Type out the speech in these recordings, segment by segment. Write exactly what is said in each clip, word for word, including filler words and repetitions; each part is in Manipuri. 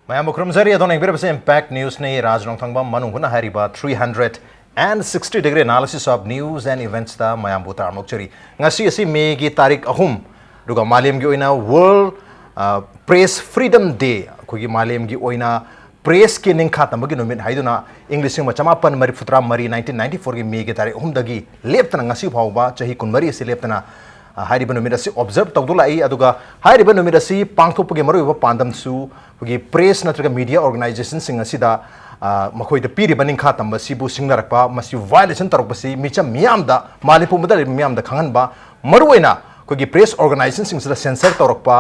ꯃꯌꯥꯝꯕꯨ ꯈꯨꯔꯨꯝꯖꯔꯤ꯫ ꯑꯗꯣꯝꯅ ꯌꯦꯡꯕꯤꯔꯤꯕꯁꯦ Impact Newsꯅꯤ꯫ ꯔꯥꯖ ꯅꯣꯡꯊꯪꯕꯝ ꯃꯅꯨꯡ ꯍꯨꯠꯅ ꯍꯥꯏꯔꯤꯕ three hundred and sixty degree analysis of news and eventsꯇ ꯃꯌꯥꯝꯕꯨ ꯇꯔꯥꯝꯅ ꯑꯣꯛꯆꯔꯤ꯫ ꯉꯁꯤ ꯑꯁꯤ Mayꯒꯤ ꯇꯥꯔꯤꯛ ꯑꯍꯨꯝ, ꯑꯗꯨꯒ ꯃꯥꯂꯦꯝꯒꯤ ꯑꯣꯏꯅ World, ꯑ, Press Freedom Day, ꯑꯩꯈꯣꯏꯒꯤ ꯃꯥꯂꯦꯝꯒꯤ ꯑꯣꯏꯅ pressꯀꯤ ꯅꯤꯡꯈꯥ ꯇꯝꯕꯒꯤ ꯅꯨꯃꯤꯠ ꯍꯥꯏꯗꯨꯅ ꯏꯪ ꯂꯤꯁꯤꯡ ꯑꯃ ꯆꯃꯥꯄꯟ ꯃꯔꯤꯐꯨꯇꯔꯥ ꯃꯔꯤ, nineteen ninety fourꯒꯤ Mayꯒꯤ ꯇꯥꯔꯤꯛ ꯑꯍꯨꯝꯗꯒꯤ ꯂꯦꯞꯇꯅ ꯉꯁꯤ ꯐꯥꯎꯕ ꯆꯍꯤ ꯀꯨꯟꯃꯔꯤ ꯑꯁꯤ ꯂꯦꯞꯇꯅ, ꯑ, ꯍꯥꯏꯔꯤꯕ ꯅꯨꯃꯤꯠ ꯑꯁꯤ observe ꯇꯧꯗꯨꯅ ꯂꯥꯛꯏ꯫ ꯑꯗꯨꯒ ꯍꯥꯏꯔꯤꯕ ꯅꯨꯃꯤꯠ ꯑꯁꯤ ꯄꯥꯡꯊꯣꯛꯄꯒꯤ ꯃꯔꯨꯑꯣꯏꯕ ꯄꯥꯟꯗꯝꯁꯨ ꯑꯩꯈꯣꯏꯒꯤ press ꯅꯠꯇ꯭ꯔꯒ media organizationꯁꯤꯡ ꯑꯁꯤꯗ, ꯑ, ꯃꯈꯣꯏꯗ ꯄꯤꯔꯤꯕ ꯅꯤꯡꯈꯥ ꯇꯝꯕꯁꯤꯕꯨ ꯁꯤꯡꯅꯔꯛꯄ, ꯃꯁꯤ violation ꯇꯧꯔꯛꯄꯁꯤ ꯃꯤꯆꯝ ꯃꯤꯌꯥꯝꯗ, ꯃꯥꯂꯦꯝ ꯄꯨꯝꯕꯗ ꯂꯩꯔꯤꯕ ꯃꯤꯌꯥꯝꯗ ꯈꯪꯍꯟꯕ, ꯃꯔꯨꯑꯣꯏꯅ ꯑꯩꯈꯣꯏꯒꯤ press organizationꯁꯤꯡꯁꯤꯗ censor ꯇꯧꯔꯛꯄ,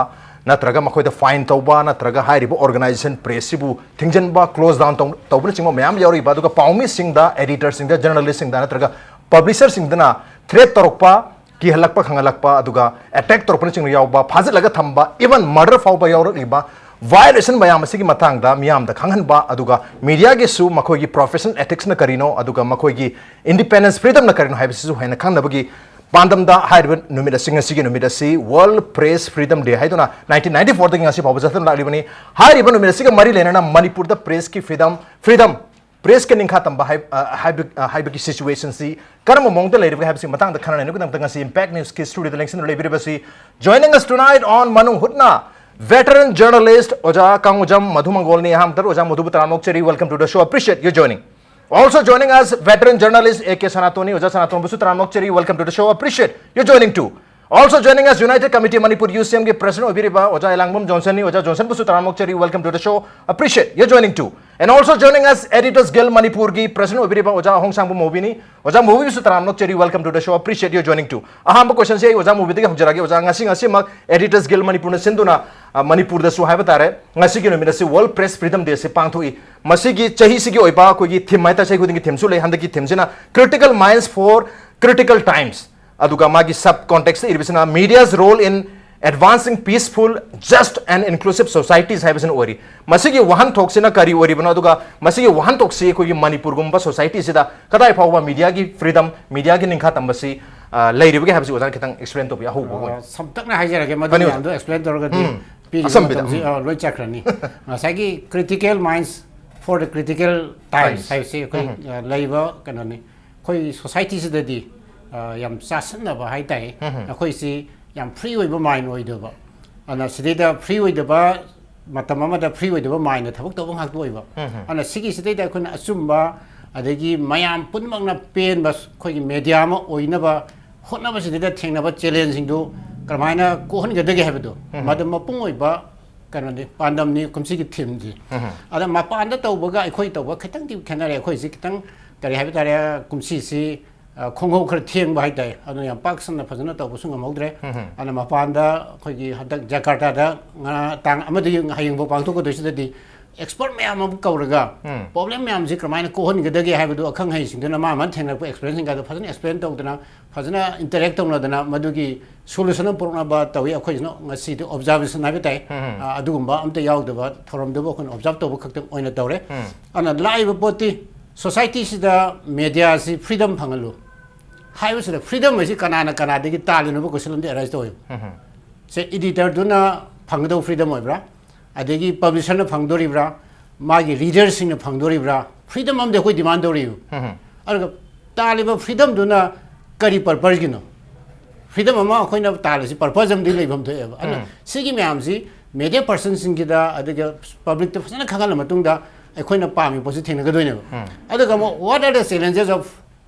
ꯅꯠꯇ꯭ꯔꯒ ꯃꯈꯣꯏꯗ fine ꯇꯧꯕ, ꯅꯠꯇ꯭ꯔꯒ ꯍꯥꯏꯔꯤꯕ organization pressꯁꯤꯕꯨ ꯊꯤꯡꯖꯤꯟꯕ, close down ꯇꯧ-, ꯇꯧꯕꯅꯆꯤꯡꯕ ꯃꯌꯥꯝ ꯌꯥꯎꯔꯤꯕ, ꯑꯗꯨꯒ ꯄꯥꯎꯃꯤꯁꯤꯡꯗ, editorꯁꯤꯡꯗ, journalistꯁꯤꯡꯗ ꯅꯠꯇ꯭ꯔꯒ publisherꯁꯤꯡꯗꯅ threat ꯇꯧꯔꯛꯄ, ꯀꯤꯍꯜꯂꯛꯄ, ꯈꯪꯍꯜꯂꯛꯄ, ꯑꯗꯨꯒ attack ꯇꯧꯔꯛꯄꯅꯆꯤꯡꯕ ꯌꯥꯎꯕ, ꯐꯥꯖꯤꯜꯂꯒ ꯊꯝꯕ, even murder ꯐꯥꯎꯕ ꯌꯥꯎꯔꯛꯂꯤꯕ violation ꯃꯌꯥꯝ ꯑꯁꯤꯒꯤ ꯃꯇꯥꯡꯗ ꯃꯤꯌꯥꯝꯗ ꯈꯪꯍꯟꯕ, ꯑꯗꯨꯒ mediaꯒꯤꯁꯨ ꯃꯈꯣꯏꯒꯤ professional ethicesꯅ ꯀꯔꯤꯅꯣ, ꯑꯗꯨꯒ ꯃꯈꯣꯏꯒꯤ independence freedomꯅ ꯀꯔꯤꯅꯣ ꯍꯥꯏꯕꯁꯤꯁꯨ ꯍꯦꯟꯅ ꯈꯪꯅꯕꯒꯤ ꯄꯥꯟꯗꯝꯗ ꯍꯥꯏꯔꯤꯕ ꯅꯨꯃꯤꯠ ꯑꯁꯤ, ꯉꯁꯤꯒꯤ ꯅꯨꯃꯤꯠ ꯑꯁꯤ World Press Freedom Day ꯍꯥꯏꯗꯨꯅ nineteen ninety fourꯗꯒꯤ ꯉꯁꯤ ꯐꯥꯎꯕ ꯆꯠꯊꯗꯨꯅ ꯂꯥꯛꯂꯤꯕꯅꯤ꯫ ꯍꯥꯏꯔꯤꯕ ꯅꯨꯃꯤꯠ ꯑꯁꯤꯒ ꯃꯔꯤ ꯂꯩꯅꯅ ꯃꯅꯤꯄꯨꯔꯗ pressꯀꯤ freedom, freedom, pressꯀꯤ ꯅꯤꯡꯈꯥ ꯇꯝꯕ ꯍꯥꯏ-, ꯑ, ꯍꯥꯏꯕ-, ꯑ, ꯍꯥꯏꯕꯒꯤ situationꯁꯤ ꯀꯔꯝꯕ ꯃꯑꯣꯡꯗ ꯂꯩꯔꯤꯕꯒꯦ ꯍꯥꯏꯕꯁꯤꯒꯤ ꯃꯇꯥꯡꯗ ꯈꯟꯅ ꯅꯩꯅꯕꯒꯤꯗꯃꯛꯇ ꯉꯁꯤ Impact Newsꯀꯤ studioꯗ ꯂꯦꯡꯁꯤꯟꯗꯨꯅ ꯂꯩꯕꯤꯔꯤꯕꯁꯤ, joining us tonight on ꯃꯅꯨꯡ ꯍꯨꯠꯅ veteran journalist ꯑꯣꯖꯥ ꯀꯥꯡꯉꯨꯖꯝ ꯃꯙꯨ ꯃꯪꯒꯣꯜꯅꯤ꯫ ꯑꯍꯥꯟꯕꯗ ꯑꯣꯖꯥ ꯃꯙꯨꯕꯨ ꯇꯔꯥꯝꯅ ꯑꯣꯛꯆꯔꯤ, welcome to the show, appreciate your joining. Also joining us, veteran journalist A K ꯁꯅꯥꯇꯣꯅꯤ꯫ ꯑꯣꯖꯥ ꯁꯅꯥꯇꯣꯟꯕꯨꯁꯨ ꯇꯔꯥꯝꯅ ꯑꯣꯛꯆꯔꯤ, welcome to the show, appreciate your joining too. Also joining us, United Committee Manipur UCMꯒꯤ president ꯑꯣꯏꯕꯤꯔꯤꯕ ꯑꯣꯖꯥ ꯑꯦꯂꯥꯡꯕꯝ ꯖꯣꯟꯁꯟꯅꯤ꯫ ꯑꯣꯖꯥ ꯖꯣꯟꯁꯟꯕꯨꯁꯨ ꯇꯔꯥꯝꯅ ꯑꯣꯛꯆꯔꯤ, welcome to the show, appreciate your joining too. And also joining us, Editors Guild ꯃꯅꯤꯄꯨꯔꯒꯤ president ꯑꯣꯏꯕꯤꯔꯤꯕ ꯑꯣꯖꯥ ꯑꯍꯣꯡꯁꯥꯡꯕ ꯃꯣꯕꯤꯅꯤ꯫ ꯑꯣꯖꯥ ꯃꯣꯕꯤꯕꯨꯁꯨ ꯇꯔꯥꯝꯅ ꯑꯣꯛꯆꯔꯤ, welcome to the show, appreciate your joining too. ꯑꯍꯥꯟꯕ questionꯁꯦ ꯑꯩ ꯑꯣꯖꯥ ꯃꯣꯕꯤꯗꯒꯤ ꯍꯧꯖꯔꯛꯑꯒꯦ꯫ ꯑꯣꯖꯥ, ꯉꯁꯤ, ꯉꯁꯤꯃꯛ Editors Guild ꯃꯅꯤꯄꯨꯔꯅ ꯁꯤꯟꯗꯨꯅ, ꯑ, ꯃꯅꯤꯄꯨꯔꯗꯁꯨ ꯍꯥꯏꯕ ꯇꯥꯔꯦ, ꯉꯁꯤꯒꯤ ꯅꯨꯃꯤꯠ ꯑꯁꯤ World Press Freedom Day ꯑꯁꯤ ꯄꯥꯡꯊꯣꯛꯏ꯫ ꯃꯁꯤꯒꯤ ꯆꯍꯤꯁꯤꯒꯤ ꯑꯣꯏꯕ ꯑꯩꯈꯣꯏꯒꯤ theme ꯍꯥꯏꯇꯥꯔꯦ, ꯆꯍꯤ ꯈꯨꯗꯤꯡꯒꯤ themeꯁꯨ ꯂꯩ꯫ ꯍꯟꯗꯛꯀꯤ themeꯁꯤꯅ Critical Minds for Critical Times꯫ ꯑꯗꯨꯒ ꯃꯥꯒꯤ sub contextꯇ ꯏꯔꯤꯕꯁꯤꯅ Media's Role in Advancing Peaceful, Just and Inclusive Societies ꯍꯥꯏꯕꯁꯤꯅ ꯑꯣꯏꯔꯤ꯫ ꯃꯁꯤꯒꯤ ꯋꯥꯍꯟꯊꯣꯛꯁꯤꯅ ꯀꯔꯤ ꯑꯣꯏꯔꯤꯕꯅꯣ, ꯑꯗꯨꯒ ꯃꯁꯤꯒꯤ ꯋꯥꯍꯟꯊꯣꯛꯁꯤ ꯑꯩꯈꯣꯏꯒꯤ ꯃꯅꯤꯄꯨꯔꯒꯨꯝꯕ societyꯁꯤꯗ ꯀꯗꯥꯏ ꯐꯥꯎꯕ mediaꯒꯤ freedom, mediaꯒꯤ ꯅꯤꯡꯈꯥ ꯇꯝꯕꯁꯤ, ꯑ, ꯂꯩꯔꯤꯕꯒꯦ ꯍꯥꯏꯕꯁꯤ ꯑꯣꯖꯥꯅ ꯈꯤꯇꯪ explain ꯇꯧꯕꯤꯌꯨ, ꯑꯍꯧꯕ ꯑꯣꯏꯅ꯫ ꯑ, ꯁꯝꯇꯛꯅ ꯍꯥꯏꯖꯔꯒꯦ, ꯃꯗꯨ ꯐꯅꯤ, ꯑꯣꯖꯥ꯫ ꯃꯌꯥꯝꯗꯣ explain ꯇꯧꯔꯒꯗꯤ ꯎꯝ꯫ ꯄꯤꯔꯤꯕ ꯑꯁꯝꯕꯤꯗ, ꯃꯇꯝꯁꯤ ꯎꯝ꯫ ꯑ, ꯂꯣꯏ ꯆꯠꯈ꯭ꯔꯅꯤ꯫ ꯉꯁꯥꯏꯒꯤ critical minds for the critical times Times. ꯍꯥꯏꯕꯁꯤ ꯑꯩꯈꯣꯏ ꯑ, ꯂꯩꯔꯤꯕ ꯀꯩꯅꯣꯅꯤ꯫ ꯑꯩꯈꯣꯏ ꯁꯣꯁꯥꯏꯇꯤꯁꯤꯗꯗꯤ ꯑ, ꯌꯥꯝ ꯆꯥꯁꯟꯅꯕ ꯍꯥꯏꯇꯥꯔꯦ꯫ ꯑꯩꯈꯣꯏꯁꯤ ꯌꯥꯝ ꯐ꯭ꯔꯤ ꯑꯣꯏꯕ ꯃꯥꯏꯟ ꯑꯣꯏꯗꯕ, ꯑꯗꯨꯅ ꯁꯤꯗꯩꯗ ꯐ꯭ꯔꯤ ꯑꯣꯏꯗꯕ, ꯃꯇꯝ ꯑꯃꯗ ꯐ꯭ꯔꯤ ꯑꯣꯏꯗꯕ ꯃꯥꯏꯟꯗ ꯊꯕꯛ ꯇꯧꯕ ꯉꯥꯛꯇ ꯑꯣꯏꯕ꯫ ꯑꯗꯨꯅ ꯁꯤꯒꯤꯁꯤꯗꯩꯗ ꯑꯩꯈꯣꯏꯅ ꯑꯆꯨꯝꯕ, ꯑꯗꯒꯤ ꯃꯌꯥꯝ ꯄꯨꯝꯅꯃꯛꯅ ꯄꯦꯟꯕ ꯑꯩꯈꯣꯏꯒꯤ ꯃꯦꯗꯤꯌꯥ ꯑꯃ ꯑꯣꯏꯅꯕ ꯍꯣꯠꯅꯕꯁꯤꯗꯩꯗ ꯊꯦꯡꯅꯕ ꯆꯦꯂꯦꯟꯖꯁꯤꯡꯗꯨ ꯀꯔꯝꯍꯥꯏꯅ ꯀꯣꯛꯍꯟꯒꯗꯒꯦ ꯍꯥꯏꯕꯗꯣ, ꯃꯗꯨ ꯃꯄꯨꯡ ꯑꯣꯏꯕ ꯀꯩꯅꯣꯅꯤ, ꯄꯥꯟꯗꯝꯅꯤ ꯀꯨꯝꯁꯤꯒꯤ ꯊꯤꯝꯁꯤ꯫ ꯑꯗ ꯃꯄꯥꯟꯗ ꯇꯧꯕꯒ ꯑꯩꯈꯣꯏ ꯇꯧꯕ ꯈꯤꯇꯪꯗꯤ ꯈꯦꯠꯅꯔꯦ꯫ ꯑꯩꯈꯣꯏꯁꯤ ꯈꯤꯇꯪ, ꯀꯔꯤ ꯍꯥꯏꯕ ꯇꯥꯔꯦ, ꯀꯨꯝꯁꯤꯁꯤ ꯑ, ꯈꯣꯡꯍꯧ ꯈꯔ ꯊꯦꯡꯕ ꯍꯥꯏꯇꯥꯔꯦ꯫ ꯑꯗꯨꯅ ꯌꯥꯝ ꯄꯥꯛ ꯁꯟꯅ ꯐꯖꯅ ꯇꯧꯕꯁꯨ ꯉꯝꯍꯧꯗ꯭ꯔꯦ꯫ ꯑꯗꯨꯅ ꯃꯄꯥꯟꯗ ꯑꯩꯈꯣꯏꯒꯤ ꯍꯟꯗꯛ ꯖꯀꯥꯔꯇꯥꯗ ꯉꯔꯥꯡ ꯇꯥꯡ ꯑꯃꯗꯒꯤ ꯍꯌꯦꯡꯐꯥꯎ ꯄꯥꯡꯊꯣꯛꯀꯗꯣꯏꯁꯤꯗꯗꯤ ꯑꯦꯛꯁꯄꯔꯠ ꯃꯌꯥꯝ ꯑꯃ ꯀꯧꯔꯒ, ꯄ꯭ꯔꯣꯕ꯭ꯂꯦꯝ ꯃꯌꯥꯝꯁꯤ ꯀꯃꯥꯏꯅ ꯀꯣꯛꯍꯟꯒꯗꯒꯦ ꯍꯥꯏꯕꯗꯨ ꯑꯈꯪ ꯑꯍꯩꯁꯤꯡꯗꯨꯅ ꯃꯥ ꯃꯥꯅ ꯊꯦꯡꯅꯔꯛꯄ ꯑꯦꯛꯁꯄꯔꯤꯌꯦꯟꯁꯁꯤꯡꯒꯗꯣ ꯐꯖꯅ ꯑꯦꯛꯁꯄ꯭ꯂꯦꯟ ꯇꯧꯗꯅ, ꯐꯖꯅ ꯏꯟꯇꯔꯦꯛ ꯇꯧꯅꯗꯅ ꯃꯗꯨꯒꯤ ꯁꯣꯂꯨꯁꯟ ꯑꯃ ꯄꯨꯔꯛꯅꯕ ꯇꯧꯏ꯫ ꯑꯩꯈꯣꯏꯁꯤꯅ ꯉꯁꯤꯗꯤ ꯑꯣꯕꯖꯥꯔꯕꯦꯁꯟ ꯍꯥꯏꯕ ꯇꯥꯏ꯫ ꯑꯗꯨꯒꯨꯝꯕ ꯑꯝꯇ ꯌꯥꯎꯗꯕ ꯊꯧꯔꯝꯗꯨꯕꯨ ꯑꯩꯈꯣꯏꯅ ꯑꯣꯕꯖꯥꯔꯕ ꯇꯧꯕ ꯈꯛꯇꯪ ꯑꯣꯏꯅ ꯇꯧꯔꯦ꯫ ꯑꯗꯨꯅ ꯂꯥꯛꯏꯕ ꯄꯣꯠꯇꯤ ꯁꯣꯁꯥꯏꯇꯤꯁꯤꯗ ꯃꯦꯗꯤꯌꯥꯁꯤ ꯐ꯭ꯔꯤꯗꯝ ꯐꯪꯍꯜꯂꯨ ꯍꯥꯏꯕꯁꯤꯗ, ꯐ꯭ꯔꯤꯗꯝ ꯑꯁꯤ ꯀꯅꯥꯅ ꯀꯅꯥꯗꯒꯤ ꯇꯥꯜꯂꯤꯅꯣꯕ ꯀꯣꯏꯁꯟ ꯑꯃꯗꯤ ꯑꯦꯔꯥꯏꯁ ꯇꯧꯋꯦꯕ꯫ ꯁꯦ, ꯏꯗꯤꯇꯔꯗꯨꯅ ꯐꯪꯒꯗꯧꯕ ꯐ꯭ꯔꯤꯗꯝ ꯑꯣꯏꯕ꯭ꯔꯥ, ꯑꯗꯒꯤ ꯄꯕ꯭ꯂꯤꯁꯔꯅ ꯐꯪꯗꯣꯔꯤꯕ꯭ꯔꯥ, ꯃꯥꯒꯤ ꯔꯤꯗꯔꯁꯤꯡꯅ ꯐꯪꯗꯣꯔꯤꯕ꯭ꯔꯥ? ꯐ꯭ꯔꯤꯗꯝ ꯑꯃꯗꯤ ꯑꯩꯈꯣꯏ ꯗꯤꯃꯥꯟ ꯇꯧꯔꯤꯕ꯫ ꯑꯗꯨꯒ ꯇꯥꯜꯂꯤꯕ ꯐ꯭ꯔꯤꯗꯝꯗꯨꯅ ꯀꯔꯤ ꯄꯔꯄꯁꯀꯤꯅꯣ? ꯐ꯭ꯔꯤꯗꯝ ꯑꯃ ꯑꯩꯈꯣꯏꯅ ꯇꯥꯜꯂꯤꯁꯤ ꯄꯔꯄꯁ ꯑꯃꯗꯤ ꯂꯩꯐꯝ ꯊꯣꯛꯑꯦꯕ꯫ ꯑꯗꯨꯅ ꯁꯤꯒꯤ ꯃꯌꯥꯝꯁꯤ ꯃꯦꯗꯤꯌꯥ ꯄꯔꯁꯟꯁꯤꯡꯒꯤꯗ, ꯑꯗꯨꯒ ꯄꯕ꯭ꯂꯤꯛꯇ ꯐꯖꯅ ꯈꯪꯍꯜꯂ ꯃꯇꯨꯡꯗ ꯑꯩꯈꯣꯏꯅ ꯄꯥꯝꯃꯤꯕ ꯄꯣꯠꯁꯤ ꯊꯦꯡꯅꯒꯗꯣꯏꯅꯦꯕ꯫ ꯑꯗꯨꯒ ꯑꯃꯨꯛ, what are the challenges of,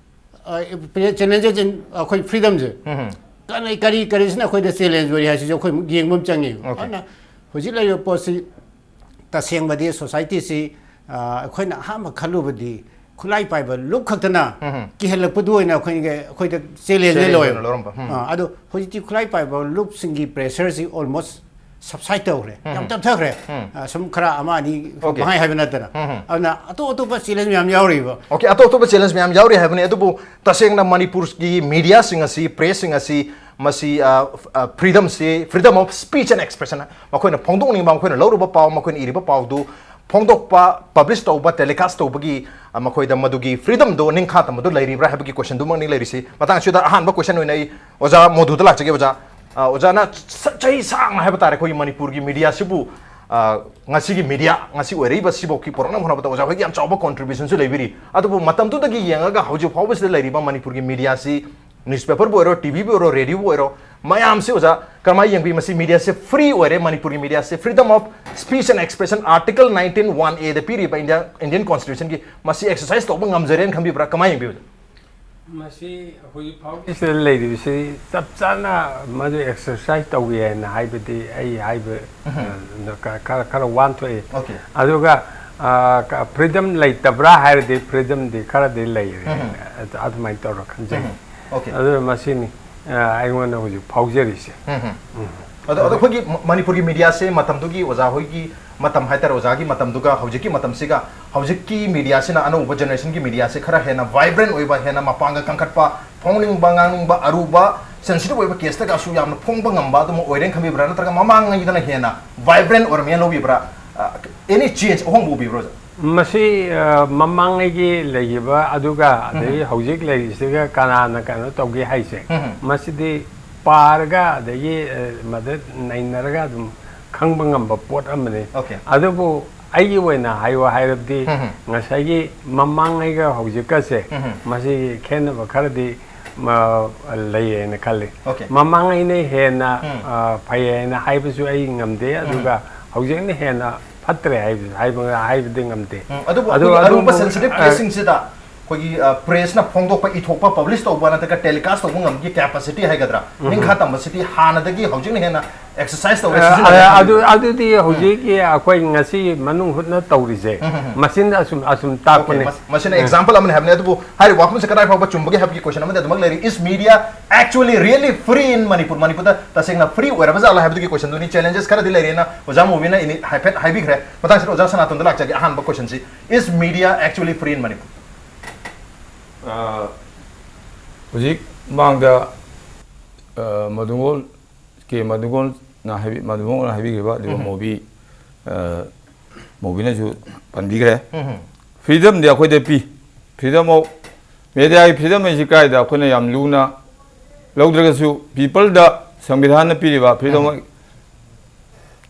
uh, challenges in ꯑꯩꯈꯣꯏ ꯐ꯭ꯔꯤꯗꯝꯁꯦ? ꯀꯔꯤ, ꯀꯔꯤ, ꯀꯔꯤꯁꯤꯅ ꯑꯩꯈꯣꯏꯗ ꯆꯦꯂꯦꯟꯖ ꯑꯣꯏꯔꯤ ꯍꯥꯏꯁꯤꯁꯨ ꯑꯩꯈꯣꯏ ꯑꯃꯨꯛ ꯌꯦꯡꯕ ꯑꯃ ꯆꯪꯉꯦꯕ꯫ Okay. ꯑꯗꯨꯅ ꯍꯧꯖꯤꯛ ꯂꯩꯔꯤꯕ ꯄꯣꯠꯁꯤ ꯇꯁꯦꯡꯕꯗꯤ ꯁꯣꯁꯥꯏꯇꯤꯁꯤ, ꯑ, ꯑꯩꯈꯣꯏꯅ ꯑꯍꯥꯟꯕ ꯈꯜꯂꯨꯕꯗꯤ ꯈꯨꯠꯂꯥꯏ ꯄꯥꯏꯕ ꯂꯨꯞ ꯈꯛꯇꯅ ꯀꯤꯍꯜꯂꯛꯄꯗꯨ ꯑꯣꯏꯅ ꯑꯩꯈꯣꯏꯒꯤ, ꯑꯩꯈꯣꯏꯗ ꯆꯦꯂꯦꯟꯖ Challenge ꯂꯧꯋꯦꯕ꯫ ꯑꯣꯏꯅ ꯂꯧꯔꯝꯕ꯫ ꯎꯝ. ꯑ, ꯑꯗꯣ ꯍꯧꯖꯤꯛꯇꯤ ꯈꯨꯠꯂꯥꯏ ꯄꯥꯏꯕ ꯂꯨꯞꯁꯤꯡꯒꯤ ꯄ꯭ꯔꯦꯁꯔꯁꯤ ꯑꯣꯜꯃꯣꯁ ꯁꯕꯁꯥꯏꯠ ꯇꯧꯈ꯭ꯔꯦ꯫ ꯌꯥꯝ ꯇꯞꯊꯈ꯭ꯔꯦ꯫ ꯑ, ꯁꯨꯝ ꯈꯔ ꯑꯃ ꯑꯅꯤ Okay. ꯃꯍꯥꯏ ꯍꯥꯏꯕ ꯅꯠꯇꯅ꯫ ꯑꯗꯨꯅ ꯑꯇꯣꯞ ꯑꯇꯣꯞꯄ ꯆꯦꯂꯦꯟꯖ ꯃꯌꯥꯝ ꯌꯥꯎꯔꯤꯕ꯫ Okay, ꯑꯇꯣꯞ ꯑꯇꯣꯞꯄ ꯆꯦꯂꯦꯟꯖ ꯃꯌꯥꯝ ꯌꯥꯎꯔꯤ ꯍꯥꯏꯕꯅꯤ, ꯑꯗꯨꯕꯨ ꯇꯁꯦꯡꯅ ꯃꯅꯤꯄꯨꯔꯒꯤ ꯃꯤꯗꯤꯌꯥꯁꯤꯡ ꯑꯁꯤ, ꯄ꯭ꯔꯦꯁꯁꯤꯡ ꯑꯁꯤ, ꯃꯁꯤ, ꯑ, ꯑ, ꯐ꯭ꯔꯤꯗꯝꯁꯤ, freedom of speech and expression, ꯃꯈꯣꯏꯅ ꯐꯣꯡꯗꯣꯛꯅꯤꯡꯕ, ꯃꯈꯣꯏꯅ ꯂꯧꯔꯨꯕ ꯄꯥꯎ, ꯃꯈꯣꯏꯅ ꯏꯔꯤꯕ ꯄꯥꯎꯗꯨ ꯐꯣꯡꯗꯣꯛꯄ, ꯄꯕ꯭ꯂꯤꯁ ꯇꯧꯕ, ꯇꯦꯂꯤꯀꯥꯁ ꯇꯧꯕꯒꯤ, ꯑ, ꯃꯈꯣꯏꯗ ꯃꯗꯨꯒꯤ ꯐ꯭ꯔꯤꯗꯝꯗꯣ ꯅꯤꯡꯈꯥ ꯇꯝꯕꯗꯣ ꯂꯩꯔꯤꯕ꯭ꯔꯥ ꯍꯥꯏꯕꯒꯤ ꯀꯣꯏꯁꯟꯗꯨꯃꯛꯅꯤ ꯂꯩꯔꯤꯁꯤ꯫ ꯃꯇꯥꯡ ꯑꯁꯤꯗ ꯑꯍꯥꯟꯕ ꯀꯣꯏꯁꯟ ꯑꯣꯏꯅ ꯑꯩ ꯑꯣꯖꯥ ꯃꯣꯙꯨꯗ ꯂꯥꯛꯆꯒꯦ꯫ ꯑꯣꯖꯥ, ꯑ, ꯑꯣꯖꯥꯅ ꯆ-, ꯆꯍꯤ ꯁꯥꯡꯅ ꯍꯥꯏꯕ ꯇꯥꯔꯦ, ꯑꯩꯈꯣꯏꯒꯤ ꯃꯅꯤꯄꯨꯔꯒꯤ ꯃꯤꯗꯤꯌꯥꯁꯤꯕꯨ, ꯑ, ꯉꯁꯤꯒꯤ ꯃꯤꯗꯤꯌꯥ ꯉꯁꯤ ꯑꯣꯏꯔꯛꯏꯕ ꯁꯤꯐꯥꯎꯒꯤ ꯄꯨꯔꯛꯅꯕ ꯍꯣꯠꯅꯕꯗ ꯑꯣꯖꯥ ꯍꯣꯏꯒꯤ ꯌꯥꯝ ꯆꯥꯎꯕ ꯀꯣꯟꯇ꯭ꯔꯤꯕ꯭ꯌꯨꯁꯟꯁꯨ ꯂꯩꯕꯤꯔꯤ꯫ ꯑꯗꯨꯕꯨ ꯃꯇꯝꯗꯨꯗꯒꯤ ꯌꯦꯡꯉꯒ ꯍꯧꯖꯤꯛ ꯐꯥꯎꯕꯁꯤꯗ ꯂꯩꯔꯤꯕ ꯃꯅꯤꯄꯨꯔꯒꯤ ꯃꯤꯗꯤꯌꯥꯁꯤ, ꯅ꯭ꯌꯨꯁꯄꯦꯄꯔꯕꯨ ꯑꯣꯏꯔꯣ, ꯇꯤꯚꯤꯕꯨ ꯑꯣꯏꯔꯣ, ꯔꯦꯗꯤꯑꯣꯕꯨ ꯑꯣꯏꯔꯣ, ꯃꯌꯥꯝꯁꯤ ꯑꯣꯖꯥ ꯀꯔꯝꯍꯥꯏꯅ ꯌꯦꯡꯕꯤ? ꯃꯁꯤ ꯃꯤꯗꯤꯌꯥꯁꯦ ꯐ꯭ꯔꯤ ꯑꯣꯏꯔꯦ, ꯃꯅꯤꯄꯨꯔꯒꯤ ꯃꯤꯗꯤꯌꯥꯁꯦ freedom of speech and expression article nineteen one A ꯗ ꯄꯤꯔꯤꯕ ꯏꯟꯗꯤꯌꯥ, ꯏꯟꯗꯤꯌꯟ ꯀꯣꯟꯁꯇꯤꯇ꯭ꯌꯨꯁꯟꯒꯤ, ꯃꯁꯤ ꯑꯦꯛꯁꯔꯁꯥꯏꯁ ꯇꯧꯕ ꯉꯝꯖꯔꯦꯅ ꯈꯟꯕꯤꯕ꯭ꯔꯥ? ꯀꯃꯥꯏꯅ ꯌꯦꯡꯕꯤꯕ? ꯃꯁꯤ ꯍꯧꯖꯤꯛ ꯐꯥꯎꯒꯤ ꯁꯤꯗ ꯂꯩꯔꯤꯕꯁꯤ ꯆꯞ ꯆꯥꯅ ꯃꯗꯨ ꯑꯦꯛꯁꯔꯁꯥꯏꯁ ꯇꯧꯏ ꯍꯥꯏꯅ ꯍꯥꯏꯕꯗꯤ ꯑꯩ ꯍꯥꯏꯕ, ꯎꯝ꯫ ꯑ, ꯈꯔ, ꯈꯔ, ꯈꯔ ꯋꯥꯟ ꯊꯣꯛꯏ꯫ ꯑꯣꯀꯦ꯫ ꯑꯗꯨꯒ, ꯑ, ꯀ-, ꯐ꯭ꯔꯤꯗꯝ ꯂꯩꯇꯕ꯭ꯔꯥ ꯍꯥꯏꯔꯗꯤ ꯐ꯭ꯔꯤꯗꯝꯗꯤ ꯈꯔꯗꯤ ꯂꯩꯔꯦ꯫ ꯎꯝ꯫ ꯑꯗꯨꯃꯥꯏꯅ ꯇꯧꯔ ꯈꯟꯖꯩ꯫ ꯎꯝ꯫ ꯑꯣꯀꯦ꯫ ꯑꯗꯨꯅ ꯃꯁꯤꯅꯤ, ꯑ, ꯑꯩꯉꯣꯟꯗ ꯍꯧꯖꯤꯛ ꯐꯥꯎꯖꯔꯤꯁꯦ꯫ ꯎꯝ꯫ ꯎꯝ꯫ ꯑꯗꯣ, ꯑꯗꯣ ꯑꯩꯈꯣꯏꯒꯤ ꯃ-, ꯃꯅꯤꯄꯨꯔꯒꯤ ꯃꯤꯗꯤꯌꯥꯁꯦ ꯃꯇꯝꯗꯨꯒꯤ ꯑꯣꯖꯥ ꯍꯣꯏꯒꯤ ꯃꯇꯝ ꯍꯥꯏꯇꯥꯔꯦ, ꯑꯣꯖꯥꯒꯤ ꯃꯇꯝꯗꯨꯒ ꯍꯧꯖꯤꯛꯀꯤ ꯃꯇꯝꯁꯤꯒ, ꯍꯧꯖꯤꯛꯀꯤ ꯃꯤꯗꯤꯌꯥꯁꯤꯅ, ꯑꯅꯧꯕ ꯖꯦꯅꯦꯔꯦꯁꯟꯒꯤ ꯃꯤꯗꯤꯌꯥꯁꯦ ꯈꯔ ꯍꯦꯟꯅ ꯚꯥꯏꯕ꯭ꯔꯦꯟ ꯑꯣꯏꯕ, ꯍꯦꯟꯅ ꯃꯄꯥꯡꯒꯜ ꯀꯟꯈꯠꯄ, ꯐꯣꯡꯅꯤꯡꯕ, ꯉꯥꯡꯅꯤꯡꯕ, ꯑꯔꯨꯕ, ꯁꯦꯟꯁꯤꯇꯤꯚ ꯑꯣꯏꯕ ꯀꯦꯁꯇꯒꯁꯨ ꯌꯥꯝꯅ ꯐꯣꯡꯕ ꯉꯝꯕ ꯑꯗꯨꯝ ꯑꯣꯏꯔꯦꯅ ꯈꯟꯕꯤꯕ꯭ꯔꯥ? ꯅꯠꯇ꯭ꯔꯒ ꯃꯃꯥꯡꯉꯩꯗꯅ ꯍꯦꯟꯅ ꯚꯥꯏꯕ꯭ꯔꯦꯟ ꯑꯣꯏꯔꯝꯃꯦꯅ ꯂꯧꯕꯤꯕ꯭ꯔꯥ? ꯑ, ꯑꯦꯅꯤ ꯆꯦꯟꯖ, ꯑꯍꯣꯡꯕ ꯎꯕꯤꯕ꯭ꯔꯣ, ꯑꯣꯖꯥ? ꯃꯁꯤ, ꯑ, ꯃꯃꯥꯡꯉꯩꯒꯤ ꯂꯩꯈꯤꯕ ꯑꯗꯨꯒ ꯑꯗꯒꯤ ꯎꯝ꯫ ꯍꯧꯖꯤꯛ ꯂꯩꯔꯤꯁꯤꯒ ꯀꯅꯥꯅ ꯀꯩꯅꯣ ꯇꯧꯒꯦ ꯍꯥꯏꯁꯦ? ꯎꯝ꯫ ꯃꯁꯤꯗꯤ ꯄꯥꯔꯒ ꯑꯗꯒꯤ, ꯑ, ꯃꯗ ꯅꯩꯅꯔꯒ ꯑꯗꯨꯝ ꯈꯪꯕ ꯉꯝꯕ ꯄꯣꯠ ꯑꯃꯅꯤ꯫ ꯑꯣꯀꯦ꯫ ꯑꯗꯨꯕꯨ ꯑꯩꯒꯤ ꯑꯣꯏꯅ ꯍꯥꯏꯌꯣ ꯍꯥꯏꯔꯕꯗꯤ ꯎꯝ꯫ ꯉꯁꯥꯏꯒꯤ ꯃꯃꯥꯡꯉꯩꯒ ꯍꯧꯖꯤꯛꯀꯁꯦ ꯎꯝ꯫ ꯃꯁꯤꯒꯤ ꯈꯦꯠꯅꯕ ꯈꯔꯗꯤ ꯃ-, ꯂꯩꯌꯦꯅ ꯈꯜꯂꯤ꯫ ꯑꯣꯀꯦ꯫ ꯃꯃꯥꯡꯉꯩꯅ ꯍꯦꯟꯅ, ꯎꯝ꯫ ꯑ, ꯐꯩ ꯍꯥꯏꯅ ꯍꯥꯏꯕꯁꯨ ꯑꯩ ꯉꯝꯗꯦ, ꯎꯝ꯫ ꯑꯗꯨꯒ ꯍꯧꯖꯤꯛꯅ ꯍꯦꯟꯅ ꯐꯠꯇ꯭ꯔꯦ ꯍꯥꯏꯕ, ꯍꯥꯏꯕ, ꯍꯥꯏꯕꯗꯤ ꯉꯝꯗꯦ꯫ ꯎꯝ, ꯑꯗꯨꯕꯨ ꯑꯗꯨ, ꯑꯩꯈꯣꯏꯒꯤ ꯑꯔꯨꯕ ꯑꯗꯨꯕꯨ, ꯁꯦꯟꯁꯤꯇꯤꯚ ꯑ, ꯀꯦꯁꯁꯤꯡꯁꯤꯗ ꯑꯩꯈꯣꯏꯒꯤ, ꯑ, ꯄ꯭ꯔꯦꯁꯅ ꯐꯣꯡꯗꯣꯛꯄ, ꯏꯊꯣꯛꯄ, ꯄꯕ꯭ꯂꯤꯁ ꯇꯧꯕ ꯅꯠꯇ꯭ꯔꯒ ꯇꯦꯂꯤꯀꯥꯁ ꯇꯧꯕ ꯉꯝꯕꯒꯤ ꯀꯦꯄꯥꯁꯤꯇꯤ ꯍꯥꯏꯒꯗ꯭ꯔꯥ, ꯎꯝ꯫ ꯅꯤꯡꯈꯥ ꯇꯝꯕꯁꯤꯗꯤ ꯍꯥꯟꯅꯗꯒꯤ ꯍꯧꯖꯤꯛꯅ ꯍꯦꯟꯅ ꯑꯦꯛꯁꯔꯁꯥꯏꯁ ꯇꯧꯔꯦ, ꯑ, ꯁꯤꯖꯤꯟꯅꯔꯦ ꯑ, ꯍꯥꯏꯕ ꯑꯗꯨ, ꯑꯗꯨꯗꯤ ꯎꯝ꯫ ꯍꯧꯖꯤꯛꯀꯤ ꯑꯩꯈꯣꯏ ꯉꯁꯤ ꯃꯅꯨꯡ ꯍꯨꯠꯅ ꯇꯧꯔꯤꯁꯦ, ꯎꯝ, ꯎꯝ, ꯎꯝ꯫ ꯃꯁꯤꯅ ꯑꯁꯨꯝ, ꯑꯁꯨꯝ ꯑꯣꯀꯦ, ꯇꯥꯛꯄꯅꯦ꯫ ꯃꯁ-, ꯃꯁꯤꯅ ꯎꯝ꯫ ꯑꯦꯛꯖꯥꯝꯄꯜ ꯑꯃꯅꯤ ꯍꯥꯏꯕꯅꯤ꯫ ꯑꯗꯨꯕꯨ ꯍꯥꯏꯔꯤꯕ ꯋꯥꯐꯝꯁꯦ ꯀꯗꯥꯏ ꯐꯥꯎꯕ ꯆꯨꯝꯕꯒꯦ ꯍꯥꯏꯕꯒꯤ ꯀꯣꯏꯁꯟ ꯑꯃꯗꯤ ꯑꯗꯨꯃꯛ ꯂꯩꯔꯤ꯫ Is media actually really free in Manipur? ꯃꯅꯤꯄꯨꯔꯗ ꯇꯁꯦꯡꯅ ꯐ꯭ꯔꯤ ꯑꯣꯏꯔꯕ ꯖꯥꯠꯂꯥ ꯍꯥꯏꯕꯗꯨꯒꯤ ꯀꯣꯏꯁꯟꯗꯨꯅꯤ꯫ ꯆꯦꯂꯦꯟꯖꯦꯁ ꯈꯔꯗꯤ ꯂꯩꯔꯦꯅ ꯑꯣꯖꯥ ꯃꯨꯕꯤꯅ ꯏꯅꯤ-, ꯍꯥꯏꯐꯦꯠ ꯍꯥꯏꯕꯤꯈ꯭ꯔꯦ꯫ ꯃꯊꯪꯁꯤꯗ ꯑꯣꯖꯥ ꯁꯅꯥꯇꯣꯟꯗ ꯂꯥꯛꯆꯒꯦ꯫ ꯑꯍꯥꯟꯕ ꯀꯣꯏꯁꯟꯁꯤ, Is media actually free in Manipur? ꯑ, ꯍꯧꯖꯤꯛ ꯃꯥꯡꯗ, ꯑ, ꯃꯗꯨꯉꯣꯜ, ꯀꯦ ꯃꯗꯨꯉꯣꯜꯅ ꯍꯥꯏꯕꯤ-, ꯃꯗꯨꯉꯣꯜꯅ ꯍꯥꯏꯕꯤꯈꯤꯕ, ꯑꯗꯨꯒ ꯎꯝ꯫ ꯃꯣꯕꯤ, ꯑ, ꯃꯣꯕꯤꯅꯁꯨ ꯄꯟꯕꯤꯈ꯭ꯔꯦ꯫ ꯎꯝ꯫ ꯐ꯭ꯔꯤꯗꯝꯗꯤ ꯑꯩꯈꯣꯏꯗ ꯄꯤ꯫ Freedom of, ꯃꯦꯗꯤꯌꯥꯒꯤ ꯐ꯭ꯔꯤꯗꯝ ꯍꯥꯏꯁꯤ ꯀꯥꯏꯗ ꯑꯩꯈꯣꯏꯅ ꯌꯥꯝ ꯂꯨꯅ ꯂꯧꯗ꯭ꯔꯒꯁꯨ, ꯄꯤꯄꯜꯗ ꯁꯪꯕꯤꯙꯥꯟꯅ ꯄꯤꯔꯤꯕ freedom of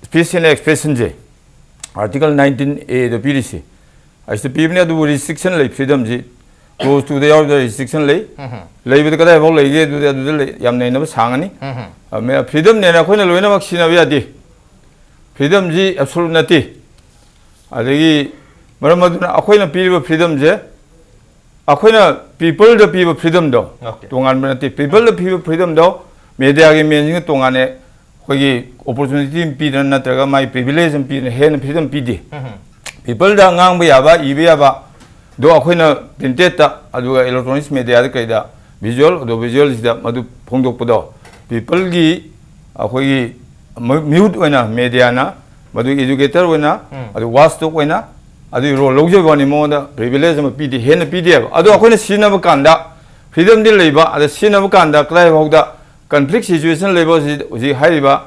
speech and expression say, Article nineteen A ꯗ ꯄꯤꯔꯤꯁꯤ, ꯑꯁꯤꯗ ꯄꯤꯕꯅꯤ꯫ ꯑꯗꯨꯕꯨ restriction ꯂꯩ, freedom ꯁꯤ clause two ꯗ ꯌꯥꯎꯔꯤꯕ restriction ꯂꯩ꯫ ꯂꯩꯕꯗ ꯀꯗꯥꯏꯐꯥꯎ ꯂꯩꯒꯦ? ꯑꯗꯨꯗꯤ ꯑꯗꯨꯗ ꯂꯩ, ꯌꯥꯝ ꯅꯩꯅꯕ ꯁꯥꯡꯉꯅꯤ꯫ Freedom ꯅꯦꯅ ꯑꯩꯈꯣꯏꯅ ꯂꯣꯏꯅꯃꯛ ꯁꯤꯖꯤꯟꯅꯕ ꯌꯥꯗꯦ꯫ Freedom ꯁꯤ absolute ꯅꯠꯇꯦ꯫ ꯑꯗꯒꯤ ꯃꯔꯝ ꯑꯗꯨꯅ ꯑꯩꯈꯣꯏꯅ ꯄꯤꯔꯤꯕ freedom ꯁꯦ, ꯑꯩꯈꯣꯏꯅ people ꯗ ꯄꯤꯕ freedom ꯗꯣ, okay, ꯇꯣꯉꯥꯟꯕ ꯅꯠꯇꯦ꯫ People ꯗ ꯄꯤꯕ freedom ꯗꯣ, media ꯒꯤ ꯃꯦꯟꯁꯤꯡꯒ ꯇꯣꯉꯥꯟꯅ ꯑꯩꯈꯣꯏꯒꯤ opportunity ꯑꯃ ꯄꯤꯗꯅ ꯅꯠꯇ꯭ꯔꯒ ꯃꯥꯒꯤ privilege ꯑꯃ ꯄꯤꯗꯅ ꯍꯦꯟꯅ freedom ꯄꯤꯗꯦ꯫ People ꯗ ꯉꯥꯡꯕ ꯌꯥꯕ, ꯏꯕ ꯌꯥꯕ ꯗꯣ ꯑꯩꯈꯣꯏꯅ printed ꯇ, ꯑꯗꯨꯒ electronics media ꯗ, ꯀꯩꯗ, visual, audio visual ꯁꯤꯗ ꯃꯗꯨ ꯐꯣꯡꯗꯣꯛꯄꯗꯣ, people ꯒꯤ, ꯑꯩꯈꯣꯏꯒꯤ ꯃ-, mute ꯑꯣꯏꯅ media ꯅ ꯃꯗꯨ educator ꯑꯣꯏꯅ, ꯎꯝ, ꯑꯗꯨ watchdog ꯑꯣꯏꯅ ꯑꯗꯨꯒꯤ role ꯂꯧꯖꯕ ꯋꯥꯅꯤ, ꯃꯉꯣꯟꯗ privilege ꯑꯃ ꯄꯤꯗꯦ, ꯍꯦꯟꯅ ꯄꯤꯗꯦꯕ꯫ ꯑꯗꯣ ꯑꯩꯈꯣꯏꯅ ꯁꯤꯖꯤꯟꯅꯕ ꯀꯥꯟꯗ freedom ꯗꯤ ꯂꯩꯕ, ꯑꯗ ꯁꯤꯖꯤꯟꯅꯕ ꯀꯥꯟꯗ ꯀꯗꯥꯏ ꯐꯥꯎꯗ conflict situation ꯂꯩꯕ, ꯍꯧꯖꯤꯛ, ꯍꯧꯖꯤꯛ ꯍꯥꯏꯔꯤꯕ,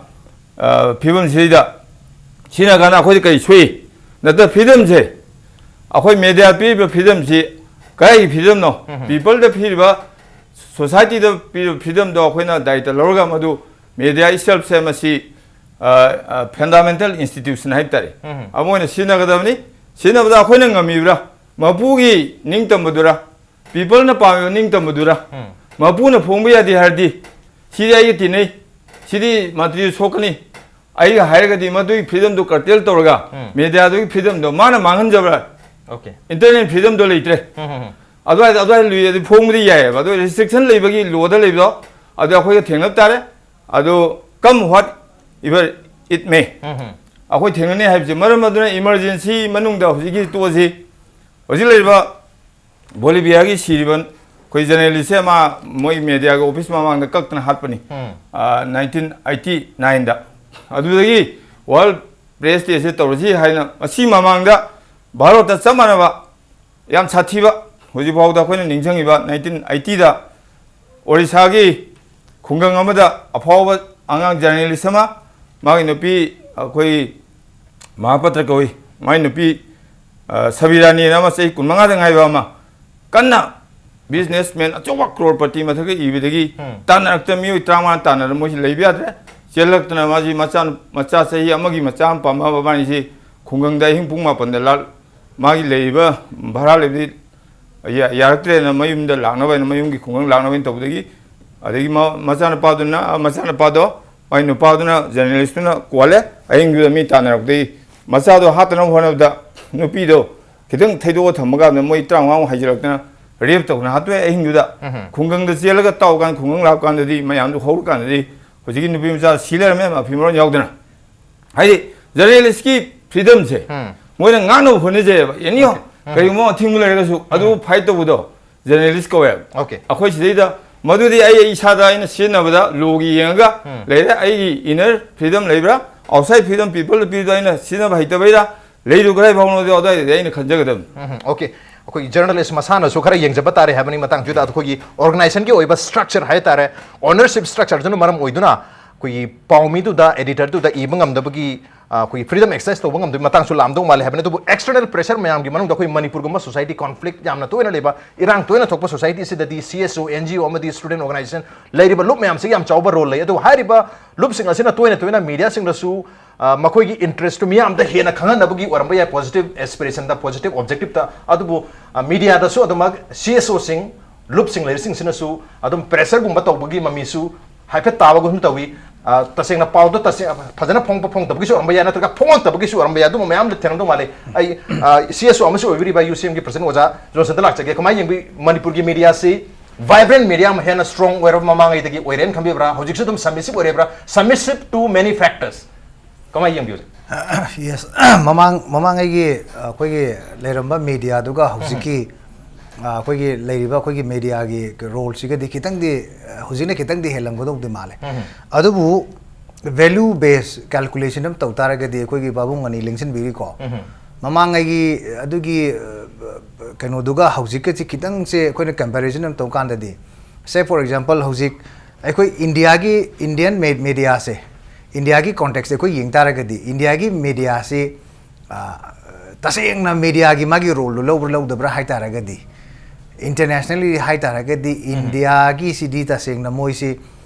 ꯑ, ꯐꯤꯕꯝꯁꯤꯗ ꯁꯤꯖꯤꯟꯅ ꯀꯥꯟꯗ ꯑꯩꯈꯣꯏꯗ ꯀꯔꯤ ꯁꯣꯛꯏ? ꯅꯠꯇ꯭ꯔ freedom ꯁꯦ, ꯑꯩꯈꯣꯏ media ꯄꯤꯔꯤꯕ freedom ꯁꯤ ꯀꯗꯥꯏꯒꯤ freedom ꯅꯣ? ꯎꯝ꯫ People ꯗ ꯄꯤꯔꯤꯕ, society ꯗ ꯄꯤꯔꯤꯕ freedom ꯗꯣ ꯑꯩꯈꯣꯏꯅ ꯗꯥꯏꯇ ꯂꯧꯔꯒ ꯃꯗꯨ media itself ꯁꯦ ꯃꯁꯤ, ꯑ, ꯑ, fundamental institution ꯍꯥꯏꯕ ꯇꯥꯔꯦ꯫ ꯎꯝ꯫ ꯑꯃ ꯑꯣꯏꯅ ꯁꯤꯖꯤꯟꯅꯒꯗꯕꯅꯤ꯫ ꯁꯤꯖꯤꯟꯅꯕꯗ ꯑꯩꯈꯣꯏꯅ ꯉꯝꯃꯤꯕ꯭ꯔꯥ? ꯃꯄꯨꯒꯤ ꯅꯤꯡꯇꯝꯕꯗꯨꯔ? People ꯅ ꯄꯥꯝꯃꯤꯕ ꯅꯤꯡꯇꯝꯕꯗꯨꯔ? ꯎꯝ꯫ ꯃꯄꯨꯅ ꯐꯣꯡꯕ ꯌꯥꯗꯦ ꯍꯥꯏꯔꯗꯤ, ꯁꯤꯗꯤ ꯑꯩꯒ ꯇꯤꯟꯅꯩ, ꯁꯤꯗꯤ ꯃꯟꯇ꯭ꯔꯤꯗ ꯁꯣꯛꯀꯅꯤ, ꯑꯩꯒ ꯍꯥꯏꯔꯒꯗꯤ ꯃꯗꯨꯒꯤ freedom ꯗꯨ curtail ꯇꯧꯔꯒ, ꯎꯝ, media ꯗꯨꯒꯤ freedom ꯗꯣ ꯃꯥꯅ ꯃꯥꯡꯍꯟꯖꯕ꯭ꯔꯥ? Okay꯫ Internet freedom ꯗꯣ ꯂꯩꯇ꯭ꯔꯦ꯫ ꯎꯝ, ꯎꯝ, ꯎꯝ꯫ ꯑꯗꯨꯋꯥꯏꯗ, ꯑꯗꯨꯋꯥꯏꯗ ꯂꯨꯏ, ꯑꯗꯨ ꯐꯣꯡꯕꯗꯤ ꯌꯥꯏꯑꯕ꯫ ꯑꯗꯨ restriction ꯂꯩꯕꯒꯤ law ꯗ ꯂꯩꯕꯗꯣ, ꯑꯗꯨ ꯑꯩꯈꯣꯏꯒ ꯊꯦꯡꯅꯕ ꯇꯥꯔꯦ꯫ ꯑꯗꯨ come what ever it may, ꯎꯝ, ꯎꯝ, ꯑꯩꯈꯣꯏ ꯊꯦꯡꯅꯅꯤ ꯍꯥꯏꯕꯁꯦ꯫ ꯃꯔꯝ ꯑꯗꯨꯅ emergency ꯃꯅꯨꯡꯗ ꯍꯧꯖꯤꯛꯀꯤ ꯇꯣꯛꯑꯁꯤ꯫ ꯍꯧꯖꯤꯛ ꯂꯩꯔꯤꯕ ꯕꯣꯂꯤꯚꯤꯌꯥꯒꯤ ꯁꯤꯔꯤꯕ ꯑꯩꯈꯣꯏ journalist ꯁꯦ ꯃꯥ ꯃꯣꯏ media ꯒꯤ office ꯃꯃꯥꯡꯗ ꯀꯛꯇꯅ ꯍꯥꯠꯄꯅꯤ꯫ ꯎꯝ꯫ ꯑ, nineteen eighty nine ꯗ꯫ ꯑꯗꯨꯗꯒꯤ World Press Day ꯁꯦ ꯇꯧꯔꯁꯤ ꯍꯥꯏꯅ ꯃꯁꯤ ꯃꯃꯥꯡꯗ ꯚꯥꯔꯠꯇ ꯆꯞ ꯃꯥꯟꯅꯕ ꯌꯥꯝ ꯁꯥꯊꯤꯕ, ꯍꯧꯖꯤꯛꯐꯥꯎꯗ ꯑꯩꯈꯣꯏꯅ ꯅꯤꯡꯁꯤꯡꯉꯤꯕ nineteen eighty ꯗ ꯑꯣꯔꯤꯁꯥꯒꯤ ꯈꯨꯡꯒꯪ ꯑꯃꯗ ꯑꯐꯥꯎꯕ ꯑꯉꯥꯡ journalist ꯑꯃ, ꯃꯥꯒꯤ ꯅꯨꯄꯤ ꯑꯩꯈꯣꯏ ꯃꯍꯥꯄꯇ꯭ꯔ ꯀꯧꯏ, ꯃꯥꯒꯤ ꯅꯨꯄꯤ, ꯑ, ꯁꯕꯤꯔꯥꯅꯤꯅ ꯑꯃ ꯆꯍꯤ ꯀꯨꯟꯃꯉꯥꯗ ꯉꯥꯏꯕ ꯑꯃ, ꯀꯟꯅ ꯕꯤꯖꯤꯅꯦꯁꯃꯦꯟ ꯑꯆꯧꯕ ꯀ꯭ꯔꯣꯔꯄꯇꯤ ꯃꯊꯛꯇ ꯏꯕꯗꯒꯤ ꯎꯝ꯫ ꯇꯥꯟꯅꯔꯛꯇ ꯃꯤꯑꯣꯏ ꯇꯔꯥꯃꯉꯥ ꯇꯥꯟꯅꯔ ꯃꯣꯏꯁꯤ ꯂꯩꯕ ꯌꯥꯗ꯭ꯔꯦ꯫ ꯆꯦꯜꯂꯛꯇꯅ ꯃꯥꯁꯤ ꯃꯆꯥ, ꯃꯆꯥ ꯆꯍꯤ ꯑꯃꯒꯤ ꯃꯆꯥ ꯑꯃ ꯄꯥꯝꯕ ꯃꯕꯥꯅꯤꯁꯤ ꯈꯨꯡꯒꯪꯗ ꯑꯍꯤꯡ ꯄꯨꯡ ꯃꯥꯄꯟꯗ ꯂꯥꯛ-, ꯃꯥꯒꯤ ꯂꯩꯔꯤꯕ ꯚꯔꯥ ꯂꯩꯕꯗꯤ ꯌꯥ-, ꯌꯥꯔꯛꯇ꯭ꯔꯦꯅ ꯃꯌꯨꯝꯗ ꯂꯥꯛꯅꯕ ꯍꯥꯏꯅ, ꯃꯌꯨꯝꯒꯤ ꯈꯨꯡꯒꯪ ꯂꯥꯛꯅꯕ ꯍꯥꯏꯅ ꯇꯧꯕꯗꯒꯤ, ꯑꯗꯒꯤ ꯃ-, ꯃꯆꯥꯅꯨꯄꯥꯗꯨꯅ, ꯃꯆꯥꯅꯨꯄꯥꯗꯣ, ꯃꯥꯏ ꯅꯨꯄꯥꯗꯨꯅ, ꯖꯔꯅꯦꯂꯤꯁꯇꯨꯅ ꯀꯣꯜꯂꯦ꯫ ꯑꯍꯤꯡꯗꯨꯗ ꯃꯤ ꯇꯥꯟꯅꯔꯛꯄꯗꯒꯤ ꯃꯆꯥꯗꯣ ꯍꯥꯠꯇꯅꯕ ꯍꯣꯠꯅꯕꯗ ꯅꯨꯄꯤꯗꯣ ꯈꯤꯇꯪ ꯊꯩꯗꯣꯛꯑ ꯊꯝꯕ ꯀꯥꯟꯗ ꯃꯣꯏ ꯇꯔꯥꯃꯉꯥꯃꯨꯛ ꯍꯥꯏꯖꯤꯜꯂꯛꯇꯅ ꯔꯦꯞ ꯇꯧꯗꯅ ꯍꯥꯠꯇꯣꯛꯑꯦ ꯑꯍꯤꯡꯗꯨꯗ꯫ ꯎꯝꯍꯨꯝ꯫ ꯈꯨꯡꯒꯪꯗ ꯆꯦꯜꯂꯒ ꯇꯥꯎ ꯀꯥꯟꯗ, ꯈꯨꯡꯒꯪ ꯂꯥꯛꯄ ꯀꯥꯟꯗꯗꯤ ꯃꯌꯥꯝꯗꯨ ꯍꯧꯔꯀꯥꯟꯗꯗꯤ ꯍꯧꯖꯤꯛꯀꯤ ꯅꯨꯄꯤ ꯃꯆꯥ ꯁꯤ ꯂꯩꯔꯝꯃꯦ, ꯃꯐꯤ ꯃꯔꯣꯟ ꯌꯥꯎꯗꯅ꯫ ꯍꯥꯏꯗꯤ ꯖꯔꯅꯦꯂꯤꯁꯀꯤ ꯐ꯭ꯔꯤꯗꯝꯁꯦ ꯎꯝ꯫ ꯃꯣꯏꯅ ꯉꯥꯛꯅꯕ ꯍꯣꯠꯅꯖꯩꯑꯕ꯫ ꯑꯦꯅꯤ ꯑꯣꯀꯦ꯫ ꯎꯝ꯫ ꯀꯔꯤꯒꯨꯝꯕ ꯑꯊꯤꯡꯕ ꯂꯩꯔꯒꯁꯨ ꯑꯗꯨ ꯎꯝ꯫ ꯐꯥꯏꯠ ꯇꯧꯕꯗꯣ ꯖꯔꯅꯦꯂꯤꯁ ꯀꯧꯋꯦꯕ꯫ ꯑꯣꯀꯦ꯫ ꯑꯩꯈꯣꯏ ꯁꯤꯗꯩꯗ ꯃꯗꯨꯗꯤ ꯑꯩ ꯏꯁꯥꯗ ꯑꯩꯅ ꯁꯤꯖꯤꯟꯅꯕꯗ ꯂꯣꯒꯤ ꯌꯦꯡꯉꯒ ꯎꯝ꯫ ꯂꯩꯔꯦ꯫ ꯑꯩꯒꯤ ꯏꯅꯔ ꯐ꯭ꯔꯤꯗꯝ ꯂꯩꯕ꯭ꯔꯥ, ꯑꯥꯎꯠꯁꯥꯏꯠ ꯐ꯭ꯔꯤꯗꯝ ꯄꯤꯄꯜꯗ ꯄꯤꯕꯗꯣ ꯑꯩꯅ ꯁꯤꯖꯤꯟꯅꯕ ꯍꯩꯇꯕꯩꯔꯥ, ꯂꯩꯔꯨ ꯀꯗꯥꯏ ꯐꯥꯎꯅꯣꯗꯣ ꯑꯗꯨꯋꯥꯏꯗꯗꯤ ꯑꯩꯅ ꯈꯟꯖꯒꯗꯕꯅꯤ꯫ ꯎꯝ, ꯑꯣꯀꯦ꯫ ꯑꯩꯈꯣꯏꯒꯤ ꯖꯔꯅꯦꯂꯤꯁ ꯃꯁꯥꯅꯁꯨ ꯈꯔ ꯌꯦꯡꯖꯕ ꯇꯥꯔꯦ ꯍꯥꯏꯕꯅꯤ ꯃꯇꯥꯡꯁꯤꯗ꯫ ꯑꯩꯈꯣꯏꯒꯤ ꯑꯣꯔꯒꯅꯥꯏꯖꯦꯁꯟꯒꯤ ꯑꯣꯏꯕ ꯁ꯭ꯇ꯭ꯔꯛꯆꯔ ꯍꯥꯏ ꯇꯥꯔꯦ, ꯑꯣꯅꯔꯁꯤꯞ ꯁ꯭ꯇ꯭ꯔꯛꯆꯔꯗꯨꯅ ꯃꯔꯝ ꯑꯣꯏꯗꯨꯅ ꯑꯩꯈꯣꯏꯒꯤ ꯄꯥꯎꯃꯤꯗꯨꯗ, ꯑꯦꯗꯤꯇꯔꯗꯨꯗ ꯏꯕ ꯉꯝꯗꯕꯒꯤ, ꯑ, ꯑꯩꯈꯣꯏꯒꯤ ꯐ꯭ꯔꯤꯗꯝ ꯑꯦꯛꯁꯔꯁꯥꯏꯁ ꯇꯧꯕ ꯉꯝꯗꯕꯒꯤ ꯃꯇꯥꯡꯁꯨ ꯂꯥꯛꯑꯝꯗꯧ ꯃꯥꯜꯂꯦ ꯍꯥꯏꯕꯅꯤ꯫ ꯑꯗꯨꯕꯨ ꯑꯦꯛꯁꯇꯔꯅꯦꯜ ꯄ꯭ꯔꯦꯁꯔ ꯃꯌꯥꯝꯒꯤ ꯃꯅꯨꯡꯗ ꯑꯩꯈꯣꯏ ꯃꯅꯤꯄꯨꯔꯒꯨꯝꯕ ꯁꯣꯁꯥꯏꯇꯤ ꯀꯣꯟꯐ꯭ꯂꯤꯛ ꯌꯥꯝꯅ ꯇꯣꯏꯅ ꯂꯩꯕ, ꯏꯔꯥꯡ ꯇꯣꯏꯅ ꯊꯣꯛꯄ ꯁꯣꯁꯥꯏꯇꯤ ꯑꯁꯤꯗꯗꯤ ꯁꯤ ꯑꯦꯁ ꯑꯣ, ꯑꯦꯟ ꯖꯤ ꯑꯣ ꯑꯃꯗꯤ ꯁ꯭ꯇꯨꯗꯦꯟꯠ ꯑꯣꯔꯒꯅꯥꯏꯖꯦꯁꯟ ꯂꯩꯔꯤꯕ ꯂꯨꯞ ꯃꯌꯥꯝꯁꯤꯒꯤ ꯌꯥꯝ ꯆꯥꯎꯕ ꯔꯣꯜ ꯂꯩ꯫ ꯑꯗꯨꯕꯨ ꯍꯥꯏꯔꯤꯕ ꯂꯨꯞꯁꯤꯡ ꯑꯁꯤꯅ ꯇꯣꯏꯅ ꯇꯣꯏꯅ ꯃꯤꯗꯤꯌꯥꯁꯤꯡꯗꯁꯨ, ꯑ, ꯃꯈꯣꯏꯒꯤ ꯏꯟꯇꯔꯦꯁꯇꯨ ꯃꯤꯌꯥꯝꯗ ꯍꯦꯟꯅ ꯈꯪꯍꯟꯅꯕꯒꯤ ꯑꯣꯏꯔꯝꯕ ꯌꯥꯏ, ꯄꯣꯖꯤꯇꯤꯚ ꯑꯦꯁꯄꯤꯔꯦꯁꯟꯗ, ꯄꯣꯖꯤꯇꯤꯚ ꯑꯣꯕꯖꯦꯛꯇꯤꯚꯇ꯫ ꯑꯗꯨꯕꯨ, ꯑ, ꯃꯤꯗꯤꯌꯥꯗꯁꯨ ꯑꯗꯨꯃꯛ ꯁꯤ ꯑꯦꯁ ꯑꯣꯁꯤꯡ, ꯂꯨꯞꯁꯤꯡ ꯂꯩꯔꯤꯁꯤꯡꯁꯤꯅꯁꯨ ꯑꯗꯨꯝ ꯄ꯭ꯔꯦꯁꯔꯒꯨꯝꯕ ꯇꯧꯕꯒꯤ ꯃꯃꯤꯁꯨ ꯍꯥꯏꯐꯦꯠ ꯇꯥꯕꯒꯨꯝ ꯇꯧꯏ꯫ ꯑ, ꯇꯁꯦꯡꯅ ꯄꯥꯎꯗꯣ ꯇꯁꯦꯡ-, ꯐꯖꯅ ꯐꯣꯡꯕ ꯐꯣꯡꯗꯕꯒꯤꯁꯨ ꯑꯣꯏꯔꯝꯕ ꯌꯥꯏ, ꯅꯠꯇ꯭ꯔꯒ ꯐꯣꯡꯉꯛꯇꯕꯒꯤꯁꯨ ꯑꯣꯏꯔꯝꯕ ꯌꯥꯏ꯫ ꯑꯗꯨꯝꯕ ꯃꯌꯥꯝꯗ ꯊꯦꯡꯅꯗꯧ ꯃꯥꯜꯂꯤ꯫ ꯑꯩ, ꯑ, ꯁꯤ ꯑꯦꯁ ꯑꯣ ꯑꯃꯁꯨ ꯑꯣꯏꯕꯤꯔꯤꯕ ꯌꯨ ꯁꯤ ꯑꯦꯝꯒꯤ ꯄ꯭ꯔꯁꯤꯗꯦꯟꯠ ꯑꯣꯖꯥ ꯖꯣꯟꯁꯟꯗ ꯂꯥꯛꯆꯒꯦ꯫ ꯀꯃꯥꯏꯅ ꯌꯦꯡꯕꯤ? ꯃꯅꯤꯄꯨꯔꯒꯤ ꯃꯤꯗꯤꯌꯥꯁꯤ ꯚꯥꯏꯕ꯭ꯔꯦꯟ ꯃꯤꯗꯤꯌꯥ ꯑꯃ ꯍꯦꯟꯅ ꯁ꯭ꯇꯔꯣꯡ ꯑꯣꯏꯔꯕ ꯃꯃꯥꯡꯉꯩꯗꯒꯤ ꯑꯣꯏꯔꯦꯅ ꯈꯟꯕꯤꯕ꯭ꯔꯥ? ꯍꯧꯖꯤꯛꯁꯨ ꯑꯗꯨꯝ ꯁꯕꯃꯤꯁꯤꯞ ꯑꯣꯏꯔꯤꯕ꯭ꯔꯥ? Submissive to many factors꯫ ꯀꯃꯥꯏꯅ ꯌꯦꯡꯕꯤꯌꯨ? ꯌꯦꯁ꯫ ꯃꯃꯥꯡ, ꯃꯃꯥꯡꯉꯩꯒꯤ, ꯑ, ꯑꯩꯈꯣꯏꯒꯤ ꯂꯩꯔꯝꯕ ꯃꯤꯗꯤꯌꯥꯗꯨꯒ ꯍꯧꯖꯤꯛꯀꯤ, ꯑ, ꯑꯩꯈꯣꯏꯒꯤ ꯂꯩꯔꯤꯕ ꯑꯩꯈꯣꯏꯒꯤ ꯃꯤꯗꯤꯌꯥꯒꯤ ꯔꯣꯜꯁꯤꯒꯗꯤ ꯈꯤꯇꯪꯗꯤ, ꯑ, ꯍꯧꯖꯤꯛꯅ ꯈꯤꯇꯪꯗꯤ ꯍꯦꯜꯂꯝꯒꯗꯧꯗꯤ ꯃꯥꯜꯂꯦ꯫ ꯎꯝ꯫ ꯑꯗꯨꯕꯨ ꯚꯦꯂ꯭ꯌꯨ ꯕꯦꯁ ꯀꯦꯜꯀꯨꯂꯦꯁꯟ ꯑꯃ ꯇꯧ ꯇꯥꯔꯒꯗꯤ ꯑꯩꯈꯣꯏꯒꯤ ꯄꯥꯕꯨꯡ ꯑꯅꯤ ꯂꯦꯡꯁꯤꯟꯕꯤꯔꯤꯀꯣ꯫ ꯎꯝ꯫ ꯃꯃꯥꯡꯉꯩꯒꯤ ꯑꯗꯨꯒꯤ, ꯑ, ꯀꯩꯅꯣꯗꯨꯒ ꯍꯧꯖꯤꯛꯀꯁꯤ ꯈꯤꯇꯪꯁꯦ ꯑꯩꯈꯣꯏꯅ ꯀꯝꯄꯦꯔꯤꯖꯟ ꯑꯃ ꯇꯧ ꯀꯥꯟꯗꯗꯤ, say for example, ꯍꯧꯖꯤꯛ ꯑꯩꯈꯣꯏ ꯏꯟꯗꯤꯌꯥꯒꯤ, ꯏꯟꯗꯤꯌꯟ ꯃꯦ-, ꯃꯦꯗꯤꯌꯥꯁꯦ, ꯏꯟꯗꯤꯌꯥꯒꯤ ꯀꯣꯟꯇꯦꯛꯁꯇ ꯑꯩꯈꯣꯏ ꯌꯦꯡ ꯇꯥꯔꯒꯗꯤ, ꯏꯟꯗꯤꯌꯥꯒꯤ ꯃꯦꯗꯤꯌꯥꯁꯤ, ꯑ, ꯇꯁꯦꯡꯅ ꯃꯦꯗꯤꯌꯥꯒꯤ ꯃꯥꯒꯤ ꯔꯣꯜꯗꯨ ꯂꯧꯕ꯭ꯔꯥ ꯂꯧꯗꯕ꯭ꯔꯥ ꯍꯥꯏ ꯇꯥꯔꯒꯗꯤ, Internationally ꯍꯥꯏ ꯇꯥꯔꯒꯗꯤ ꯏꯟꯗꯤꯌꯥꯒꯤꯁꯤꯗꯤ ꯇꯁꯦꯡꯅ ꯃꯣꯏꯁꯤ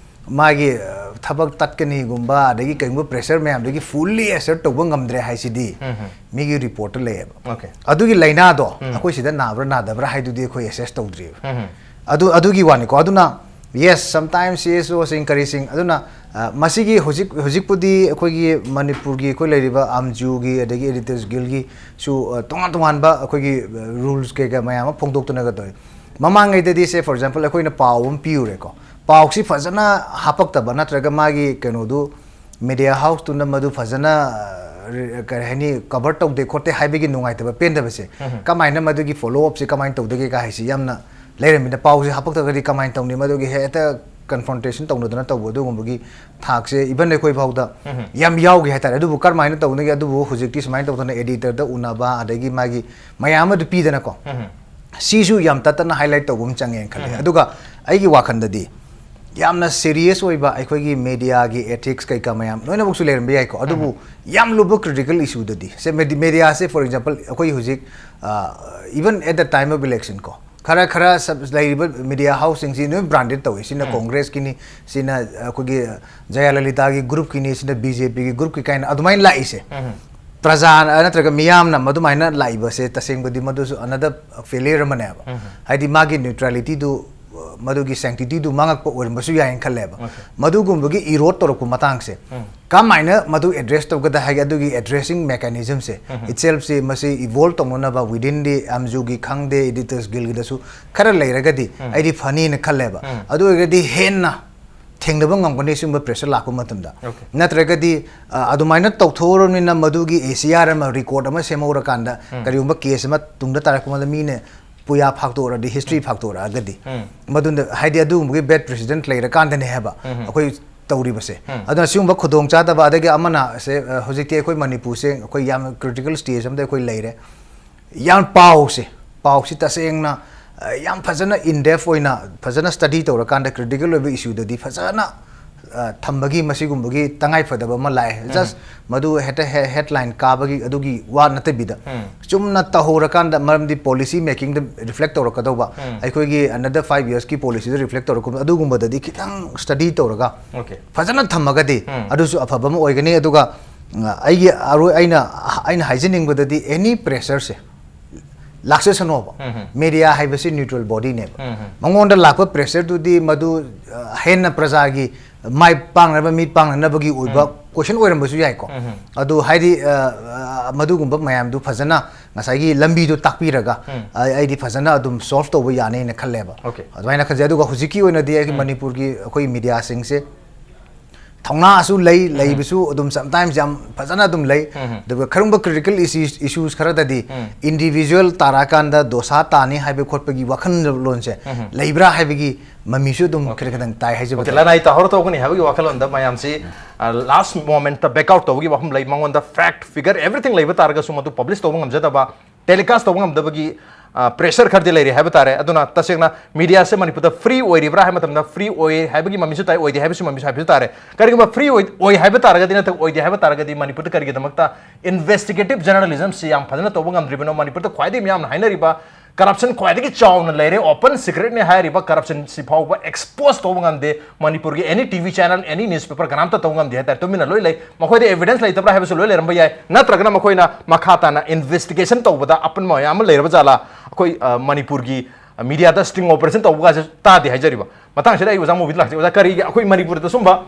ꯃꯥꯒꯤ ꯑ, ꯊꯕꯛ ꯇꯠꯀꯅꯤꯒꯨꯝꯕ ꯑꯗꯒꯤ ꯀꯩꯒꯨꯝꯕ pressure ꯃꯌꯥꯝꯗꯒꯤ fully assert ꯇꯧꯕ ꯉꯝꯗ꯭ꯔꯦ ꯍꯥꯏꯁꯤꯗꯤ ꯃꯤꯒꯤ ꯔꯤꯄꯣꯔꯠꯇ ꯂꯩꯌꯦꯕ꯫ Okay. ꯑꯗꯨꯒꯤ ꯂꯥꯏꯅꯥꯗꯣ ꯑꯩꯈꯣꯏ ꯁꯤꯗ ꯅꯥꯕ꯭ꯔꯥ ꯅꯥꯗꯕ꯭ꯔꯥ ꯍꯥꯏꯗꯨꯗꯤ ꯑꯩꯈꯣꯏ assess ꯇꯧꯗ꯭ꯔꯤꯕ꯫ ꯑꯗꯨ ꯑꯗꯨꯒꯤ ꯋꯥꯅꯤꯀꯣ꯫ ꯑꯗꯨꯅ yes, sometimes C S O ꯁꯤꯡ ꯀꯔꯤꯁꯤꯡ ꯑꯗꯨꯅ ꯑ, ꯃꯁꯤꯒꯤ ꯍꯧꯖꯤꯛ ꯍꯧꯖꯤꯛꯄꯨꯗꯤ ꯑꯩꯈꯣꯏꯒꯤ ꯃꯅꯤꯄꯨꯔꯒꯤ ꯑꯩꯈꯣꯏ ꯂꯩꯔꯤꯕ ꯑꯥꯝꯖꯨꯒꯤ ꯑꯗꯒꯤ Editors Guildꯒꯤꯁꯨ ꯑ, ꯇꯣꯉꯥꯟ ꯇꯣꯉꯥꯟꯕ ꯑꯩꯈꯣꯏꯒꯤ rules ꯀꯩꯀꯥ ꯃꯌꯥꯝ ꯑꯃ ꯐꯣꯡꯗꯣꯛꯇꯅꯒ ꯇꯧꯔꯤ꯫ ꯃꯃꯥꯡꯉꯩꯗꯗꯤ say for example ꯑꯩꯈꯣꯏꯅ ꯄꯥꯎ ꯑꯃ ꯄꯤꯔꯨꯔꯦꯀꯣ, ꯄꯥꯎꯁꯤ ꯐꯖꯅ ꯍꯥꯄꯛꯇꯕ ꯅꯠꯇ꯭ꯔꯒ ꯃꯥꯒꯤ ꯀꯩꯅꯣꯗꯨ media houseꯇꯨꯅ ꯃꯗꯨ ꯐꯖꯅ ꯑ, ꯔꯤ- ꯀꯔꯤ ꯍꯥꯏꯅꯤ, cover ꯇꯧꯗꯦ ꯈꯣꯠꯇꯦ ꯍꯥꯏꯕꯒꯤ ꯅꯨꯡꯉꯥꯏꯇꯕ ꯄꯦꯟꯗꯕꯁꯦ ꯀꯃꯥꯏꯅ ꯃꯗꯨꯒꯤ follow upꯁꯦ ꯀꯃꯥꯏꯅ ꯇꯧꯗꯒꯦ ꯀꯥ ꯍꯥꯏꯁꯤ ꯌꯥꯝꯅ ꯂꯩꯔꯝꯃꯤꯅ ꯄꯥꯎꯁꯦ ꯍꯥꯄꯛꯇ꯭ꯔꯒꯗꯤ ꯀꯃꯥꯏꯅ ꯇꯧꯅꯤ, ꯃꯗꯨꯒꯤ ꯍꯦꯛꯇ confrontation ꯇꯧꯅꯗꯅ ꯇꯧꯕ ꯑꯗꯨꯒꯨꯝꯕꯒꯤ ꯊꯥꯛꯁꯦ even ꯑꯩꯈꯣꯏ ꯐꯥꯎꯗ ꯌꯥꯝ ꯌꯥꯎꯈꯤ ꯍꯥꯏꯇꯥꯔꯦ꯫ ꯑꯗꯨꯕꯨ ꯀꯔꯝꯍꯥꯏꯅ ꯇꯧꯅꯒꯦ, ꯑꯗꯨꯕꯨ ꯍꯧꯖꯤꯛꯇꯤ ꯁꯨꯃꯥꯏꯅ ꯇꯧꯗꯅ editorꯗ ꯎꯅꯕ ꯑꯗꯒꯤ ꯃꯥꯒꯤ ꯃꯌꯥꯝ ꯑꯃꯗꯨ ꯄꯤꯗꯅꯀꯣ, ꯁꯤꯁꯨ ꯌꯥꯝ ꯇꯠꯇꯅ highlight ꯇꯧꯕ ꯑꯃ ꯆꯪꯉꯦꯅ ꯈꯜꯂꯦ꯫ ꯑꯗꯨꯒ ꯑꯩꯒꯤ ꯋꯥꯈꯜꯗꯗꯤ ꯌꯥꯝꯅ serious ꯑꯣꯏꯕ ꯑꯩꯈꯣꯏꯒꯤ mediaꯒꯤ ethicsꯀꯩꯀꯥ ꯃꯌꯥꯝ ꯂꯣꯏꯅꯃꯛꯁꯨ ꯂꯩꯔꯝꯕ ꯌꯥꯏꯀꯣ, ꯑꯗꯨꯕꯨ ꯌꯥꯝ ꯂꯨꯕ critical issueꯗꯗꯤ ꯁꯦ mediaꯁꯦ for example ꯑꯩꯈꯣꯏ ꯍꯧꯖꯤꯛ even at the time of election ꯀꯣ, ꯈꯔ ꯈꯔ ꯂꯩꯔꯤꯕ media houseꯁꯤꯡꯁꯤ ꯂꯣꯏ branded ꯇꯧꯏ꯫ ꯁꯤꯅ Congressꯀꯤꯅꯤ, ꯁꯤꯅ ꯑꯩꯈꯣꯏꯒꯤ ꯖꯌꯥꯂꯂꯤꯇꯥꯒꯤ groupꯀꯤꯅꯤ, ꯁꯤꯅ BJPꯒꯤ groupꯀꯤ ꯀꯥꯏꯅ ꯑꯗꯨꯃꯥꯏꯅ ꯂꯥꯛꯏꯁꯦ꯫ ꯄ꯭ꯔꯖꯥ ꯅꯠꯇ꯭ꯔꯒ ꯃꯤꯌꯥꯝꯅ ꯃꯗꯨꯃꯥꯏꯅ ꯂꯥꯛꯏꯕꯁꯦ ꯇꯁꯦꯡꯕꯗꯤ ꯃꯗꯨꯁꯨ another failure ꯑꯃꯅꯦꯕ꯫ ꯍꯥꯏꯗꯤ ꯃꯥꯒꯤ neutralityꯗꯨ, ꯃꯗꯨꯒꯤ sanctityꯗꯨ ꯃꯥꯡꯉꯛꯄ ꯑꯣꯏꯔꯝꯕꯁꯨ ꯌꯥꯏꯅ ꯈꯜꯂꯦꯕ꯫ ꯃꯗꯨꯒꯨꯝꯕꯒꯤ erode ꯇꯧꯔꯛꯄ ꯃꯇꯥꯡꯁꯦ ꯀꯃꯥꯏꯅ ꯃꯗꯨ address ꯇꯧꯒꯗ ꯍꯥꯏꯒꯦ, ꯑꯗꯨꯒꯤ addressing mechanismꯁꯦ itselfꯁꯦ ꯃꯁꯤ evolve ꯇꯧꯅꯅꯕ within the ꯑꯥꯝꯖꯨꯒꯤ ꯈꯪꯗꯦ, Editors Guildꯒꯤꯗꯁꯨ ꯈꯔ ꯂꯩꯔꯒꯗꯤ ꯑꯩꯗꯤ ꯐꯅꯤꯅ ꯈꯜꯂꯦꯕ꯫ ꯑꯗꯨ ꯑꯣꯏꯔꯒꯗꯤ ꯍꯦꯟꯅ ꯊꯦꯡꯅꯕ ꯉꯝꯒꯅꯤ ꯁꯤꯒꯨꯝꯕ pressure ꯂꯥꯛꯄ ꯃꯇꯝꯗ꯫ ꯅꯠꯇ꯭ꯔꯒꯗꯤ ꯑ, ꯑꯗꯨꯃꯥꯏꯅ ꯇꯧꯊꯣꯛꯎꯔꯕꯅꯤꯅ ꯃꯗꯨꯒꯤ ACR ꯑꯃ record ꯑꯃ ꯁꯦꯝꯍꯧꯔꯀꯥꯟꯗ ꯀꯔꯤꯒꯨꯝꯕ case ꯑꯃ ꯇꯨꯡꯗ ꯇꯥꯔꯛꯄ ꯃꯇꯝꯗ ꯃꯤꯅ ꯄꯨꯌꯥ ꯐꯥꯛꯇꯣꯛꯑꯗꯤ, history ꯐꯥꯛꯇꯣꯔꯛꯑꯒꯗꯤ ꯃꯗꯨꯅ ꯍꯥꯏꯗꯤ ꯑꯗꯨꯒꯨꯝꯕꯒꯤ bad precedent ꯂꯩꯔꯀꯥꯟꯗꯅꯦ ꯍꯥꯏꯕ ꯑꯩꯈꯣꯏ ꯇꯧꯔꯤꯕꯁꯦ꯫ ꯑꯗꯨꯅ ꯁꯤꯒꯨꯝꯕ ꯈꯨꯗꯣꯡꯆꯥꯗꯕ ꯑꯗꯒꯤ ꯑꯃꯅ ꯁꯦ, ꯑ, ꯍꯧꯖꯤꯛꯇꯤ ꯑꯩꯈꯣꯏ ꯃꯅꯤꯄꯨꯔꯁꯦ ꯑꯩꯈꯣꯏ ꯌꯥꯝ critical stage ꯑꯃꯗ ꯑꯩꯈꯣꯏ ꯂꯩꯔꯦ꯫ ꯌꯥꯝ ꯄꯥꯎꯁꯦ, ꯄꯥꯎꯁꯤ ꯇꯁꯦꯡꯅ ꯑ, ꯌꯥꯝ ꯐꯖꯅ in depth ꯑꯣꯏꯅ ꯐꯖꯅ study ꯇꯧꯔꯀꯥꯟꯗ critical ꯑꯣꯏꯕ issueꯗꯗꯤ ꯐꯖꯅ ꯑ, ꯊꯝꯕꯒꯤ ꯃꯁꯤꯒꯨꯝꯕꯒꯤ ꯇꯉꯥꯏ ꯐꯗꯕ ꯑꯃ ꯂꯥꯛꯑꯦ꯫ Just ꯃꯗꯨ ꯍꯦꯛꯇ ꯍꯦ-, headline ꯀꯥꯕꯒꯤ ꯑꯗꯨꯒꯤ ꯋꯥ ꯅꯠꯇꯕꯤꯗ, ꯎꯝ꯫ ꯆꯨꯝꯅ ꯇꯧꯍꯧꯔꯀꯥꯟꯗ, ꯃꯔꯝꯗꯤ policy makingꯗ reflect ꯇꯧꯔꯛꯀꯗꯧꯕ, ꯎꯝ꯫ ꯑꯩꯈꯣꯏꯒꯤ another five yearsꯀꯤ policyꯗ reflect ꯇꯧꯔꯛꯀꯗꯧꯕ, ꯑꯗꯨꯒꯨꯝꯕꯗꯗꯤ ꯈꯤꯇꯪ study ꯇꯧꯔꯒ, Okay꯫ ꯐꯖꯅ ꯊꯝꯃꯒꯗꯤ ꯎꯝ꯫ ꯑꯗꯨꯁꯨ ꯑꯐꯕ ꯑꯃ ꯑꯣꯏꯒꯅꯤ꯫ ꯑꯗꯨꯒ, ꯑ, ꯑꯩꯒꯤ ꯑꯔꯣꯏ-, ꯑꯩꯅ, ꯑꯩꯅ ꯍꯥꯏꯖꯅꯤꯡꯕꯗꯗꯤ, any pressureꯁꯦ ꯂꯥꯛꯆꯁꯅꯣꯕ꯫ ꯎꯝ꯫ Media ꯍꯥꯏꯕꯁꯤ neutral bodyꯅꯦꯕ꯫ ꯎꯝ꯫ ꯃꯉꯣꯟꯗ ꯂꯥꯛꯄ pressureꯗꯨꯗꯤ ꯃꯗꯨ, ꯑ, ꯍꯦꯟꯅ ꯄ꯭ꯔꯖꯥꯒꯤ ꯃꯥꯏ ꯄꯥꯛꯅꯕ, ꯃꯤꯠ ꯄꯥꯡꯅꯅꯕꯒꯤ ꯑꯣꯏꯕ ꯎꯝ꯫ Question ꯑꯣꯏꯔꯝꯕꯁꯨ ꯌꯥꯏꯀꯣ꯫ ꯎꯝ꯫ ꯑꯗꯨ ꯍꯥꯏꯗꯤ, ꯑ, ꯑ, ꯃꯗꯨꯒꯨꯝꯕ ꯃꯌꯥꯝꯗꯨ ꯐꯖꯅ ꯉꯁꯥꯏꯒꯤ ꯂꯝꯕꯤꯗꯨ ꯇꯥꯛꯄꯤꯔꯒ, ꯎꯝ꯫ ꯑ, ꯑꯩꯗꯤ ꯐꯖꯅ ꯑꯗꯨꯝ solve ꯇꯧꯕ ꯌꯥꯅꯤꯅ ꯈꯜꯂꯦꯕ꯫ Okay꯫ ꯑꯗꯨꯃꯥꯏꯅ ꯈꯟꯖꯩ꯫ ꯑꯗꯨꯒ ꯍꯧꯖꯤꯛꯀꯤ ꯑꯣꯏꯅꯗꯤ ꯑꯩꯒꯤ ꯎꯝ꯫ ꯃꯅꯤꯄꯨꯔꯒꯤ ꯑꯩꯈꯣꯏ mediaꯁꯤꯡꯁꯦ ꯊꯧꯅꯥꯁꯨ ꯂꯩ, ꯎꯝ꯫ ꯂꯩꯕꯁꯨ ꯑꯗꯨꯝ sometimes ꯌꯥꯝ ꯐꯖꯅ ꯑꯗꯨꯝ ꯂꯩ꯫ ꯎꯝ꯫ ꯑꯗꯨꯒ ꯀꯔꯝꯕ critical issues, issues ꯈꯔꯗꯗꯤ ꯎꯝ꯫ Individual ꯇꯥꯔꯛꯑꯀꯥꯟꯗ ꯗꯣꯁꯥ ꯇꯥꯅꯤ ꯍꯥꯏꯕ ꯈꯣꯠꯄꯒꯤ ꯋꯥꯈꯜꯂꯣꯟꯁꯦ ꯎꯝ꯫ ꯂꯩꯕ꯭ꯔꯥ ꯍꯥꯏꯕꯒꯤ ꯃꯃꯤꯁꯨ ꯑꯗꯨꯝ Okay꯫ ꯈꯔ ꯈꯤꯇꯪ ꯇꯥꯏ ꯍꯥꯏꯖꯕ Okay, ꯇꯥꯔꯦ꯫ ꯂꯅꯥꯏ ꯇꯥꯍꯧꯔ ꯇꯧꯒꯅꯤ ꯍꯥꯏꯕꯒꯤ ꯋꯥꯈꯜꯂꯣꯟꯗ ꯃꯌꯥꯝꯁꯤ, ꯑ, last momentꯇ back out ꯇꯧꯕꯒꯤ ꯋꯥꯐꯝ ꯂꯩ꯫ ꯃꯉꯣꯟꯗ fact, figure, everything ꯂꯩꯕ ꯇꯥꯔꯒꯁꯨ ꯃꯗꯨ publish ꯇꯧꯕ ꯉꯝꯖꯗꯕ, telecast ꯇꯧꯕ ꯉꯝꯗꯕꯒꯤ, ꯑ, pressure ꯈꯔꯗꯤ ꯂꯩꯔꯤ ꯍꯥꯏꯕ ꯇꯥꯔꯦ꯫ ꯑꯗꯨꯅ ꯇꯁꯦꯡꯅ mediaꯁꯦ ꯃꯅꯤꯄꯨꯔꯗ free ꯑꯣꯏꯔꯤꯕ꯭ꯔꯥ ꯍꯥꯏꯕ ꯃꯇꯝꯗ free ꯑꯣꯏ ꯍꯥꯏꯕꯒꯤ ꯃꯃꯤꯁꯨ ꯇꯥꯏ, ꯑꯣꯏꯗꯦ ꯍꯥꯏꯕꯁꯨ ꯃꯃꯤꯁꯨ ꯍꯥꯏꯕꯁꯨ ꯇꯥꯔꯦ꯫ ꯀꯔꯤꯒꯨꯝꯕ free ꯑꯣꯏ, ꯑꯣꯏ ꯍꯥꯏꯕ ꯇꯥꯔꯒꯗꯤ ꯅꯠꯇ꯭ꯔꯒ ꯑꯣꯏꯗꯦ ꯍꯥꯏꯕ ꯇꯥꯔꯒꯗꯤ ꯃꯅꯤꯄꯨꯔꯗ ꯀꯔꯤꯒꯤꯗꯃꯛꯇ investigative journalismꯁꯤ ꯌꯥꯝ ꯐꯖꯅ ꯇꯧꯕ ꯉꯝꯗ꯭ꯔꯤꯕꯅꯣ? ꯃꯅꯤꯄꯨꯔꯗ ꯈ꯭ꯋꯥꯏꯗꯒꯤ ꯃꯤꯌꯥꯝꯅ ꯍꯥꯏꯅꯔꯤꯕ corruption ꯈ꯭ꯋꯥꯏꯗꯒꯤ ꯆꯥꯎꯅ ꯂꯩꯔꯦ, open secretꯅꯦ ꯍꯥꯏꯔꯤꯕ corruptionꯁꯤ ꯐꯥꯎꯕ expose ꯇꯧꯕ ꯉꯝꯗꯦ꯫ ꯃꯅꯤꯄꯨꯔꯒꯤ any TV channel, any newspaper ꯀꯅꯥꯝꯇ ꯇꯧꯕ ꯉꯝꯗꯦ ꯍꯥꯏꯇꯥꯔꯦ, ꯇꯨꯃꯤꯟꯅ ꯂꯣꯏ ꯂꯩ꯫ ꯃꯈꯣꯏꯗ evidence ꯂꯩꯇꯕ꯭ꯔꯥ ꯍꯥꯏꯕꯁꯨ ꯂꯣꯏ ꯂꯩꯔꯝꯕ ꯌꯥꯏ, ꯅꯠꯇ꯭ꯔꯒꯅ ꯃꯈꯣꯏꯅ ꯃꯈꯥ ꯇꯥꯅ investigation ꯇꯧꯕꯗ ꯑꯄꯟꯕ ꯃꯌꯥꯝ ꯑꯃ ꯂꯩꯔꯕ ꯖꯥꯠꯂꯥ? ꯑꯩꯈꯣꯏ, ꯑ, ꯃꯅꯤꯄꯨꯔꯒꯤ mediaꯗ sting operation ꯇꯧꯕꯒꯁꯦ ꯇꯥꯗꯦ ꯍꯥꯏꯖꯔꯤꯕ꯫ ꯃꯇꯥꯡꯁꯤꯗ ꯑꯩ ꯑꯣꯖꯥ ꯃꯣꯕꯤꯗ ꯂꯥꯛꯆꯩ꯫ ꯑꯣꯖꯥ, ꯀꯔꯤꯒꯤ ꯑꯩꯈꯣꯏ ꯃꯅꯤꯄꯨꯔꯗ ꯁꯨꯝꯕ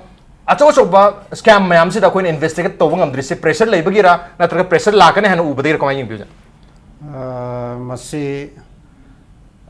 ꯑꯆꯧ ꯑꯆꯧꯕ scam ꯃꯌꯥꯝꯁꯤꯗ ꯑꯩꯈꯣꯏꯅ investigate ꯇꯧꯕ ꯉꯝꯗ꯭ꯔꯤꯁꯦ? Pressure ꯂꯩꯕꯒꯤꯔꯥ, ꯅꯠꯇ꯭ꯔꯒ pressure ꯂꯥꯛꯀꯅꯤ ꯍꯥꯏꯅ ꯎꯕꯗꯒꯤꯔꯥ? ꯀꯃꯥꯏꯅ ꯌꯦꯡꯕꯤꯕꯁꯦ? ꯑ, ꯃꯁꯤ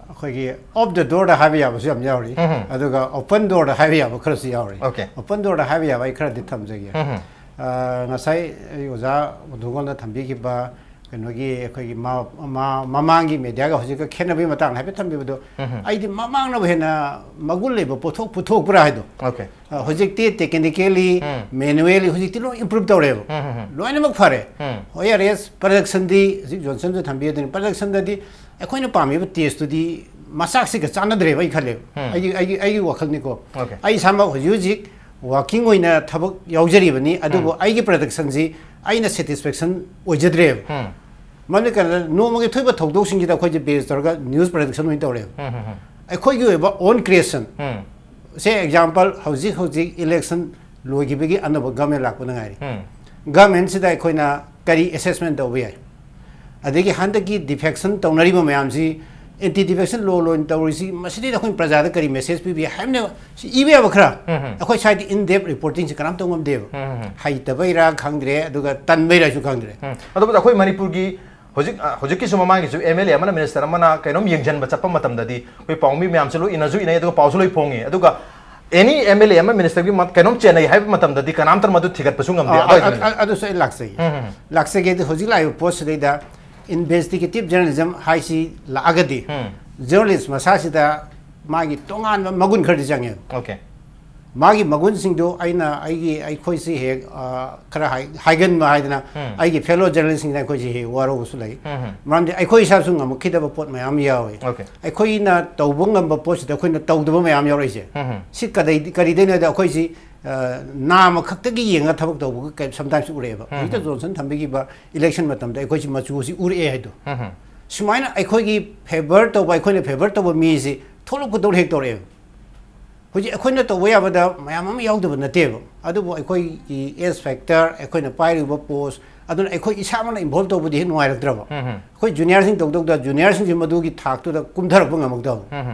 ꯑꯩꯈꯣꯏꯒꯤ off the doorꯗ ꯍꯥꯏꯕ ꯌꯥꯕꯁꯨ ꯌꯥꯝ ꯌꯥꯎꯔꯤ, ꯎꯝ꯫ ꯑꯗꯨꯒ open doorꯗ ꯍꯥꯏꯕ ꯌꯥꯕ ꯈꯔꯁꯨ ꯌꯥꯎꯔꯤ꯫ Okay꯫ Open doorꯗ ꯍꯥꯏꯕ ꯌꯥꯕ ꯑꯩ ꯈꯔꯗꯤ ꯊꯝꯖꯒꯦ꯫ ꯎꯝ꯫ ꯑ, ꯉꯁꯥꯏ ꯑꯩ ꯑꯣꯖꯥ ꯃꯨꯊꯨꯒꯣꯟꯗ ꯊꯝꯕꯤꯈꯤꯕ ꯀꯩꯅꯣꯒꯤ ꯑꯩꯈꯣꯏꯒꯤ ꯃ-, ꯃ-, ꯃꯃꯥꯡꯒꯤ mediaꯒ ꯍꯧꯖꯤꯛꯀ ꯈꯦꯠꯅꯕꯒꯤ ꯃꯇꯥꯡꯗ ꯍꯥꯏꯐꯦꯠ ꯊꯝꯕꯤꯕꯗꯣ, ꯎꯝ꯫ ꯑꯩꯗꯤ ꯃꯃꯥꯡꯅꯕꯨ ꯍꯦꯟꯅ ꯃꯒꯨꯟ ꯂꯩꯕ ꯄꯣꯠꯊꯣꯛ ꯄꯨꯊꯣꯛꯄ꯭ꯔꯥ ꯍꯥꯏꯗꯣ꯫ Okay꯫ ꯑ, ꯍꯧꯖꯤꯛꯇꯤ technically, ꯎꯝ꯫ Manually ꯍꯧꯖꯤꯛꯇꯤ ꯂꯣꯏ improve ꯇꯧꯔꯦꯕ꯫ ꯎꯝ, ꯎꯝ, ꯎꯝ꯫ ꯂꯣꯏꯅꯃꯛ ꯐꯔꯦ꯫ ꯎꯝ꯫ Whereas productionꯗꯤ ꯍꯧꯖꯤꯛ ꯖꯣꯟꯁꯟꯁꯨ ꯊꯝꯕꯤꯔꯗꯨꯅꯤ, productionꯗꯗꯤ ꯑꯩꯈꯣꯏꯅ ꯄꯥꯝꯃꯤꯕ tasteꯇꯨꯗꯤ ꯃꯆꯥꯛꯁꯤꯒ ꯆꯥꯟꯅꯗ꯭ꯔꯦꯕ ꯑꯩ ꯈꯜꯂꯦꯕ꯫ ꯎꯝ꯫ ꯑꯩꯒꯤ, ꯑꯩꯒꯤ, ꯑꯩꯒꯤ ꯋꯥꯈꯜꯅꯤꯀꯣ꯫ Okay꯫ ꯑꯩ ꯏꯁꯥꯃꯛ ꯍꯧꯖꯤꯛ ꯍꯧꯖꯤꯛ ꯋꯥꯔꯀꯤꯡ ꯑꯣꯏꯅ ꯊꯕꯛ ꯌꯥꯎꯖꯔꯤꯕꯅꯤ, ꯑꯗꯨꯕꯨ ꯑꯩꯒꯤ ꯄ꯭ꯔꯗꯛꯁꯟꯁꯤ ꯑꯩꯅ ꯁꯦꯇꯤꯁꯐꯦꯛꯁꯟ ꯑꯣꯏꯖꯗ꯭ꯔꯦꯕ꯫ ꯃꯔꯝꯗꯤ ꯀꯩꯅꯣꯗ, ꯅꯣꯡꯃꯒꯤ ꯊꯣꯛꯏꯕ ꯊꯧꯗꯣꯛꯁꯤꯡꯁꯤꯗ ꯑꯩꯈꯣꯏꯁꯦ ꯕꯦꯖ ꯇꯧꯔꯒ ꯅ꯭ꯌꯨꯁ ꯄ꯭ꯔꯗꯛꯁꯟ ꯑꯣꯏꯅ ꯇꯧꯔꯦꯕ꯫ ꯑꯩꯈꯣꯏꯒꯤ ꯑꯣꯏꯕ ꯑꯣꯟ ꯀ꯭ꯔꯤꯌꯦꯁꯟ꯫ ꯁꯦ ꯑꯦꯛꯖꯥꯝꯄꯜ, ꯍꯧꯖꯤꯛ ꯍꯧꯖꯤꯛ ꯏꯂꯦꯛꯁꯟ ꯂꯣꯏꯈꯤꯕꯒꯤ ꯑꯅꯧꯕ ꯒꯚꯔꯟꯃꯦꯟ ꯂꯥꯛꯄꯗ ꯉꯥꯏꯔꯤ꯫ ꯒꯚꯔꯟꯃꯦꯟꯁꯤꯗ ꯑꯩꯈꯣꯏꯅ ꯀꯔꯤ ꯑꯦꯁꯦꯁꯃꯦꯟ ꯇꯧꯕ ꯌꯥꯏ? ꯑꯗꯒꯤ ꯍꯟꯗꯛꯀꯤ ꯗꯤꯐꯦꯛꯁꯟ ꯇꯧꯅꯔꯤꯕ ꯃꯌꯥꯝꯁꯤ, ꯑꯦꯟꯇꯤ ꯗꯤꯐꯦꯛꯁꯟ ꯂꯣ ꯂꯣꯏꯅ ꯇꯧꯔꯤꯁꯤ, ꯃꯁꯤꯗꯩꯗ ꯑꯩꯈꯣꯏꯅ ꯄ꯭ꯔꯖꯥꯗ ꯀꯔꯤ ꯃꯦꯁꯦꯖ ꯄꯤꯕ ꯌꯥꯏ ꯍꯥꯏꯕꯅꯦꯕ꯫ ꯁꯤ ꯏꯕ ꯌꯥꯕ ꯈꯔ ꯑꯩꯈꯣꯏ ꯁ꯭ꯋꯥꯏꯗ ꯏꯟ ꯗꯦꯞ ꯔꯤꯄꯣꯔꯇꯤꯡꯁꯤ ꯀꯅꯥꯝ ꯇꯧ ꯉꯝꯗꯦꯕ꯫ ꯍꯩꯇꯕꯩꯔꯥ ꯈꯪꯗ꯭ꯔꯦ, ꯑꯗꯨꯒ ꯇꯟꯕꯩꯔꯥꯁꯨ ꯈꯪꯗ꯭ꯔꯦ꯫ ꯑꯗꯨꯕꯨ ꯑꯩꯈꯣꯏ ꯃꯅꯤꯄꯨꯔꯒꯤ ꯍꯧꯖꯤꯛ, ꯑ, ꯍꯧꯖꯤꯛꯀꯤꯁꯨ ꯃꯃꯥꯡꯒꯤꯁꯨ ꯑꯦꯝ ꯑꯦꯜ ꯑꯦ ꯑꯃꯅ ꯃꯤꯅꯤꯁꯇꯔ ꯑꯃꯅ ꯀꯩꯅꯣꯝ ꯌꯦꯡꯁꯤꯟꯕ ꯆꯠꯄ ꯃꯇꯝꯗꯗꯤ ꯑꯩꯈꯣꯏ ꯄꯥꯎꯃꯤ ꯃꯌꯥꯝꯁꯨ ꯂꯣꯏ ꯏꯅꯁꯨ ꯏꯅꯩ, ꯑꯗꯨꯒ ꯄꯥꯎꯁꯨ ꯂꯣꯏ ꯐꯣꯡꯉꯤ, ꯑꯗꯨꯒ ꯑꯦꯅꯤ ꯑꯦꯝ ꯑꯦꯜ ꯑꯦ ꯑꯃ ꯃꯤꯅꯤꯁꯇꯔꯒꯤ ꯃ-, ꯀꯩꯅꯣꯝ ꯆꯦꯟꯅꯩ ꯍꯥꯏꯕ ꯃꯇꯝꯗꯗꯤ ꯀꯅꯥꯝꯇꯅ ꯃꯗꯨ ꯊꯤꯒꯠꯄꯁꯨ ꯉꯝꯗꯦ꯫ ꯑ, ꯑꯗꯨꯋꯥꯏ ꯑ, ꯈꯪꯗꯦ꯫ ꯑ, ꯑꯗꯨꯁꯨ ꯑꯩ ꯂꯥꯛꯆꯒꯦ꯫ ꯂꯥꯛꯆꯒꯦꯗꯤ, ꯍꯧꯖꯤꯛ ꯂꯥꯛꯏꯕ ꯄꯣꯠꯁꯤꯗꯩꯗ ꯏꯟꯚꯦꯁꯇꯤꯒꯦꯇꯤꯞ ꯖꯔꯅꯦꯂꯤꯖꯝ ꯍꯥꯏꯁꯤ ꯂꯥꯛꯑꯒꯗꯤ, ꯖꯔꯅꯦꯂꯤꯁ ꯃꯁꯥꯁꯤꯗ ꯃꯥꯒꯤ ꯇꯣꯉꯥꯟꯕ ꯃꯒꯨꯟ ꯈꯔꯗꯤ ꯆꯪꯉꯦ꯫ ꯑꯣꯀꯦ꯫ ꯃꯥꯒꯤ ꯃꯒꯨꯟꯁꯤꯡꯗꯣ ꯑꯩꯅ ꯑꯩꯒꯤ, ꯑꯩꯈꯣꯏꯁꯤ ꯍꯦꯛ, ꯑ, ꯈꯔ ꯍꯥꯏ-, ꯍꯥꯏꯒꯟꯕ ꯍꯥꯏꯗꯅ, ꯑꯩꯒꯤ ꯐꯦꯂꯣ ꯖꯔꯅꯦꯂꯤꯁꯁꯤꯡꯗ ꯑꯩꯈꯣꯏꯁꯤ ꯍꯦꯛ ꯋꯥꯔꯧꯕꯁꯨ ꯂꯩ꯫ ꯃꯔꯝꯗꯤ ꯑꯩꯈꯣꯏ ꯏꯁꯥꯁꯨ ꯉꯝꯃꯛꯈꯤꯗꯕ ꯄꯣꯠ ꯃꯌꯥꯝ ꯌꯥꯎꯏ꯫ ꯑꯣꯀꯦ꯫ ꯑꯩꯈꯣꯏꯅ ꯇꯧꯕ ꯉꯝꯕ ꯄꯣꯠꯁꯤꯗ ꯑꯩꯈꯣꯏꯅ ꯇꯧꯗꯕ ꯃꯌꯥꯝ ꯌꯥꯎꯔꯛꯏꯁꯦ꯫ ꯁꯤ ꯀꯗꯩ-, ꯀꯔꯤꯗꯩꯅꯣ ꯍꯥꯏꯗ, ꯑꯩꯈꯣꯏꯁꯤ, ꯑ, ꯅꯥꯝꯃ ꯈꯛꯇꯒꯤ ꯌꯦꯡꯉ ꯊꯕꯛ ꯇꯧꯕꯒ ꯀꯩ-, ꯁꯝꯇꯥꯏꯝꯁ ꯎꯔꯛꯑꯦꯕ꯫ ꯍꯧꯖꯤꯛꯇ ꯖꯣꯟꯁꯟ ꯊꯝꯕꯤꯈꯤꯕ ꯏꯂꯦꯛꯁꯟ ꯃꯇꯝꯗ ꯑꯩꯈꯣꯏꯁꯤ ꯃꯆꯨꯁꯤ ꯎꯔꯛꯑꯦ ꯍꯥꯏꯗꯣ꯫ ꯁꯨꯃꯥꯏꯅ ꯑꯩꯈꯣꯏꯒꯤ ꯐꯦꯚꯔ ꯇꯧꯕ, ꯑꯩꯈꯣꯏꯅ ꯐꯦꯚꯔ ꯇꯧꯕ ꯃꯤꯁꯤ ꯊꯣꯛꯂꯛꯀꯗꯧꯔꯦ ꯍꯦꯛ ꯇꯧꯔꯛꯑꯦꯕ꯫ ꯍꯧꯖꯤꯛ ꯑꯩꯈꯣꯏꯅ ꯇꯧꯕ ꯌꯥꯕꯗ ꯃꯌꯥꯝ ꯑꯃ ꯌꯥꯎꯗꯕ ꯅꯠꯇꯦꯕ, ꯑꯗꯨꯕꯨ ꯑꯩꯈꯣꯏꯒꯤ ꯑꯦꯖ ꯐꯦꯛꯇꯔ, ꯑꯩꯈꯣꯏꯅ ꯄꯥꯏꯔꯤꯕ ꯄꯣꯁ, ꯑꯗꯨꯅ ꯑꯩꯈꯣꯏ ꯏꯁꯥꯃꯛꯅ ꯏꯟꯚꯣꯜꯕ ꯇꯧꯕꯗꯤ ꯍꯦꯛ ꯅꯨꯡꯉꯥꯏꯔꯛꯇ꯭ꯔꯕ꯫ ꯑꯩꯈꯣꯏ ꯖꯨꯅꯤꯌꯔꯁꯤꯡ ꯇꯧꯗꯧꯗ ꯖꯨꯅꯤꯌꯔꯁꯤꯡꯁꯤ ꯃꯗꯨꯒꯤ ꯊꯥꯛꯇꯨꯗ ꯀꯨꯝꯊꯔꯛꯄ ꯉꯝꯃꯛꯇꯕ꯫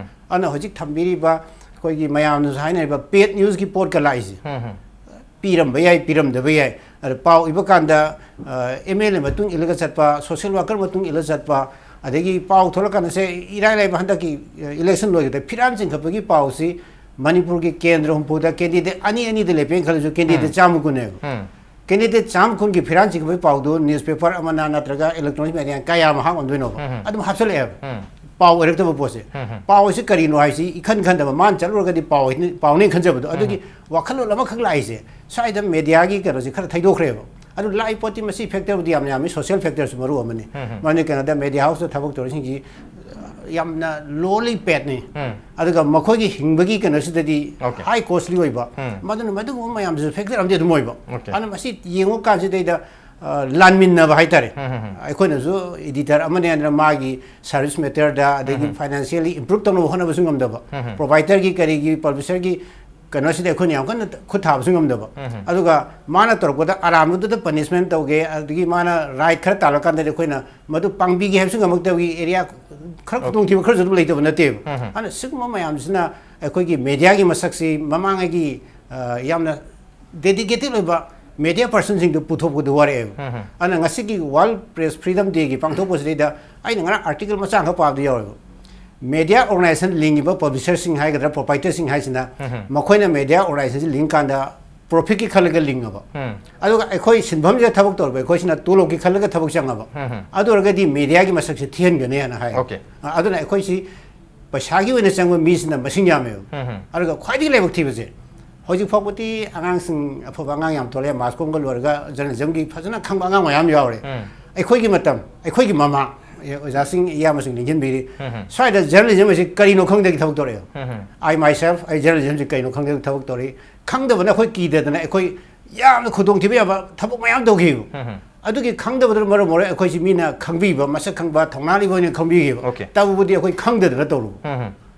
ꯑꯗꯨꯅ ꯍꯧꯖꯤꯛ ꯊꯝꯕꯤꯔꯤꯕ ꯑꯩꯈꯣꯏꯒꯤ ꯃꯌꯥꯝꯅꯁꯨ ꯍꯥꯏꯅꯔꯤꯕ ꯄꯦꯗ ꯅ꯭ꯌꯨꯁꯀꯤ ꯄꯣꯠꯀ ꯂꯥꯛꯏꯁꯦ, ꯄꯤꯔꯝꯕ ꯌꯥꯏ, ꯄꯤꯔꯝꯗꯕ ꯌꯥꯏ꯫ ꯑꯗ ꯄꯥꯎ ꯏꯕ ꯀꯥꯟꯗ, ꯑ, ꯑꯦꯝ ꯑꯦꯜ ꯑꯦ ꯃꯇꯨꯡ ꯏꯜꯂꯒ ꯆꯠꯄ, ꯁꯣꯁꯦꯜ ꯋꯥꯀꯔ ꯃꯇꯨꯡ ꯏꯜꯂꯒ ꯆꯠꯄ, ꯑꯗꯒꯤ ꯄꯥꯎ ꯊꯣꯛꯂꯛꯀꯥꯟꯗ ꯁꯦ ꯏꯔꯥꯏ ꯂꯥꯏꯕ ꯍꯟꯗꯛꯀꯤ, ꯑ, ꯏꯂꯦꯛꯁꯟ ꯂꯣꯏꯈꯤꯕꯗ ꯐꯤꯔꯥꯟ ꯆꯤꯡꯈꯠꯄꯒꯤ ꯄꯥꯎꯁꯤ ꯃꯅꯤꯄꯨꯔꯒꯤ ꯀꯦꯟꯗ꯭ꯔ ꯍꯨꯝꯐꯨꯗ ꯀꯦꯟꯗꯤꯗꯦꯠ ꯑꯅꯤ ꯑꯅꯤꯗ ꯂꯦꯞꯄꯦꯅ ꯈꯜꯂꯁꯨ, ꯀꯦꯟꯗꯤꯗꯦꯠ ꯆꯥꯝꯃ ꯀꯨꯟꯅꯦꯕ꯫ ꯀꯦꯟꯗꯤꯗꯦꯠ ꯆꯥꯝꯃ ꯀꯨꯟꯒꯤ ꯐꯤꯔꯥꯟ ꯆꯤꯡꯈꯠꯄꯒꯤ ꯄꯥꯎꯗꯨ ꯅ꯭ꯌꯨꯁꯄꯦꯄꯔ ꯑꯃꯅ ꯅꯠꯇ꯭ꯔꯒ ꯏꯂꯦꯛꯇ꯭ꯔꯣꯅꯤꯛ ꯃꯦꯗꯤꯌꯥ ꯀꯌꯥ ꯑꯃ ꯍꯥꯞꯉꯝꯗꯣꯏꯅꯣꯕ? ꯑꯗꯨꯝ ꯍꯥꯞꯆꯜꯂꯛꯑꯦꯕ꯫ ꯄꯥꯎ ꯑꯣꯏꯔꯛꯇꯕ ꯄꯣꯠꯁꯦ꯫ ꯄꯥꯎ ꯑꯁꯤ ꯀꯔꯤꯅꯣ ꯍꯥꯏꯁꯤ ꯏꯈꯟ ꯈꯟꯗꯕ, ꯃꯥꯅ ꯆꯠꯂꯨꯔꯒꯗꯤ ꯄꯥꯎ ꯍꯥꯏꯅ-, ꯄꯥꯎꯅꯦ ꯈꯟꯖꯕꯗꯣ, ꯑꯗꯨꯒꯤ ꯋꯥꯈꯜꯂꯣꯟ ꯑꯃꯈꯛ ꯂꯥꯛꯏꯁꯦ꯫ ꯁ꯭ꯋꯥꯏꯗ ꯃꯦꯗꯤꯌꯥꯒꯤ ꯀꯩꯅꯣꯁꯦ ꯈꯔ ꯊꯩꯗꯣꯛꯈ꯭ꯔꯦꯕ꯫ ꯑꯗꯨ ꯂꯥꯛꯏ ꯄꯣꯠꯇꯤ ꯃꯁꯤ ꯐꯦꯛꯇꯔꯕꯨꯗꯤ ꯌꯥꯝ ꯌꯥꯝꯃꯤ, ꯁꯣꯁꯤꯌꯦꯜ ꯐꯦꯛꯇꯔꯁꯨ ꯃꯔꯨ ꯑꯃꯅꯤ꯫ ꯃꯔꯝꯗꯤ ꯀꯩꯅꯣꯗ ꯃꯦꯗꯤꯌꯥ ꯍꯥꯎꯁꯇ ꯊꯕꯛ ꯇꯧꯔꯤꯁꯤꯡꯁꯤ, ꯑ, ꯌꯥꯝꯅ ꯂꯣꯂꯤ ꯄꯦꯠꯅꯤ꯫ ꯎꯝ. ꯑꯗꯨꯒ ꯃꯈꯣꯏꯒꯤ ꯍꯤꯡꯕꯒꯤ ꯀꯩꯅꯣꯁꯤꯗꯗꯤ Okay. ꯍꯥꯏ ꯀꯣꯁꯂꯤ ꯑꯣꯏꯕ꯫ ꯎꯝ. ꯃꯗꯨꯅ ꯃꯗꯨꯒꯨꯝꯕ ꯃꯌꯥꯝꯁꯤꯁꯨ ꯐꯦꯛꯇꯔ ꯑꯃꯗꯤ ꯑꯗꯨꯝ ꯑꯣꯏꯕ꯫ Okay. ꯑꯗꯨꯅ ꯃꯁꯤ ꯌꯦꯡꯉꯨ ꯀꯥꯟꯁꯤꯗꯩꯗ, ꯑ, ꯂꯥꯟꯃꯤꯟꯅꯕ ꯍꯥꯏꯇꯥꯔꯦ꯫ ꯎꯝ, ꯎꯝ, ꯎꯝ. ꯑꯩꯈꯣꯏꯅꯁꯨ ꯏꯗꯤꯇꯔ ꯑꯃꯅꯦ ꯍꯥꯏꯅ ꯃꯥꯒꯤ ꯁꯥꯔꯚꯤꯁ ꯃꯦꯇꯔꯗ, ꯑꯗꯒꯤ ꯎꯝ. ꯐꯥꯏꯅꯥꯟꯁꯤꯌꯦꯜꯂꯤ ꯏꯝꯄ꯭ꯔꯨꯞ ꯇꯧꯅꯕ ꯍꯣꯠꯅꯕꯁꯨ ꯉꯝꯗꯕ, ꯎꯝ. ꯄ꯭ꯔꯣꯚꯥꯏꯗꯔꯒꯤ, ꯀꯔꯤꯒꯤ, ꯄꯕ꯭ꯂꯤꯁꯔꯒꯤ ꯀꯩꯅꯣꯁꯤꯗ ꯑꯩꯈꯣꯏꯅ ꯌꯥꯝ ꯀꯟꯅ ꯈꯨꯠ ꯊꯥꯕꯁꯨ ꯉꯝꯗꯕ꯫ ꯎꯝ. ꯑꯗꯨꯒ ꯃꯥꯅ ꯇꯧꯔꯛꯄꯗ ꯑꯔꯥꯟꯕꯗꯨꯗ ꯄꯅꯤꯁꯃꯦꯟ ꯇꯧꯒꯦ, ꯑꯗꯒꯤ ꯃꯥꯅ ꯔꯥꯏꯠ ꯈꯔ ꯇꯥꯜꯂꯀꯥꯟꯗꯗꯤ ꯑꯩꯈꯣꯏꯅ ꯃꯗꯨ ꯄꯥꯡꯕꯤꯒꯦ ꯍꯥꯏꯕꯁꯨ ꯉꯝꯃꯛꯇꯕꯒꯤ ꯑꯦꯔꯤꯌꯥ ꯈꯔ, Okay. ꯈꯨꯗꯣꯡꯊꯤꯕ ꯈꯔꯁꯨ ꯑꯗꯨꯝ ꯂꯩꯇꯕ ꯅꯠꯇꯦꯕ꯫ ꯎꯝ. ꯑꯗꯨꯅ ꯁꯤꯒꯨꯝꯕ ꯃꯌꯥꯝꯁꯤꯅ ꯑꯩꯈꯣꯏꯒꯤ ꯃꯦꯗꯤꯌꯥꯒꯤ ꯃꯁꯛꯁꯤ ꯃꯃꯥꯡꯉꯩꯒꯤ, ꯑ, ꯌꯥꯝꯅ ꯗꯦꯗꯤꯀꯦꯇꯦꯠ ꯑꯣꯏꯕ ꯃꯦꯗꯤꯌꯥ ꯄꯔꯁꯟꯁꯤꯡꯗꯨ ꯄꯨꯊꯣꯛꯄꯗꯨ ꯋꯥꯔꯛꯑꯦꯕ꯫ ꯎꯝ. ꯑꯗꯨꯅ ꯉꯁꯤꯒꯤ ꯋꯥꯔꯜ ꯄ꯭ꯔꯦꯁ ꯐ꯭ꯔꯤꯗꯝ ꯗꯦꯒꯤ ꯄꯥꯡꯊꯣꯛꯄꯁꯤꯗꯩꯗ ꯑꯩꯅ ꯉꯔꯥꯡ ꯑꯥꯔꯇꯤꯀꯜ ꯃꯆꯥ ꯑꯃꯈꯛ ꯄꯥꯕꯗ ꯌꯥꯎꯋꯦꯕ꯫ ꯃꯦꯗꯤꯌꯥ ꯑꯣꯔꯒꯅꯥꯏꯖꯦꯁꯟ ꯂꯤꯡꯉꯤꯕ ꯄꯕ꯭ꯂꯤꯁꯔꯁꯤꯡ ꯍꯥꯏꯒꯗ꯭ꯔꯥ, ꯄ꯭ꯔꯣꯄꯥꯏꯇꯔꯁꯤꯡ ꯍꯥꯏꯁꯤꯅ ꯎꯝ. ꯃꯈꯣꯏꯅ ꯃꯦꯗꯤꯌꯥ ꯑꯣꯔꯒꯅꯥꯏꯖꯦꯁꯟꯁꯤ ꯂꯤꯡꯀꯥꯟꯗ ꯄ꯭ꯔꯣꯐꯤꯠꯀꯤ ꯈꯜꯂꯒ ꯂꯤꯡꯉꯕ꯫ ꯎꯝ. ꯑꯗꯨꯒ ꯑꯩꯈꯣꯏ ꯁꯤꯟꯐꯝꯁꯤꯗ ꯊꯕꯛ ꯇꯧꯔꯤꯕ ꯑꯩꯈꯣꯏꯁꯤꯅ ꯇꯣꯂꯣꯞꯀꯤ ꯈꯜꯂꯒ ꯊꯕꯛ ꯆꯪꯉꯕ꯫ ꯎꯝ. ꯑꯗꯨ ꯑꯣꯏꯔꯒꯗꯤ ꯃꯦꯗꯤꯌꯥꯒꯤ ꯃꯁꯛꯁꯦ ꯊꯤꯍꯟꯒꯅꯤ ꯍꯥꯏꯅ ꯍꯥꯏ꯫ Okay. ꯑ, ꯑꯗꯨꯅ ꯑꯩꯈꯣꯏꯁꯤ ꯄꯩꯁꯥꯒꯤ ꯑꯣꯏꯅ ꯆꯪꯕ ꯃꯤꯁꯤꯅ ꯃꯁꯤꯡ ꯌꯥꯝꯃꯦꯕ꯫ ꯎꯝ. ꯑꯗꯨꯒ ꯈ꯭ꯋꯥꯏꯗꯒꯤ ꯂꯥꯏꯕꯛ ꯊꯤꯕꯁꯦ, ꯍꯧꯖꯤꯛ ꯐꯥꯎꯕꯗꯤ ꯑꯉꯥꯡꯁꯤꯡ, ꯑꯐꯕ ꯑꯉꯥꯡ ꯌꯥꯝ ꯊꯣꯛꯂꯛꯑꯦ, ꯃꯥꯁ ꯀꯣꯝꯒ ꯂꯣꯏꯔꯒ ꯖꯔꯅꯦꯂꯤꯖꯝꯒꯤ ꯐꯖꯅ ꯈꯪꯕ ꯑꯉꯥꯡ ꯃꯌꯥꯝ ꯌꯥꯎꯔꯦ꯫ ꯎꯝ. ꯑꯩꯈꯣꯏꯒꯤ ꯃꯇꯝ, ꯑꯩꯈꯣꯏꯒꯤ ꯃꯃꯥꯡ, ꯑꯦ, ꯑꯣꯖꯥꯁꯤꯡ, ꯏꯌꯥꯝꯕꯁꯤꯡ ꯅꯤꯡꯁꯤꯡꯕꯤꯔꯤ꯫ ꯎꯝ. ꯁ꯭ꯋꯥꯏꯗ ꯖꯔꯅꯦꯂꯤꯖꯝ ꯑꯁꯤ ꯀꯔꯤꯅꯣ ꯈꯪꯗꯒꯤ ꯊꯕꯛ ꯇꯧꯔꯛꯑꯦꯕ꯫ ꯎꯝ. I myself, ꯑꯩ ꯖꯔꯅꯦꯂꯤꯖꯝꯁꯤ ꯀꯩꯅꯣ ꯈꯪꯗꯒꯤ ꯊꯕꯛ ꯇꯧꯔꯛꯏ꯫ ꯈꯪꯗꯕꯅ ꯑꯩꯈꯣꯏ ꯀꯤꯗꯗꯅ ꯑꯩꯈꯣꯏ ꯌꯥꯝꯅ ꯈꯨꯗꯣꯡꯊꯤꯕ ꯌꯥꯕ ꯊꯕꯛ ꯃꯌꯥꯝ ꯇꯧꯈꯤꯕ꯫ ꯎꯝ. ꯑꯗꯨꯒꯤ ꯈꯪꯗꯕꯗꯨꯅ ꯃꯔꯝ ꯑꯣꯏꯔꯒ ꯑꯩꯈꯣꯏꯁꯤ ꯃꯤꯅ ꯈꯪꯕꯤꯕ, ꯃꯁꯛ ꯈꯪꯕ, ꯊꯧꯅꯥ ꯂꯩꯕ ꯑꯣꯏꯅ ꯈꯪꯕꯤꯈꯤꯕ꯫ Okay. ꯇꯧꯕꯗꯤ ꯑꯩꯈꯣꯏ ꯈꯪꯗꯗꯅ ꯇꯧꯔꯨꯕ꯫ ꯎꯝ.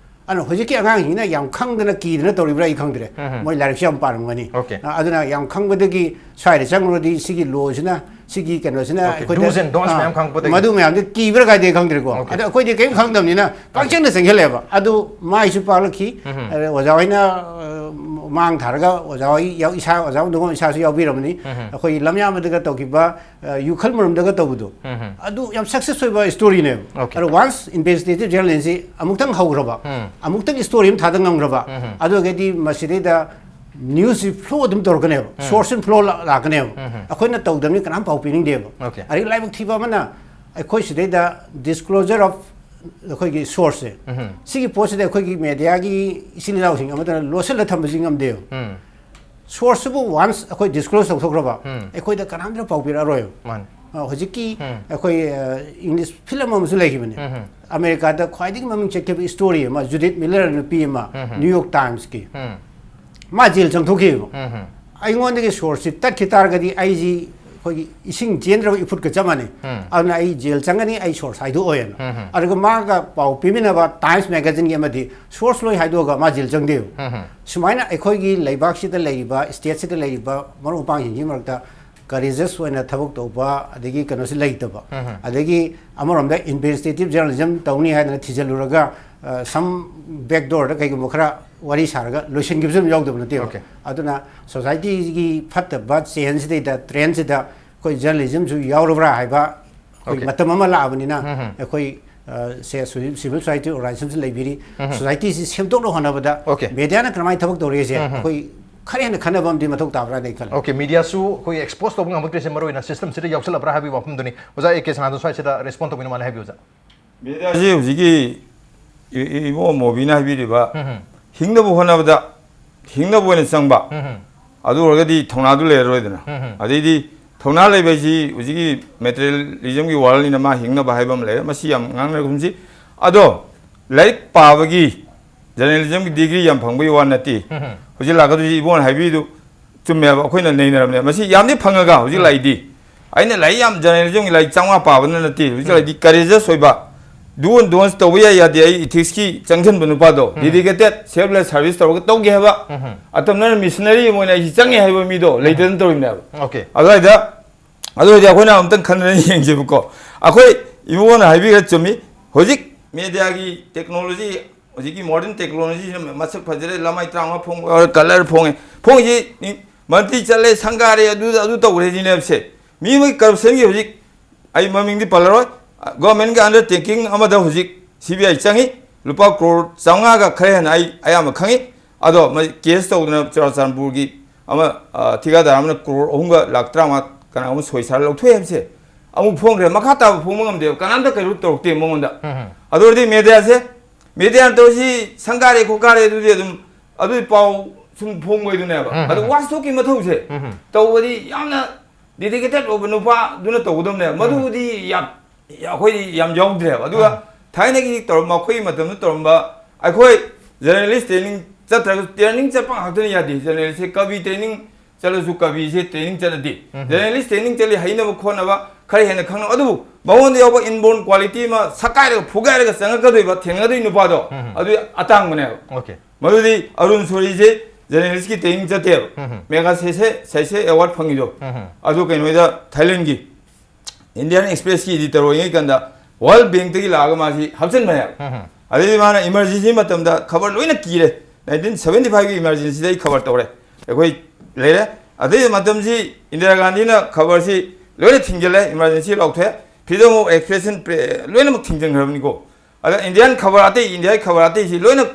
ꯑꯗꯨꯅ ꯍꯧꯖꯤꯛꯀꯤ ꯑꯉꯥꯡꯁꯤꯡꯅ ꯌꯥꯝ ꯈꯪꯗꯅ ꯀꯤꯗꯅ ꯇꯧꯔꯤꯕ꯭ꯔꯥ ꯑꯩ ꯈꯪꯗ꯭ꯔꯦ꯫ ꯎꯝ. ꯃꯣꯏ ꯂꯥꯏꯔꯤꯛꯁꯨ ꯌꯥꯝ ꯄꯥꯔꯝꯒꯅꯤ꯫ Okay. ꯑ, ꯑꯗꯨꯅ ꯌꯥꯝ ꯈꯪꯕꯗꯒꯤ ꯁ꯭ꯋꯥꯏꯗ ꯆꯪꯂꯨꯔꯗꯤ ꯁꯤꯒꯤ ꯂꯣꯁꯤꯅ, ꯁꯤꯒꯤ ꯀꯩꯅꯣꯁꯤꯅ Okay. Do's and don'ts ꯑ, ꯃꯌꯥꯝ ꯈꯪꯉꯛꯄꯗꯒꯤ꯫ ꯃꯗꯨ ꯃꯌꯥꯝꯗꯨ ꯀꯤꯕ꯭ꯔꯥ ꯀꯥꯏꯗꯒꯤ ꯈꯪꯗ꯭ꯔꯦꯀꯣ꯫ Okay. ꯑꯗꯣ ꯑꯩꯈꯣꯏꯗꯤ ꯀꯔꯤꯝ ꯈꯪꯗꯕꯅꯤꯅ ꯄꯪꯆꯪꯗ ꯆꯪꯁꯤꯜꯂꯦꯕ꯫ ꯑꯗꯨ ꯃꯥꯏꯁꯨ ꯄꯥꯛꯂꯛꯈꯤ꯫ ꯎꯝ. ꯑꯗ ꯑꯣꯖꯥ ꯍꯣꯏꯅ, ꯑ, ꯃꯥꯡ ꯊꯥꯔꯒ ꯑꯣꯖꯥ ꯍꯣꯏ ꯌꯥꯎ-, ꯏꯁꯥ, ꯑꯣꯖꯥ ꯎꯗꯨꯉꯝ ꯏꯁꯥꯁꯨ ꯌꯥꯎꯕꯤꯔꯕꯅꯤ꯫ ꯎꯝ. ꯑꯩꯈꯣꯏꯒꯤ ꯂꯝꯌꯥꯝꯕꯗꯒ ꯇꯧꯈꯤꯕ, ꯑ, ꯌꯨꯈꯜ ꯃꯔꯨꯝꯗꯒ ꯇꯧꯕꯗꯣ꯫ ꯎꯝ. ꯑꯗꯨ ꯌꯥꯝ ꯁꯛꯁꯦꯁ ꯑꯣꯏꯕ ꯁ꯭ꯇꯣꯔꯤꯅꯦꯕ꯫ Okay. ꯑꯗꯣ ꯋꯥꯟꯁ ꯏꯟꯚꯦꯁꯇꯤꯒꯦꯇꯤꯚ ꯖꯔꯅꯦꯂꯤꯁꯝꯁꯤ ꯑꯃꯨꯛꯇꯪ ꯍꯧꯈ꯭ꯔꯕ, ꯎꯝ. ꯑꯃꯨꯛꯇꯪ ꯁ꯭ꯇꯣꯔꯤ ꯑꯃ ꯊꯥꯗ ꯉꯝꯈ꯭ꯔꯕ, ꯎꯝ. ꯑꯗꯨ ꯑꯣꯏꯔꯒꯗꯤ ꯃꯁꯤꯗꯩꯗ ꯅ꯭ꯌꯨꯁꯁꯤ ꯐ꯭ꯂꯣ ꯑꯗꯨꯝ ꯇꯧꯔꯛꯀꯅꯦꯕ, ꯎꯝ. ꯁꯣꯔꯁ ꯑꯦꯟ ꯐ꯭ꯂꯣ ꯂꯥꯛꯀꯅꯦꯕ꯫ ꯎꯝ. ꯑꯩꯈꯣꯏꯅ ꯇꯧꯗꯕꯅꯤ ꯀꯅꯥꯝ ꯄꯥꯎ ꯄꯤꯅꯤꯡꯗꯦꯕ꯫ Okay. ꯑꯗꯒꯤ ꯂꯥꯏꯕꯛ ꯊꯤꯕ ꯑꯃꯅ ꯑꯩꯈꯣꯏ ꯁꯤꯗꯩꯗ ꯗꯤꯁꯀ꯭ꯂꯣꯖꯔ ꯑꯣꯐ ꯑꯩꯈꯣꯏꯒꯤ ꯁꯣꯔꯁꯁꯦ, ꯎꯝ. ꯁꯤꯒꯤ ꯄꯣꯠꯁꯤꯗ ꯑꯩꯈꯣꯏꯒꯤ ꯃꯦꯗꯤꯌꯥꯒꯤ ꯏꯆꯤꯜ ꯏꯅꯥꯎꯁꯤꯡ ꯑꯃꯠꯇꯅ ꯂꯣꯠꯁꯤꯜꯂ ꯊꯝꯕꯁꯤ ꯉꯝꯗꯦꯕ꯫ ꯎꯝ. ꯁꯣꯔꯁꯁꯤꯕꯨ ꯋꯥꯟꯁ ꯑꯩꯈꯣꯏ ꯗꯤꯁꯀ꯭ꯂꯣꯖ ꯇꯧꯊꯣꯛꯈ꯭ꯔꯕ, ꯎꯝ. ꯑꯩꯈꯣꯏꯗ ꯀꯅꯥꯝꯇꯅ ꯄꯥꯎ ꯄꯤꯔꯛꯑꯔꯣꯏꯕ꯫ ꯃꯥꯅꯤ. ꯑ, ꯍꯧꯖꯤꯛꯀꯤ ꯎꯝ꯫ ꯑꯩꯈꯣꯏ, ꯑ, ꯏꯪꯂꯤꯁ ꯐꯤꯂꯝ ꯑꯃꯁꯨ ꯂꯩꯈꯤꯕꯅꯤ꯫ ꯎꯝ꯫ ꯑꯃꯦꯔꯤꯀꯥꯗ ꯈ꯭ꯋꯥꯏꯗꯒꯤ ꯃꯃꯤꯡ ꯆꯠꯈꯤꯕ ꯁ꯭ꯇꯣꯔꯤ ꯑꯃ, ꯖꯨꯗꯤꯠ ꯃꯤꯂꯔ ꯅꯨꯄꯤ ꯑꯃ, ꯎꯝ꯫ New York ꯇꯥꯏꯝꯁꯀꯤ꯫ ꯎꯝ꯫ ꯃꯥ ꯖꯦꯜ ꯆꯪꯊꯣꯛꯈꯤꯕ꯫ ꯎꯝ꯫ ꯑꯩꯉꯣꯟꯗꯒꯤ ꯁꯣꯔꯁꯁꯤ ꯇꯠꯈꯤ ꯇꯥꯔꯒꯗꯤ ꯑꯩꯁꯤ ꯑꯩꯈꯣꯏꯒꯤ ꯏꯁꯤꯡ ꯆꯦꯟꯗ꯭ꯔꯕ ꯏꯐꯨꯠꯀ ꯆꯞ ꯃꯥꯟꯅꯩ꯫ ꯎꯝ꯫ ꯑꯗꯨꯅ ꯑꯩ ꯖꯦꯜ ꯆꯪꯒꯅꯤ, ꯑꯩ ꯁꯣꯔꯁ ꯍꯥꯏꯗꯣꯛꯑꯣꯏꯅ꯫ ꯎꯝ꯫ ꯑꯗꯨꯒ ꯃꯥꯒ ꯄꯥꯎ ꯄꯤꯃꯤꯟꯅꯕ ꯇꯥꯏꯝꯁ ꯃꯦꯒꯥꯖꯤꯟꯒꯤ ꯑꯃꯗꯤ ꯁꯣꯔꯁ ꯂꯣꯏ ꯍꯥꯏꯗꯣꯛꯑꯒ ꯃꯥ ꯖꯦꯜ ꯆꯪꯗꯦꯕ꯫ ꯎꯝ꯫ ꯁꯨꯃꯥꯏꯅ ꯑꯩꯈꯣꯏꯒꯤ ꯂꯩꯕꯥꯛꯁꯤꯗ ꯂꯩꯔꯤꯕ, ꯁ꯭ꯇꯦꯠꯁꯤꯗ ꯂꯩꯔꯤꯕ ꯃꯔꯨꯞ ꯃꯄꯥꯡꯁꯤꯡꯒꯤ ꯃꯔꯛꯇ ꯀꯔꯦꯖꯁ ꯑꯣꯏꯅ ꯊꯕꯛ ꯇꯧꯕ, ꯑꯗꯒꯤ ꯀꯩꯅꯣꯁꯤ ꯂꯩꯇꯕ, ꯎꯝ꯫ ꯑꯗꯒꯤ ꯑꯃꯔꯣꯝꯗ ꯏꯟꯚꯦꯁꯇꯤꯒꯦꯇꯤꯚ ꯖꯔꯅꯦꯂꯤꯖꯝ ꯇꯧꯅꯤ ꯍꯥꯏꯗꯅ ꯊꯤꯖꯤꯜꯂꯨꯔꯒ, ꯑ, ꯁꯝ ꯕꯦꯛ ꯗꯣꯔꯗ ꯀꯩꯒꯨꯝꯕ ꯈꯔ ꯋꯥꯔꯤ ꯁꯥꯔꯒ ꯂꯣꯏꯁꯤꯟꯈꯤꯕꯁꯨ ꯑꯗꯨꯝ ꯌꯥꯎꯗꯕ ꯅꯠꯇꯦꯕ꯫ ꯑꯣꯀꯦ꯫ ꯑꯗꯨꯅ ꯁꯣꯁꯥꯏꯇꯤꯒꯤ ꯐꯠꯇꯕ ꯆꯦꯟꯖꯁꯤꯗꯩꯗ, ꯇ꯭ꯔꯦꯟꯁꯤꯗ ꯑꯩꯈꯣꯏ ꯖꯔꯅꯦꯂꯤꯖꯝꯁꯨ ꯌꯥꯎꯔꯕ꯭ꯔꯥ ꯍꯥꯏꯕ ꯑꯩꯈꯣꯏ ꯑꯣꯀꯦ꯫ ꯃꯇꯝ ꯑꯃ ꯂꯥꯛꯑꯕꯅꯤꯅ, ꯎꯝ꯫ ꯑꯩꯈꯣꯏ, ꯑ, ꯁꯦ-, ꯁꯤꯚꯤꯜ, ꯁꯤꯚꯤꯜ ꯁꯣꯁꯥꯏꯇꯤ ꯑꯣꯔꯒꯅꯥꯏꯖꯦꯁꯟꯁꯨ ꯂꯩꯕꯤꯔꯤ꯫ ꯎꯝ꯫ ꯁꯣꯁꯥꯏꯇꯤꯁꯤ ꯁꯦꯝꯗꯣꯛꯅꯕ ꯍꯣꯠꯅꯕꯗ ꯑꯣꯀꯦ꯫ ꯃꯦꯗꯤꯌꯥꯅ ꯀꯔꯝꯍꯥꯏꯅ ꯊꯕꯛ ꯇꯧꯔꯤꯁꯦ ꯎꯝ꯫ ꯑꯩꯈꯣꯏ ꯈꯔ ꯍꯦꯟꯅ ꯈꯟꯅꯕ ꯑꯃꯗꯤ ꯃꯊꯧ ꯇꯥꯕ꯭ꯔꯥꯅ ꯑꯩ ꯈꯜꯂꯦ꯫ ꯑꯣꯀꯦ, ꯃꯦꯗꯤꯌꯥꯁꯨ ꯑꯩꯈꯣꯏ ꯑꯦꯛꯁꯄꯣꯖ ꯇꯧꯕ ꯉꯝꯃꯛꯇ꯭ꯔꯤꯁꯦ ꯃꯔꯨ ꯑꯣꯏꯅ ꯁꯤꯁꯇꯦꯝꯁꯤꯗ ꯌꯥꯎꯁꯜꯂꯛꯄ꯭ꯔꯥ ꯍꯥꯏꯕꯒꯤ ꯋꯥꯐꯝꯗꯨꯅꯤ꯫ ꯑꯣꯖꯥ ꯑꯦ ꯀꯦ ꯁꯅꯥꯇꯣꯟ ꯁ꯭ꯋꯥꯏꯁꯤꯗ ꯔꯦꯁꯄꯣꯟ ꯇꯧꯕꯤꯅ ꯃꯥꯅ ꯍꯥꯏꯕꯤꯌꯨ, ꯑꯣꯖꯥ꯫ ꯃꯦꯗꯤꯌꯥꯁꯤ ꯍꯧꯖꯤꯛꯀꯤ ꯏ-, ꯏ-, ꯏꯕꯣ ꯃꯣꯕꯤꯅ ꯍꯥꯏꯕꯤꯔꯤꯕ ꯎꯝ ꯍꯝ꯫ ꯍꯤꯡꯅꯕ ꯍꯣꯠꯅꯕꯗ ꯍꯤꯡꯅꯕ ꯑꯣꯏꯅ ꯆꯪꯕ, ꯎꯝ ꯍꯝ꯫ ꯑꯗꯨ ꯑꯣꯏꯔꯒꯗꯤ ꯊꯧꯅꯥꯗꯨ ꯂꯩꯔꯔꯣꯏꯗꯅ꯫ ꯎꯝ ꯍꯝ꯫ ꯑꯗꯩꯗꯤ ꯊꯧꯅꯥ ꯂꯩꯕ ꯍꯥꯏꯁꯤ ꯍꯧꯖꯤꯛꯀꯤ ꯃꯦꯇꯔꯤꯌꯦꯂꯤꯖꯝꯒꯤ ꯋꯥꯔꯜꯅꯤꯅ ꯃꯥ ꯍꯤꯡꯅꯕ ꯍꯥꯏꯕ ꯑꯃ ꯂꯩꯔꯦ, ꯃꯁꯤ ꯌꯥꯝ ꯉꯥꯡꯅꯔꯒꯨꯝꯁꯤ꯫ ꯑꯗꯣ ꯂꯥꯏꯔꯤꯛ ꯄꯥꯕꯒꯤ ꯖꯔꯅꯦꯂꯤꯖꯝꯒꯤ ꯗꯤꯒ꯭ꯔꯤ ꯌꯥꯝ ꯐꯪꯕꯒꯤ ꯋꯥ ꯅꯠꯇꯦ꯫ ꯎꯝ ꯍꯝ꯫ ꯍꯧꯖꯤꯛ ꯂꯥꯛꯀꯗꯣꯏꯁꯤ ꯏꯕꯣꯅ ꯍꯥꯏꯕꯤꯗꯨ ꯆꯨꯝꯃꯦꯕ, ꯑꯩꯈꯣꯏꯅ ꯅꯩꯅꯔꯕꯅꯦ꯫ ꯃꯁꯤ ꯌꯥꯝꯗꯤ ꯐꯪꯉꯒ ꯍꯧꯖꯤꯛ ꯎꯝ꯫ ꯂꯥꯛꯏꯗꯤ ꯑꯩꯅ ꯂꯥꯏꯔꯤꯛ ꯌꯥꯝ ꯖꯔꯅꯦꯂꯤꯖꯝꯒꯤ ꯂꯥꯏꯔꯤꯛ ꯆꯥꯝꯃꯉꯥ ꯄꯥꯕꯅ ꯅꯠꯇꯦ, ꯍꯧꯖꯤꯛ ꯎꯝ꯫ ꯂꯥꯏꯔꯤꯛꯇꯤ ꯀꯔꯦꯖꯁ ꯑꯣꯏꯕ, ꯗꯨ ꯑꯦꯟ ꯗꯣꯟꯁ ꯇꯧꯕ ꯌꯥꯏ ꯌꯥꯗꯦ, ꯑꯩ ꯏꯊꯤꯛꯁꯀꯤ ꯆꯪꯁꯤꯟꯕ ꯅꯨꯄꯥꯗꯣ, ꯎꯝ꯫ ꯗꯦꯗꯤꯀꯦꯇꯦꯠ ꯁꯦꯜꯐ ꯂꯦꯁ ꯁꯥꯔꯚꯤꯁ ꯇꯧꯔꯒ ꯇꯧꯒꯦ ꯍꯥꯏꯕ꯫ ꯎꯝ꯫ ꯑꯇꯝꯅꯅ ꯃꯤꯁꯅꯔꯤ ꯑꯃ ꯑꯣꯏꯅ ꯑꯩꯁꯤ ꯆꯪꯉꯦ ꯍꯥꯏꯕ ꯃꯤꯗꯣ ꯎꯝ꯫ ꯂꯩꯇꯗꯅ ꯇꯧꯔꯤꯕꯅꯦꯕ꯫ ꯑꯣꯀꯦ꯫ ꯑꯗꯨꯋꯥꯏꯗ, ꯑꯗꯨ ꯑꯣꯏꯔꯗꯤ ꯑꯩꯈꯣꯏꯅ ꯑꯃꯨꯛꯇꯪ ꯈꯟꯅꯅ ꯌꯦꯡꯁꯦꯕꯀꯣ꯫ ꯑꯩꯈꯣꯏ ꯏꯕꯨꯡꯉꯣꯅ ꯍꯥꯏꯕꯤꯈ꯭ꯔ ꯆꯨꯝꯃꯤ꯫ ꯍꯧꯖꯤꯛ ꯃꯦꯗꯤꯌꯥꯒꯤ ꯇꯦꯛꯅꯣꯂꯣꯖꯤ, ꯍꯧꯖꯤꯛꯀꯤ ꯃꯣꯗꯔꯟ ꯇꯦꯛꯅꯣꯂꯣꯖꯤꯁꯤꯅ ꯃꯁꯛ ꯐꯖꯔꯦ, ꯂꯃꯥꯏ ꯇꯔꯥꯃꯉꯥ ꯐꯣꯡꯕ ꯌꯥꯎꯔꯦ, ꯀꯂꯔ ꯐꯣꯡꯉꯦ, ꯐꯣꯡꯉꯤꯁꯤ ꯃꯟꯇ꯭ꯔꯤ ꯆꯠꯂꯦ, ꯁꯪꯒꯥꯔꯦ, ꯑꯗꯨ, ꯑꯗꯨ ꯇꯧꯈ꯭ꯔꯦ ꯁꯤꯅꯦꯕꯁꯦ꯫ ꯃꯤ ꯑꯃꯒꯤ ꯀꯔꯞꯁꯟꯒꯤ ꯍꯧꯖꯤꯛ ꯑꯩ ꯃꯃꯤꯡꯗꯤ ꯄꯜꯂꯔꯣꯏ, ꯒꯣꯔꯃꯦꯟꯒꯤ ꯑꯟꯗꯔꯇꯦꯀꯤꯡ ꯑꯃꯗ ꯍꯧꯖꯤꯛ ꯁꯤ ꯕꯤ ꯑꯥꯏ ꯆꯪꯉꯤ, ꯂꯨꯄꯥ ꯀ꯭ꯔꯣꯔ ꯆꯥꯝꯃꯉꯥꯒ ꯈꯔ ꯍꯦꯟꯅ ꯑꯩ ꯑꯌꯥꯝꯕ ꯈꯪꯉꯤ꯫ ꯑꯗꯣ ꯃꯣꯏ ꯀꯦꯁ ꯇꯧꯗꯅ ꯆꯨꯔꯥꯆꯥꯟꯄꯨꯔꯒꯤ ꯑꯃ, ꯑ, ꯊꯤꯀꯥꯗꯥꯔ ꯑꯃꯅ ꯀ꯭ꯔꯣꯔ ꯑꯍꯨꯝꯒ ꯂꯥꯛ ꯇꯔꯥꯃꯉꯥ ꯀꯅꯥꯒꯨꯝꯕ ꯁꯣꯏ ꯁꯥꯔ ꯂꯧꯊꯣꯛꯑꯦ ꯍꯥꯏꯕꯁꯦ ꯑꯃꯨꯛ ꯐꯣꯡꯈ꯭ꯔꯦ, ꯃꯈꯥ ꯇꯥꯕ ꯐꯣꯡꯕ ꯉꯝꯗꯦꯕ, ꯀꯅꯥꯝꯇ ꯀꯩꯅꯣ ꯇꯧꯔꯛꯇꯦ ꯃꯉꯣꯟꯗ꯫ ꯎꯝ꯫ ꯑꯗꯨ ꯑꯣꯏꯔꯗꯤ ꯃꯦꯗꯤꯌꯥꯁꯦ, ꯃꯦꯗꯤꯌꯥꯅ ꯇꯧꯔꯤꯁꯤ ꯁꯪꯒꯥꯔꯦ ꯈꯣꯠꯀꯥꯔꯦ, ꯑꯗꯨꯗꯤ ꯑꯗꯨꯝ ꯑꯗꯨꯒꯤ ꯄꯥꯎ ꯁꯨꯝ ꯐꯣꯡꯕꯩꯗꯨꯅꯦꯕ꯫ ꯎꯝ꯫ ꯑꯗꯨ ꯋꯥꯁꯇꯣꯛꯀꯤ ꯃꯊꯧꯁꯦ ꯎꯝ꯫ ꯇꯧꯕꯗꯤ ꯌꯥꯝꯅ ꯗꯦꯗꯤꯀꯦꯇꯦꯠ ꯑꯣꯏꯕ ꯅꯨꯄꯥꯗꯨꯅ ꯇꯧꯒꯗꯕꯅꯦꯕ꯫ ꯃꯗꯨꯕꯨꯗꯤ ꯌꯥꯝ, ꯑꯩꯈꯣꯏꯗꯤ ꯌꯥꯝ ꯌꯥꯎꯗ꯭ꯔꯦꯕ꯫ ꯑꯗꯨꯒ ꯊꯥꯏꯅꯒꯤ ꯇꯧꯔꯝꯕ, ꯑꯩꯈꯣꯏꯒꯤ ꯃꯇꯝꯗ ꯇꯧꯔꯝꯕ, ꯑꯩꯈꯣꯏ ꯖꯔꯅꯦꯂꯤꯁ ꯇ꯭ꯔꯦꯅꯤꯡ ꯆꯠꯇ꯭ꯔꯒꯁꯨ, ꯇ꯭ꯔꯦꯅꯤꯡ ꯆꯠꯄ ꯉꯥꯛꯇꯅ ꯌꯥꯗꯦ꯫ ꯖꯔꯅꯦꯂꯤꯁꯁꯦ ꯀꯕꯤ ꯇ꯭ꯔꯦꯅꯤꯡ ꯆꯠꯂꯁꯨ ꯀꯕꯤꯁꯦ ꯇ꯭ꯔꯦꯅꯤꯡ ꯆꯠꯅꯗꯦ꯫ ꯖꯔꯅꯦꯂꯤꯁ ꯇ꯭ꯔꯦꯅꯤꯡ ꯆꯠꯂꯤ ꯍꯩꯅꯕ ꯈꯣꯠꯅꯕ, ꯈꯔ ꯍꯦꯟꯅ ꯈꯪꯅꯕ, ꯑꯗꯨꯕꯨ ꯃꯉꯣꯟꯗ ꯌꯥꯎꯕ ꯏꯟꯕꯣꯔꯟ ꯀ꯭ꯋꯥꯂꯤꯇꯤ ꯑꯃ ꯁꯛꯀꯥꯏꯔꯒ ꯐꯨꯒꯥꯏꯔꯒ ꯆꯪꯉꯛꯀꯗꯣꯏꯕ, ꯊꯦꯡꯅꯗꯣꯏ ꯅꯨꯄꯥꯗꯣ, ꯑꯗꯨ ꯑꯇꯥꯡꯕꯅꯦꯕ꯫ ꯑꯣꯀꯦ꯫ ꯃꯗꯨꯗꯤ ꯑꯔꯨꯟ ꯁꯣꯔꯤꯁꯦ ꯖꯔꯅꯦꯂꯤꯁꯀꯤ ꯇ꯭ꯔꯦꯅꯤꯡ ꯆꯠꯇꯦꯕ꯫ ꯃꯦꯒꯥ ꯁꯦꯁꯦ ꯁꯩꯁꯦ ꯑꯦꯋꯥꯔꯗ ꯐꯪꯉꯤꯗꯣ꯫ ꯑꯗꯨ ꯀꯩꯅꯣꯗ, ꯊꯥꯏꯂꯦꯟꯒꯤ ꯏꯟꯗꯤꯌꯥꯟ ꯑꯦꯛꯁꯄ꯭ꯔꯦꯁꯀꯤ ꯏꯗꯤꯇꯔ ꯑꯣꯏꯔꯤꯉꯩ ꯀꯥꯟꯗ ꯋꯥꯔꯜ ꯕꯦꯡꯛꯇꯒꯤ ꯂꯥꯛꯑꯒ ꯃꯥꯁꯤ ꯍꯥꯞꯆꯤꯟꯕꯅꯦꯕ꯫ ꯑꯗꯩꯗꯤ ꯃꯥꯅ ꯏꯃꯔꯖꯦꯟꯁꯤ ꯃꯇꯝꯗ ꯈꯕꯔ ꯂꯣꯏꯅ ꯀꯤꯔꯦ꯫ ꯅꯥꯏꯟꯇꯤꯟ ꯁꯚꯦꯟꯇꯤ ꯐꯥꯏꯚꯀꯤ ꯏꯃꯔꯖꯦꯟꯁꯤꯗ ꯑꯩ ꯈꯕꯔ ꯇꯧꯔꯦ, ꯑꯩꯈꯣꯏ ꯂꯩꯔꯦ꯫ ꯑꯗꯩ ꯃꯇꯝꯁꯤ ꯏꯟꯗꯤꯔꯥ ꯒꯥꯟꯙꯤꯅ ꯈꯕꯔꯁꯤ ꯂꯣꯏꯅ ꯊꯤꯡꯖꯤꯜꯂꯦ, ꯏꯃꯔꯖꯦꯟꯁꯤ ꯂꯥꯎꯊꯣꯛꯑꯦ, ꯐ꯭ꯔꯤꯗꯝ ꯑꯣꯐ ꯑꯦꯛꯁꯄ꯭ꯔꯦꯁꯟ ꯂꯣꯏꯅꯃꯛ ꯊꯤꯡꯖꯤꯟꯈ꯭ꯔꯕꯅꯤꯀꯣ꯫ ꯑꯗ ꯏꯟꯗꯤꯌꯥꯟ ꯈꯕꯔ ꯑꯇꯩ, ꯏꯟꯗꯤꯌꯥꯒꯤ ꯈꯕꯔ ꯑꯇꯩꯁꯤ ꯂꯣꯏꯅ,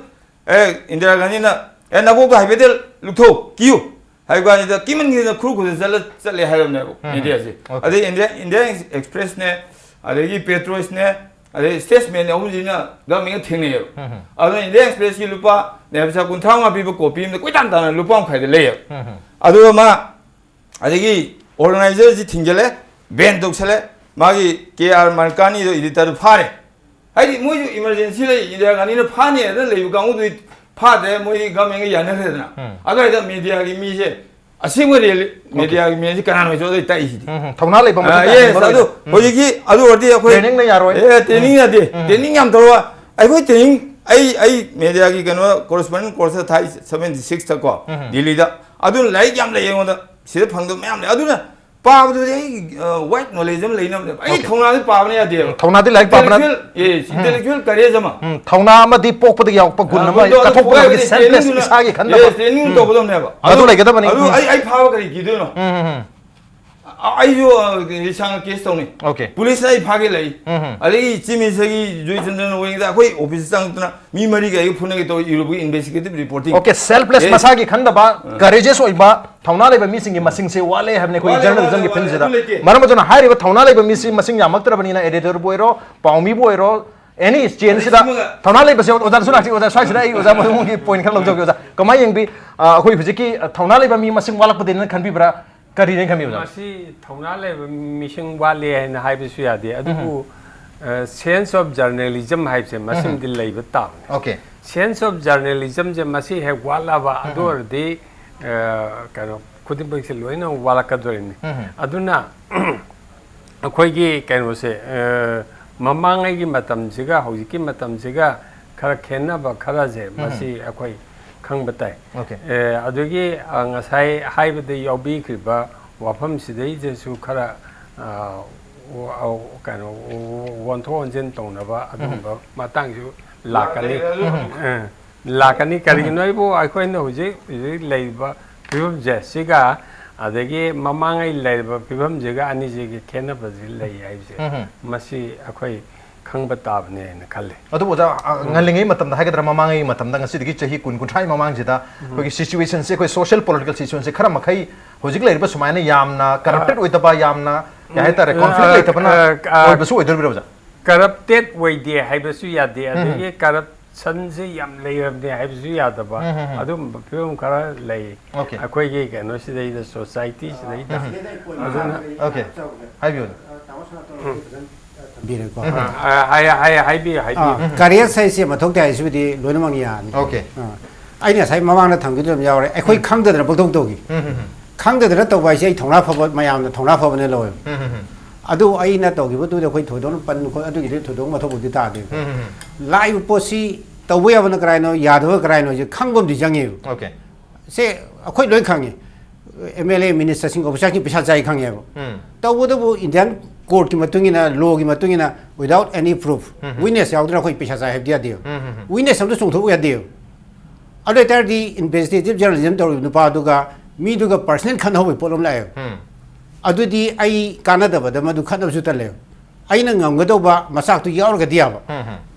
ꯑꯦ, ꯏꯟꯗꯤꯔꯥ ꯒꯥꯟꯙꯤꯅ, "ꯑꯦ, ꯅꯀꯣꯛꯇꯣ ꯍꯥꯏꯐꯦꯠꯇ ꯂꯨꯞꯊꯣꯛꯎ, ꯀꯤꯌꯨ" ꯍꯥꯏꯕ ꯀꯥꯟꯁꯤꯗ ꯀꯤꯃꯟꯒꯤꯗꯅ ꯈꯨꯔꯨ ꯈꯨꯗ ꯆꯠꯂ, ꯆꯠꯂꯦ ꯍꯥꯏꯔꯕꯅꯦꯕ ꯃꯦꯗꯤꯌꯥꯁꯦ꯫ ꯑꯗꯩ ꯏꯟꯗꯤꯌꯥ, ꯏꯟꯗꯤꯌꯥ ꯑꯦꯛꯁꯄ꯭ꯔꯦꯁꯅꯦ, ꯑꯗꯒꯤ ꯄꯦꯇ꯭ꯔꯣꯏꯁꯅꯦ, ꯑꯗꯩ ꯁ꯭ꯇꯦꯠꯁꯃꯦꯟ ꯑꯍꯨꯝꯁꯤꯅ ꯒꯃꯦꯟꯒ ꯊꯦꯡꯅꯩꯑꯕ꯫ ꯑꯗꯨꯅ ꯏꯟꯗꯤꯌꯥ ꯑꯦꯛꯁꯄ꯭ꯔꯦꯁꯀꯤ ꯂꯨꯄꯥ, ꯄꯩꯁꯥ ꯀꯨꯟꯊ꯭ꯔꯥ ꯃꯉꯥ ꯄꯤꯕ ꯀꯣꯄꯤ ꯑꯃꯗ ꯀꯣꯏꯇꯥꯟ ꯇꯥꯟꯅ ꯂꯨꯄꯥ ꯑꯃ ꯃꯈꯥꯏꯗ ꯂꯩꯌꯦꯕ꯫ ꯑꯗꯨꯒ ꯃꯥ ꯑꯗꯒꯤ ꯑꯣꯔꯒꯅꯥꯏꯖꯔꯁꯤ ꯊꯤꯡꯖꯤꯜꯂꯦ, ꯕꯦꯟ ꯇꯧꯁꯜꯂꯦ, ꯃꯥꯒꯤ ꯀꯦ ꯑꯥꯔ ꯃꯔꯀꯥꯅꯤꯗꯣ ꯏꯗꯤꯇꯔꯗꯨ ꯐꯥꯔꯦ꯫ ꯍꯥꯏꯗꯤ ꯃꯣꯏꯁꯨ ꯏꯃꯔꯖꯦꯟꯁꯤ ꯂꯩ, ꯏꯟꯗꯤꯔꯥ ꯒꯥꯟꯙꯤꯅ ꯐꯥꯅꯤ ꯍꯥꯏꯗꯅ ꯂꯩꯕ ꯀꯥꯡꯕꯨꯗꯨꯗꯤ ꯐꯥꯗ꯭ꯔꯦ, ꯃꯣꯏꯗꯤ ꯒꯃꯦꯟꯒ ꯌꯥꯅꯈ꯭ꯔꯦꯗꯅ꯫ ꯑꯗꯨꯋꯥꯏꯗ ꯃꯦꯗꯤꯌꯥꯒꯤ ꯃꯤꯁꯦ, ꯑꯁꯦꯡꯕ ꯔꯤꯌꯦꯂꯤ-, ꯃꯦꯗꯤꯌꯥꯒꯤ ꯃꯤꯁꯦ ꯀꯅꯥꯅꯣ ꯍꯥꯏꯁꯨ ꯑꯗꯨ ꯇꯥꯛꯏꯁꯤꯗꯤ꯫ ꯎꯝ, ꯊꯧꯅꯥ ꯂꯩꯕ ꯃꯇꯤꯛ ꯑꯥ, ꯆꯥꯕ ꯌꯦꯁ, ꯃꯔꯨ ꯑꯗꯨ ꯑꯣꯏꯅ꯫ ꯎꯝ꯫ ꯍꯧꯖꯤꯛꯀꯤ ꯑꯗꯨ ꯑꯣꯏꯔꯗꯤ ꯑꯩꯈꯣꯏ ꯇ꯭ꯔꯦꯅꯤꯡꯅ ꯌꯥꯔꯣꯏ꯫ ꯑꯦ, ꯇ꯭ꯔꯦꯅꯤꯡ ꯌꯥꯗꯦ꯫ ꯇ꯭ꯔꯦꯅꯤꯡ ꯌꯥꯝ ꯇꯧꯔꯣ꯫ ꯑꯩꯈꯣꯏ ꯇ꯭ꯔꯦꯅꯤꯡ, ꯑꯩ, ꯑꯩ ꯃꯦꯗꯤꯌꯥꯒꯤ ꯀꯩꯅꯣ ꯀꯣꯔꯦꯁꯄꯣꯟꯗꯦꯟ ꯀꯣꯔꯁꯇ ꯊꯥꯏ, ꯁꯚꯦꯟꯇꯤ ꯁꯤꯛꯁꯇꯀꯣ, ꯗꯤꯜꯂꯤꯗ꯫ ꯑꯗꯨꯅ ꯂꯥꯏꯔꯤꯛ ꯌꯥꯝ ꯂꯩ ꯑꯩꯉꯣꯟꯗ, ꯁꯤꯗ ꯐꯪꯗꯕ ꯃꯌꯥꯝ ꯂꯩ꯫ ꯑꯗꯨꯅ ꯄꯥꯕꯗꯨꯗꯤ ꯑꯩ, ꯑ, ꯋꯥꯏꯠ ꯅꯣꯂꯦꯖ ꯑꯃ ꯂꯩꯅꯕꯅꯦꯕ꯫ ꯑꯩ ꯊꯧꯅꯥꯗꯤ ꯄꯥꯕꯅ ꯌꯥꯗꯦꯕ꯫ ꯊꯧꯅꯥꯗꯤ ꯂꯥꯏꯔꯤꯛ ꯄꯥꯕꯅ ꯏꯟꯇꯦꯂꯦꯛꯆꯨꯑꯦꯜ, ꯌꯦꯁ, ꯏꯟꯇꯦꯂꯦꯛꯆꯨꯑꯦꯜ ꯀꯔꯦꯖ ꯑꯃ꯫ ꯎꯝ, ꯊꯧꯅꯥ ꯑꯃꯗꯤ ꯄꯣꯛꯄꯗꯒꯤ ꯌꯥꯎꯔꯛꯄ ꯒꯨꯟ ꯑꯃ, ꯀꯠꯊꯣꯛꯄ ꯉꯝꯕ, ꯁꯦꯜꯐꯂꯦꯁ, ꯏꯁꯥꯒꯤ ꯈꯟꯗꯕ꯫ Yes, training ꯇꯧꯒꯗꯕꯅꯦꯕ꯫ ꯑꯗꯨ ꯂꯩꯒꯗꯕꯅꯤ꯫ ꯑꯗꯨ ꯎꯝ꯫ ꯑꯩ, ꯑꯩ ꯐꯥꯕ ꯀꯔꯤ ꯀꯤꯗꯣꯏꯅꯣ? ꯎꯝ, ꯎꯝ, ꯎꯝ꯫ ꯑ-, ꯑꯩꯁꯨ, ꯑ, ꯏꯁꯥꯅ ꯀꯦꯁ ꯇꯧꯅꯤ꯫ ꯑꯣꯀꯦ꯫ ꯄꯨꯂꯤꯁꯅ ꯑꯩ ꯐꯥꯒꯦ ꯂꯩ꯫ ꯎꯝ, ꯎꯝ꯫ ꯑꯗꯒꯤ ꯆꯤꯐ ꯃꯤꯅꯤꯁꯇꯔꯒꯤ ꯖꯣꯏ ꯆꯟꯗ꯭ꯔꯅ ꯋꯥꯡꯗ ꯑꯩꯈꯣꯏ ꯑꯣꯐꯤꯁꯇ ꯆꯪꯉꯛꯇꯅ ꯃꯤ ꯃꯔꯤꯒ ꯑꯩꯒ ꯐꯨꯅꯒꯦ ꯇꯧꯋꯤ, ꯏꯔꯨꯕꯒꯤ ꯏꯟꯚꯦꯁꯇꯤꯒꯦꯇꯤꯚ ꯔꯤꯄꯣꯔꯇꯤꯡ꯫ ꯑꯣꯀꯦ, ꯁꯦꯜꯐꯂꯦꯁ, ꯑꯦ꯫ ꯃꯁꯥꯒꯤ ꯈꯟꯗꯕ, ꯀꯔꯦꯖꯦꯁ ꯑꯣꯏꯕ, ꯊꯧꯅꯥ ꯂꯩꯕ ꯃꯤꯁꯤꯡꯒꯤ ꯃꯁꯤꯡꯁꯦ ꯋꯥꯠꯂꯦ ꯍꯥꯏꯕꯅꯤ ꯑꯩꯈꯣꯏꯒꯤ ꯋꯥꯠꯂꯦ, ꯖꯔꯅꯦꯂꯤꯖꯝꯒꯤ ꯋꯥꯠꯂꯦ, ꯋꯥꯠꯂꯦ, ꯐꯤꯜꯁꯤꯗ꯫ ꯑꯗꯨ ꯂꯩꯇꯦ꯫ ꯃꯔꯝ ꯑꯗꯨꯅ ꯍꯥꯏꯔꯤꯕ ꯊꯧꯅꯥ ꯂꯩꯕ ꯃꯤꯁꯤ ꯃꯁꯤꯡ ꯌꯥꯝꯃꯛꯇ꯭ꯔꯕꯅꯤꯅ, ꯑꯦꯗꯤꯇꯔꯕꯨ ꯑꯣꯏꯔꯣ, ꯄꯥꯎꯃꯤꯕꯨ ꯑꯣꯏꯔꯣ, ꯑꯦꯅꯤ ꯆꯦꯟꯁꯤꯗ ꯑꯗꯩ ꯁꯤꯃꯒ ꯊꯧꯅꯥ ꯂꯩꯕꯁꯦ ꯑꯣꯖꯥꯗꯁꯨ ꯂꯥꯛꯁꯤ꯫ ꯑꯣꯖꯥ, ꯁ꯭ꯋꯥꯏꯁꯤꯗ ꯑꯩ ꯑꯣꯖꯥ ꯃꯊꯪꯒꯤ ꯄꯣꯏꯟ ꯈꯔ ꯂꯧꯖꯒꯦ꯫ ꯑꯣꯖꯥ, ꯀꯃꯥꯏꯅ ꯌꯦꯡꯕꯤ? ꯑ, ꯑꯩꯈꯣꯏ ꯍꯧꯖꯤꯛꯀꯤ, ꯑ, ꯊꯧꯅꯥ ꯂꯩꯕ ꯃꯤ ꯃꯁꯤꯡ ꯋꯥꯠꯂꯛꯄꯗꯒꯤꯅ ꯈꯟꯕꯤꯕ꯭ꯔꯥ? ꯀꯔꯤꯅꯦ ꯈꯟꯕꯤꯕꯗ? ꯃꯁꯤ ꯊꯧꯅꯥ ꯂꯩꯕ ꯃꯤꯁꯤꯡ ꯋꯥꯠꯂꯦ ꯍꯥꯏꯅ ꯍꯥꯏꯕꯁꯨ ꯌꯥꯗꯦ, ꯑꯗꯨꯕꯨ ꯁꯦꯟꯁ ꯑꯣꯐ ꯖꯔꯅꯦꯂꯤꯖꯝ ꯍꯥꯏꯕꯁꯦ ꯃꯁꯤꯃꯗꯤ ꯂꯩꯕ ꯇꯥꯕꯅꯤ꯫ ꯑꯣꯀꯦ꯫ ꯁꯦꯟꯁ ꯑꯣꯐ ꯖꯔꯅꯦꯂꯤꯖꯝꯁꯦ ꯃꯁꯤ ꯍꯦꯛ ꯋꯥꯠꯂꯕ ꯑꯗꯨ ꯑꯣꯏꯔꯗꯤ ꯑ, ꯀꯩꯅꯣ ꯈꯨꯗꯤꯡꯃꯛꯁꯦ ꯂꯣꯏꯅ ꯋꯥꯠꯂꯛꯀꯗꯣꯔꯤꯅꯤ꯫ ꯑꯗꯨꯅ ꯑꯩꯈꯣꯏꯒꯤ ꯀꯩꯅꯣꯁꯦ, ꯑ, ꯃꯃꯥꯡꯉꯩꯒꯤ ꯃꯇꯝꯁꯤꯒ ꯍꯧꯖꯤꯛꯀꯤ ꯃꯇꯝꯁꯤꯒ ꯈꯔ ꯈꯦꯠꯅꯕ ꯈꯔꯁꯦ ꯃꯁꯤ ꯑꯩꯈꯣꯏ ꯈꯪꯕ ꯇꯥꯏ꯫ ꯑꯣꯀꯦ꯫ ꯑ, ꯑꯗꯨꯒꯤ ꯑ, ꯉꯁꯥꯏ ꯍꯥꯏꯕꯗ ꯌꯥꯎꯕꯤꯈ꯭ꯔꯤꯕ ꯋꯥꯐꯝꯁꯤꯗꯩꯗꯁꯨ ꯈꯔ ꯑ, ꯋ-, ꯑ, ꯀꯩꯅꯣ ꯋ-, ꯑꯣꯟꯊꯣꯛ ꯑꯣꯟꯁꯤꯟ ꯇꯧꯅꯕ ꯑꯗꯨꯒꯨꯝꯕ ꯃꯇꯥꯡꯁꯨ ꯂꯥꯛꯀꯅꯤ꯫ ꯑ, ꯂꯥꯛꯀꯅꯤ꯫ ꯀꯔꯤꯒꯤꯅꯣ ꯍꯥꯏꯕꯨ ꯑꯩꯈꯣꯏꯅ ꯍꯧꯖꯤꯛ ꯍꯧꯖꯤꯛ ꯂꯩꯔꯤꯕ ꯐꯤꯕꯝꯁꯦ ꯁꯤꯒ ꯑꯗꯒꯤ ꯃꯃꯥꯡꯉꯩ ꯂꯩꯔꯤꯕ ꯐꯤꯕꯝꯁꯤꯒ ꯑꯅꯤꯁꯤꯒꯤ ꯈꯦꯠꯅꯕꯁꯤ ꯂꯩ ꯍꯥꯏꯕꯁꯦ ꯃꯁꯤ ꯑꯩꯈꯣꯏ ꯈꯪꯕ ꯇꯥꯕꯅꯦ ꯍꯥꯏꯅ ꯈꯜꯂꯤ꯫ ꯑꯗꯨꯕꯨ ꯑꯣꯖꯥ, ꯑ, ꯉꯜꯂꯤꯉꯩ ꯃꯇꯝꯗ ꯍꯥꯏꯒꯗ꯭ꯔꯥ, ꯃꯃꯥꯡꯉꯩ ꯃꯇꯝꯗ ꯉꯁꯤꯗꯒꯤ ꯆꯍꯤ ꯀꯨꯟ, ꯀꯨꯟꯊ꯭ꯔꯥꯒꯤ ꯃꯃꯥꯡꯁꯤꯗ ꯑꯩꯈꯣꯏꯒꯤ ꯁꯤꯆꯨꯋꯦꯁꯟꯁꯦ, ꯑꯩꯈꯣꯏ ꯁꯣꯁꯤꯌꯦꯜ ꯄꯣꯂꯤꯇꯤꯀꯦꯜ ꯁꯤꯆꯨꯋꯦꯁꯟꯁꯦ ꯈꯔ ꯃꯈꯩ ꯍꯧꯖꯤꯛ ꯂꯩꯔꯤꯕ ꯁꯨꯃꯥꯏꯅ ꯌꯥꯝꯅ ꯀꯔꯞꯇꯦꯠ ꯑꯣꯏꯗꯕ, ꯌꯥꯝꯅ ꯀꯩ ꯍꯥꯏꯇꯥꯔꯦ, ꯑ, ꯀꯣꯟꯐ꯭ꯂꯤꯛ ꯑ, ꯂꯩꯇꯕꯅ ꯑ, ꯑ, ꯑꯣꯏꯕꯁꯨ ꯑꯣꯏꯗꯣꯔꯤꯕ꯭ꯔꯥ ꯑꯣꯖꯥ? ꯀꯔꯞꯇꯦꯠ ꯑꯣꯏꯗꯦ ꯍꯥꯏꯕꯁꯨ ꯌꯥꯗꯦ, ꯑꯗꯒꯤ ꯀꯔꯞꯁꯟꯁꯦ ꯌꯥꯝ ꯂꯩꯔꯕꯅꯦ ꯍꯥꯏꯕꯁꯨ ꯌꯥꯗꯕ, ꯑꯗꯨꯝꯕ ꯐꯤꯕꯝ ꯈꯔ ꯂꯩ꯫ ꯑꯣꯀꯦ꯫ ꯑꯩꯈꯣꯏꯒꯤ ꯀꯩꯅꯣꯁꯤꯗꯩꯗ, ꯁꯣꯁꯥꯏꯇꯤꯁꯤꯗꯩꯗ꯫ ꯑꯗꯨꯅ ꯑꯣꯀꯦ꯫ ꯍꯥꯏꯕꯤꯌꯨ꯫ ꯊꯝꯕꯤꯔꯦꯀꯣ꯫ ꯑ, ꯍꯥꯏ-, ꯍꯥꯏ-, ꯍꯥꯏꯕꯤꯌꯨ, ꯍꯥꯏꯕꯤꯌꯨ꯫ ꯀꯔꯦꯖ ꯍꯥꯏꯁꯦ ꯃꯊꯧ ꯇꯥꯏ ꯍꯥꯏꯁꯤꯕꯨꯗꯤ ꯂꯣꯏꯅꯃꯛ ꯌꯥꯅꯤ꯫ ꯑꯣꯀꯦ꯫ ꯑ, ꯑꯩꯅ ꯉꯁꯥꯏ ꯃꯃꯥꯡꯗ ꯊꯝꯈꯤꯗꯨ ꯑꯗꯨꯝ ꯌꯥꯎꯔꯦ꯫ ꯑꯩꯈꯣꯏ ꯈꯪꯗꯗꯅ ꯄꯪꯇꯧ ꯇꯧꯈꯤ꯫ ꯈꯪꯗꯗꯅ ꯇꯧꯕ ꯍꯥꯏꯁꯦ ꯑꯩ ꯊꯧꯅꯥ ꯐꯕ, ꯃꯌꯥꯝꯅ ꯊꯧꯅꯥ ꯐꯕꯅ ꯂꯧꯋꯦꯕ꯫ ꯑꯗꯨ ꯑꯩꯅ ꯇꯧꯈꯤꯕꯗꯨꯗ ꯑꯩꯈꯣꯏ ꯊꯣꯏꯗꯣꯛꯅ ꯄꯟ ꯈꯣꯠ ꯑꯗꯨꯒꯤꯗꯤ ꯊꯣꯏꯗꯣꯛꯅ ꯃꯊꯧꯕꯨꯗꯤ ꯇꯥꯗꯦ꯫ ꯂꯥꯛꯏꯕ ꯄꯣꯠꯁꯤ ꯇꯧꯕ ꯌꯥꯕꯅ ꯀꯔꯥꯏꯅꯣ, ꯌꯥꯗꯕ ꯀꯔꯥꯏꯅꯣ ꯍꯥꯏꯁꯦ ꯈꯪꯕ ꯑꯃꯗꯤ ꯆꯪꯉꯦꯕ꯫ ꯑꯣꯀꯦ꯫ ꯁꯦ ꯑꯩꯈꯣꯏ ꯂꯣꯏ ꯈꯪꯉꯤ꯫ ꯑꯦꯝ ꯑꯦꯜ ꯑꯦ, ꯃꯤꯅꯤꯁꯇꯔꯁꯤꯡ, ꯑꯣꯐꯤꯁꯥꯔꯁꯤꯡ ꯄꯩꯁꯥ ꯆꯥꯏ ꯈꯪꯉꯦꯕ꯫ ꯎꯝ꯫ ꯇꯧꯕꯇꯕꯨ ꯏꯟꯗꯤꯌꯥꯟ ꯀꯣꯔꯠꯀꯤ ꯃꯇꯨꯡ ꯏꯟꯅ, ꯂꯣꯒꯤ ꯃꯇꯨꯡ ꯏꯟꯅ, without any proof, witness ꯌꯥꯎꯗꯅ ꯑꯩꯈꯣꯏ ꯄꯩꯁꯥ ꯆꯥꯏ ꯍꯥꯏꯕꯗꯤ ꯌꯥꯗꯦꯕ꯫ Witness ꯑꯝꯇ ꯆꯣꯡꯊꯣꯛꯎ ꯌꯥꯗꯦꯕ꯫ ꯑꯗꯨ ꯑꯣꯏꯇꯥꯔꯗꯤ investigative journalism ꯇꯧꯔꯤꯕ ꯅꯨꯄꯥꯗꯨꯒ ꯃꯤꯗꯨꯒ personal ꯈꯟꯅꯍꯧꯕꯒꯤ ꯄꯣꯠ ꯑꯃ ꯂꯥꯛꯑꯦꯕ꯫ ꯑꯗꯨꯗꯤ ꯑꯩ ꯀꯥꯟꯅꯗꯕꯗ ꯃꯗꯨ ꯈꯠꯅꯕꯁꯨ ꯇꯜꯂꯦꯕ꯫ ꯑꯩꯅ ꯉꯝꯒꯗꯧꯕ ꯃꯆꯥꯛꯇꯨ ꯌꯥꯎꯔꯒꯗꯤ ꯌꯥꯕ꯫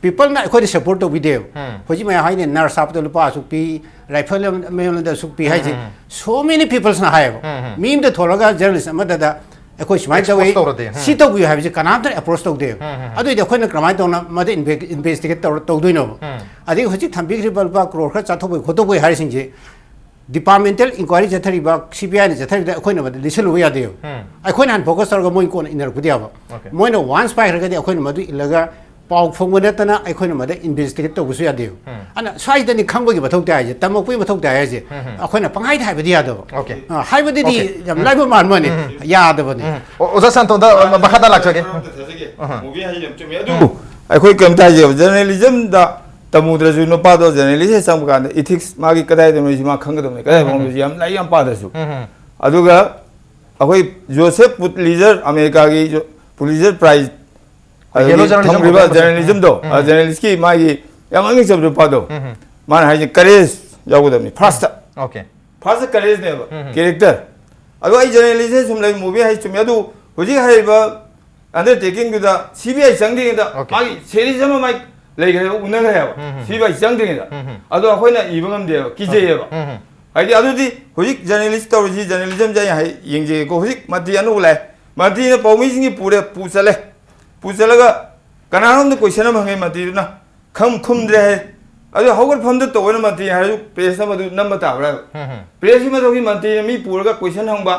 Peopleꯅ ꯑꯩꯈꯣꯏꯗ support ꯇꯧꯕꯤꯗꯦꯕ꯫ ꯍꯧꯖꯤꯛ ꯃꯌꯥꯝ ꯍꯥꯏꯅꯩ ꯅꯔꯁ ꯍꯥꯞꯄꯗ ꯂꯨꯄꯥ ꯑꯁꯨꯛ ꯄꯤ, ꯔꯥꯏꯐꯜ ꯑꯃ-, ꯑꯃꯗ ꯑꯁꯨꯛ ꯄꯤ ꯍꯥꯏꯁꯦ꯫ So many peopleꯁꯅ ꯍꯥꯏꯌꯦꯕ꯫ ꯃꯤ ꯑꯃꯗ ꯊꯣꯛꯂꯒ journalist ꯑꯃꯗꯗ ꯑꯩꯈꯣꯏ ꯁꯨꯃꯥꯏꯅ ꯇꯧꯋꯤ, Expose ꯇꯧꯔꯗꯤ, ꯎꯝ꯫ ꯁꯤ ꯇꯧꯕꯤꯌꯨ ꯍꯥꯏꯕꯁꯦ ꯀꯅꯥꯝꯇꯅ approach ꯇꯧꯗꯦꯕ꯫ ꯑꯗꯨꯑꯣꯏꯗꯤ ꯑꯩꯈꯣꯏꯅ ꯀꯃꯥꯏꯅ ꯇꯧꯅ ꯃꯗ inve-, investigate ꯇꯧꯔ-, ꯇꯧꯗꯣꯏꯅꯣꯕ? ꯑꯗꯒꯤ ꯍꯧꯖꯤꯛ ꯊꯝꯕꯤꯈ꯭ꯔꯤꯕ ꯂꯨꯄꯥ ꯀ꯭ꯔꯣꯔ ꯈꯔ ꯆꯥꯊꯣꯛꯄꯩ ꯈꯣꯠꯇꯣꯛꯄꯩ ꯍꯥꯏꯔꯤꯁꯤꯡꯁꯦ ꯗꯤꯄꯥꯔꯠꯃꯦꯟꯇꯦꯜ ꯏꯟꯀ꯭ꯋꯥꯏꯔꯤ ꯆꯠꯊꯔꯤꯕ ꯁꯤ ꯕꯤ ꯑꯥꯏꯅ ꯆꯠꯊꯔꯤꯕꯗ ꯑꯩꯈꯣꯏꯅ ꯃꯗꯨ ꯂꯤꯠꯁꯤꯜꯂꯨꯕ ꯌꯥꯗꯦꯕ꯫ ꯑꯩꯈꯣꯏꯅ ꯍꯥꯟꯅ ꯐꯣꯀꯁ ꯇꯧꯔꯒ ꯃꯣꯏ ꯀꯣꯟꯅ ꯏꯟꯅꯔꯛꯄꯗꯤ ꯌꯥꯕ꯫ Okay. ꯃꯣꯏꯅ ꯋꯥꯟꯁ ꯄꯥꯏꯈ꯭ꯔꯒꯗꯤ ꯑꯩꯈꯣꯏꯅ ꯃꯗꯨ ꯏꯜꯂꯒ ꯄꯥꯎ ꯐꯣꯡꯕ ꯅꯠꯇꯅ ꯑꯩꯈꯣꯏꯅ ꯃꯗ ꯏꯟꯚꯦꯁꯇꯤꯒꯦꯠ ꯇꯧꯕꯁꯨ ꯌꯥꯗꯦꯕ꯫ ꯑꯗꯨꯅ ꯁ꯭ꯋꯥꯏꯗꯅꯤ ꯈꯪꯕꯒꯤ ꯃꯊꯧ ꯇꯥꯏ ꯍꯥꯏꯁꯦ, ꯇꯝꯃꯛꯄꯒꯤ ꯃꯊꯧ ꯇꯥꯏ ꯍꯥꯏꯁꯦ꯫ ꯑꯩꯈꯣꯏꯅ ꯄꯪꯍꯥꯏꯗ ꯍꯥꯏꯕꯗꯤ ꯌꯥꯗꯕ꯫ Okay. ꯑ, ꯍꯥꯏꯕꯗꯨꯗꯤ Okay. ꯌꯥꯝ ꯂꯥꯏꯕ ꯃꯥꯟꯕꯅꯤ, ꯌꯥꯗꯕꯅꯤ꯫ ꯎꯝ꯫ ꯑꯣ, ꯑꯣꯖꯥ ꯁꯥꯟꯇꯣꯟꯗ ꯃꯈꯥ ꯇꯥ ꯂꯥꯛꯆꯒꯦ꯫ ꯃꯨꯚꯤ ꯍꯥꯏꯁꯦ ꯌꯥꯝ ꯆꯨꯝꯃꯦ꯫ ꯑꯗꯨꯕꯨ ꯑꯩꯈꯣꯏ ꯀꯩꯝꯇ ꯍꯥꯏꯖꯦꯕ, ꯖꯔꯅꯦꯂꯤꯖꯝꯗ ꯇꯝꯃꯨꯗ꯭ꯔꯁꯨ ꯅꯨꯄꯥꯗꯣ ꯖꯔꯅꯦꯂꯤꯁ ꯍꯦꯛ ꯆꯪꯕ ꯀꯥꯟꯗ ꯏꯊꯤꯛꯁ ꯃꯥꯒꯤ ꯀꯗꯥꯏꯗꯅꯣ ꯁꯤ ꯃꯥ ꯈꯪꯒꯗꯕꯅꯤ, ꯀꯗꯥꯏ ꯐꯥꯎꯅꯣꯁꯤ ꯌꯥꯝ ꯂꯥꯏꯔꯤꯛ ꯌꯥꯝ ꯄꯥꯗ꯭ꯔꯁꯨ꯫ ꯑꯗꯨꯒ ꯑꯩꯈꯣꯏ ꯖꯣꯁꯦꯐ ꯄꯨꯠꯂꯤꯖꯔ, ꯑꯃꯦꯔꯤꯀꯥꯒꯤ ꯖꯣ-, ꯄꯨꯂꯤꯖꯔ ꯄ꯭ꯔꯥꯏꯖ ꯌꯦꯜꯂꯣ ꯑꯗꯒꯤ ꯖꯔꯅꯦꯂꯤꯖꯝ ꯊꯝꯈ꯭ꯔꯤꯕ ꯀꯧꯕ ꯖꯔꯅꯦꯂꯤꯖꯝꯗꯣ, ꯎꯝ꯫ ꯑ, ꯖꯔꯅꯦꯂꯤꯁꯀꯤ ꯃꯥꯒꯤ ꯌꯥꯝ ꯃꯃꯤꯡ ꯆꯠꯄ ꯅꯨꯄꯥꯗꯣ, ꯎꯝ꯫ ꯃꯥꯅ ꯍꯥꯏꯁꯦ ꯀꯔꯦꯖ ꯌꯥꯎꯒꯗꯕꯅꯤ ꯐꯥꯔꯁꯇ꯫ Okay. ꯐꯥꯔꯁꯇ ꯀꯔꯦꯖꯅꯦꯕ ꯎꯝ꯫ ꯀꯦꯔꯦꯛꯇꯔ꯫ ꯑꯗꯣ ꯑꯩ ꯖꯔꯅꯦꯂꯤꯁꯁꯦ ꯁꯨꯝ ꯂꯩ, ꯃꯨꯚꯤ ꯍꯥꯏ ꯆꯨꯝꯃꯦ꯫ ꯑꯗꯨ ꯍꯧꯖꯤꯛ ꯍꯥꯏꯔꯤꯕ ꯑꯟꯗꯔꯇꯦꯀꯤꯡꯗꯨꯗ ꯁꯤ ꯕꯤ ꯑꯥꯏ ꯆꯪꯗ꯭ꯔꯤꯉꯩꯗ Okay. ꯃꯥꯒꯤ ꯁꯦꯔꯤꯁ ꯑꯃ ꯃꯥꯏ ꯂꯩꯈ꯭ꯔꯦꯕ, ꯎꯅꯈ꯭ꯔꯦꯕ꯫ ꯎꯝ꯫ ꯁꯤ ꯕꯤ ꯑꯥꯏ ꯆꯪꯗ꯭ꯔꯤꯉꯩꯗ꯫ ꯎꯝ꯫ ꯑꯗꯣ ꯑꯩꯈꯣꯏꯅ ꯏꯕ ꯉꯝꯗꯦꯕ, ꯀꯤꯖꯩꯌꯦꯕ꯫ ꯎꯝ꯫ ꯍꯥꯏꯗꯤ ꯑꯗꯨꯗꯤ ꯍꯧꯖꯤꯛ ꯖꯔꯅꯦꯂꯤꯁ ꯇꯧꯔꯤꯁꯤ, ꯖꯔꯅꯦꯂꯤꯖꯝꯁꯦ ꯑꯩ ꯍꯥꯏ ꯌꯦꯡꯖꯒꯦꯀꯣ꯫ ꯍꯧꯖꯤꯛ ꯃꯟꯇ꯭ꯔꯤ ꯑꯅꯧꯕ ꯂꯥꯛꯑꯦ, ꯃꯟꯇ꯭ꯔꯤꯅ ꯄꯥꯎꯃꯤꯁꯤꯡꯒꯤ ꯄꯨꯔꯦ, ꯄꯨ ꯆꯠꯂꯦ꯫ ꯄꯨ ꯆꯠꯂꯒ ꯀꯅꯥꯅꯣꯝꯗ ꯀꯣꯏꯁꯟ ꯑꯃ ꯍꯪꯉꯦ ꯃꯟꯇ꯭ꯔꯤꯗꯨꯅ, ꯈꯝ ꯈꯨꯝꯗ꯭ꯔꯦ ꯍꯥꯏ꯫ ꯑꯗꯨ ꯍꯧꯒꯠꯐꯝꯗ ꯇꯧꯑꯣꯅ ꯃꯟꯇ꯭ꯔꯤ ꯍꯥꯏꯔꯁꯨ ꯄ꯭ꯔꯦꯁ ꯑꯃ ꯑꯗꯨ ꯅꯝꯕ ꯇꯥꯕ꯭ꯔꯥ? ꯎꯝ꯫ ꯄ꯭ꯔꯦꯁꯀꯤ ꯃꯊꯛꯀꯤ ꯃꯟꯇ꯭ꯔꯤꯅ ꯃꯤ ꯄꯨꯔꯒ ꯀꯣꯏꯁꯟ ꯍꯪꯕ,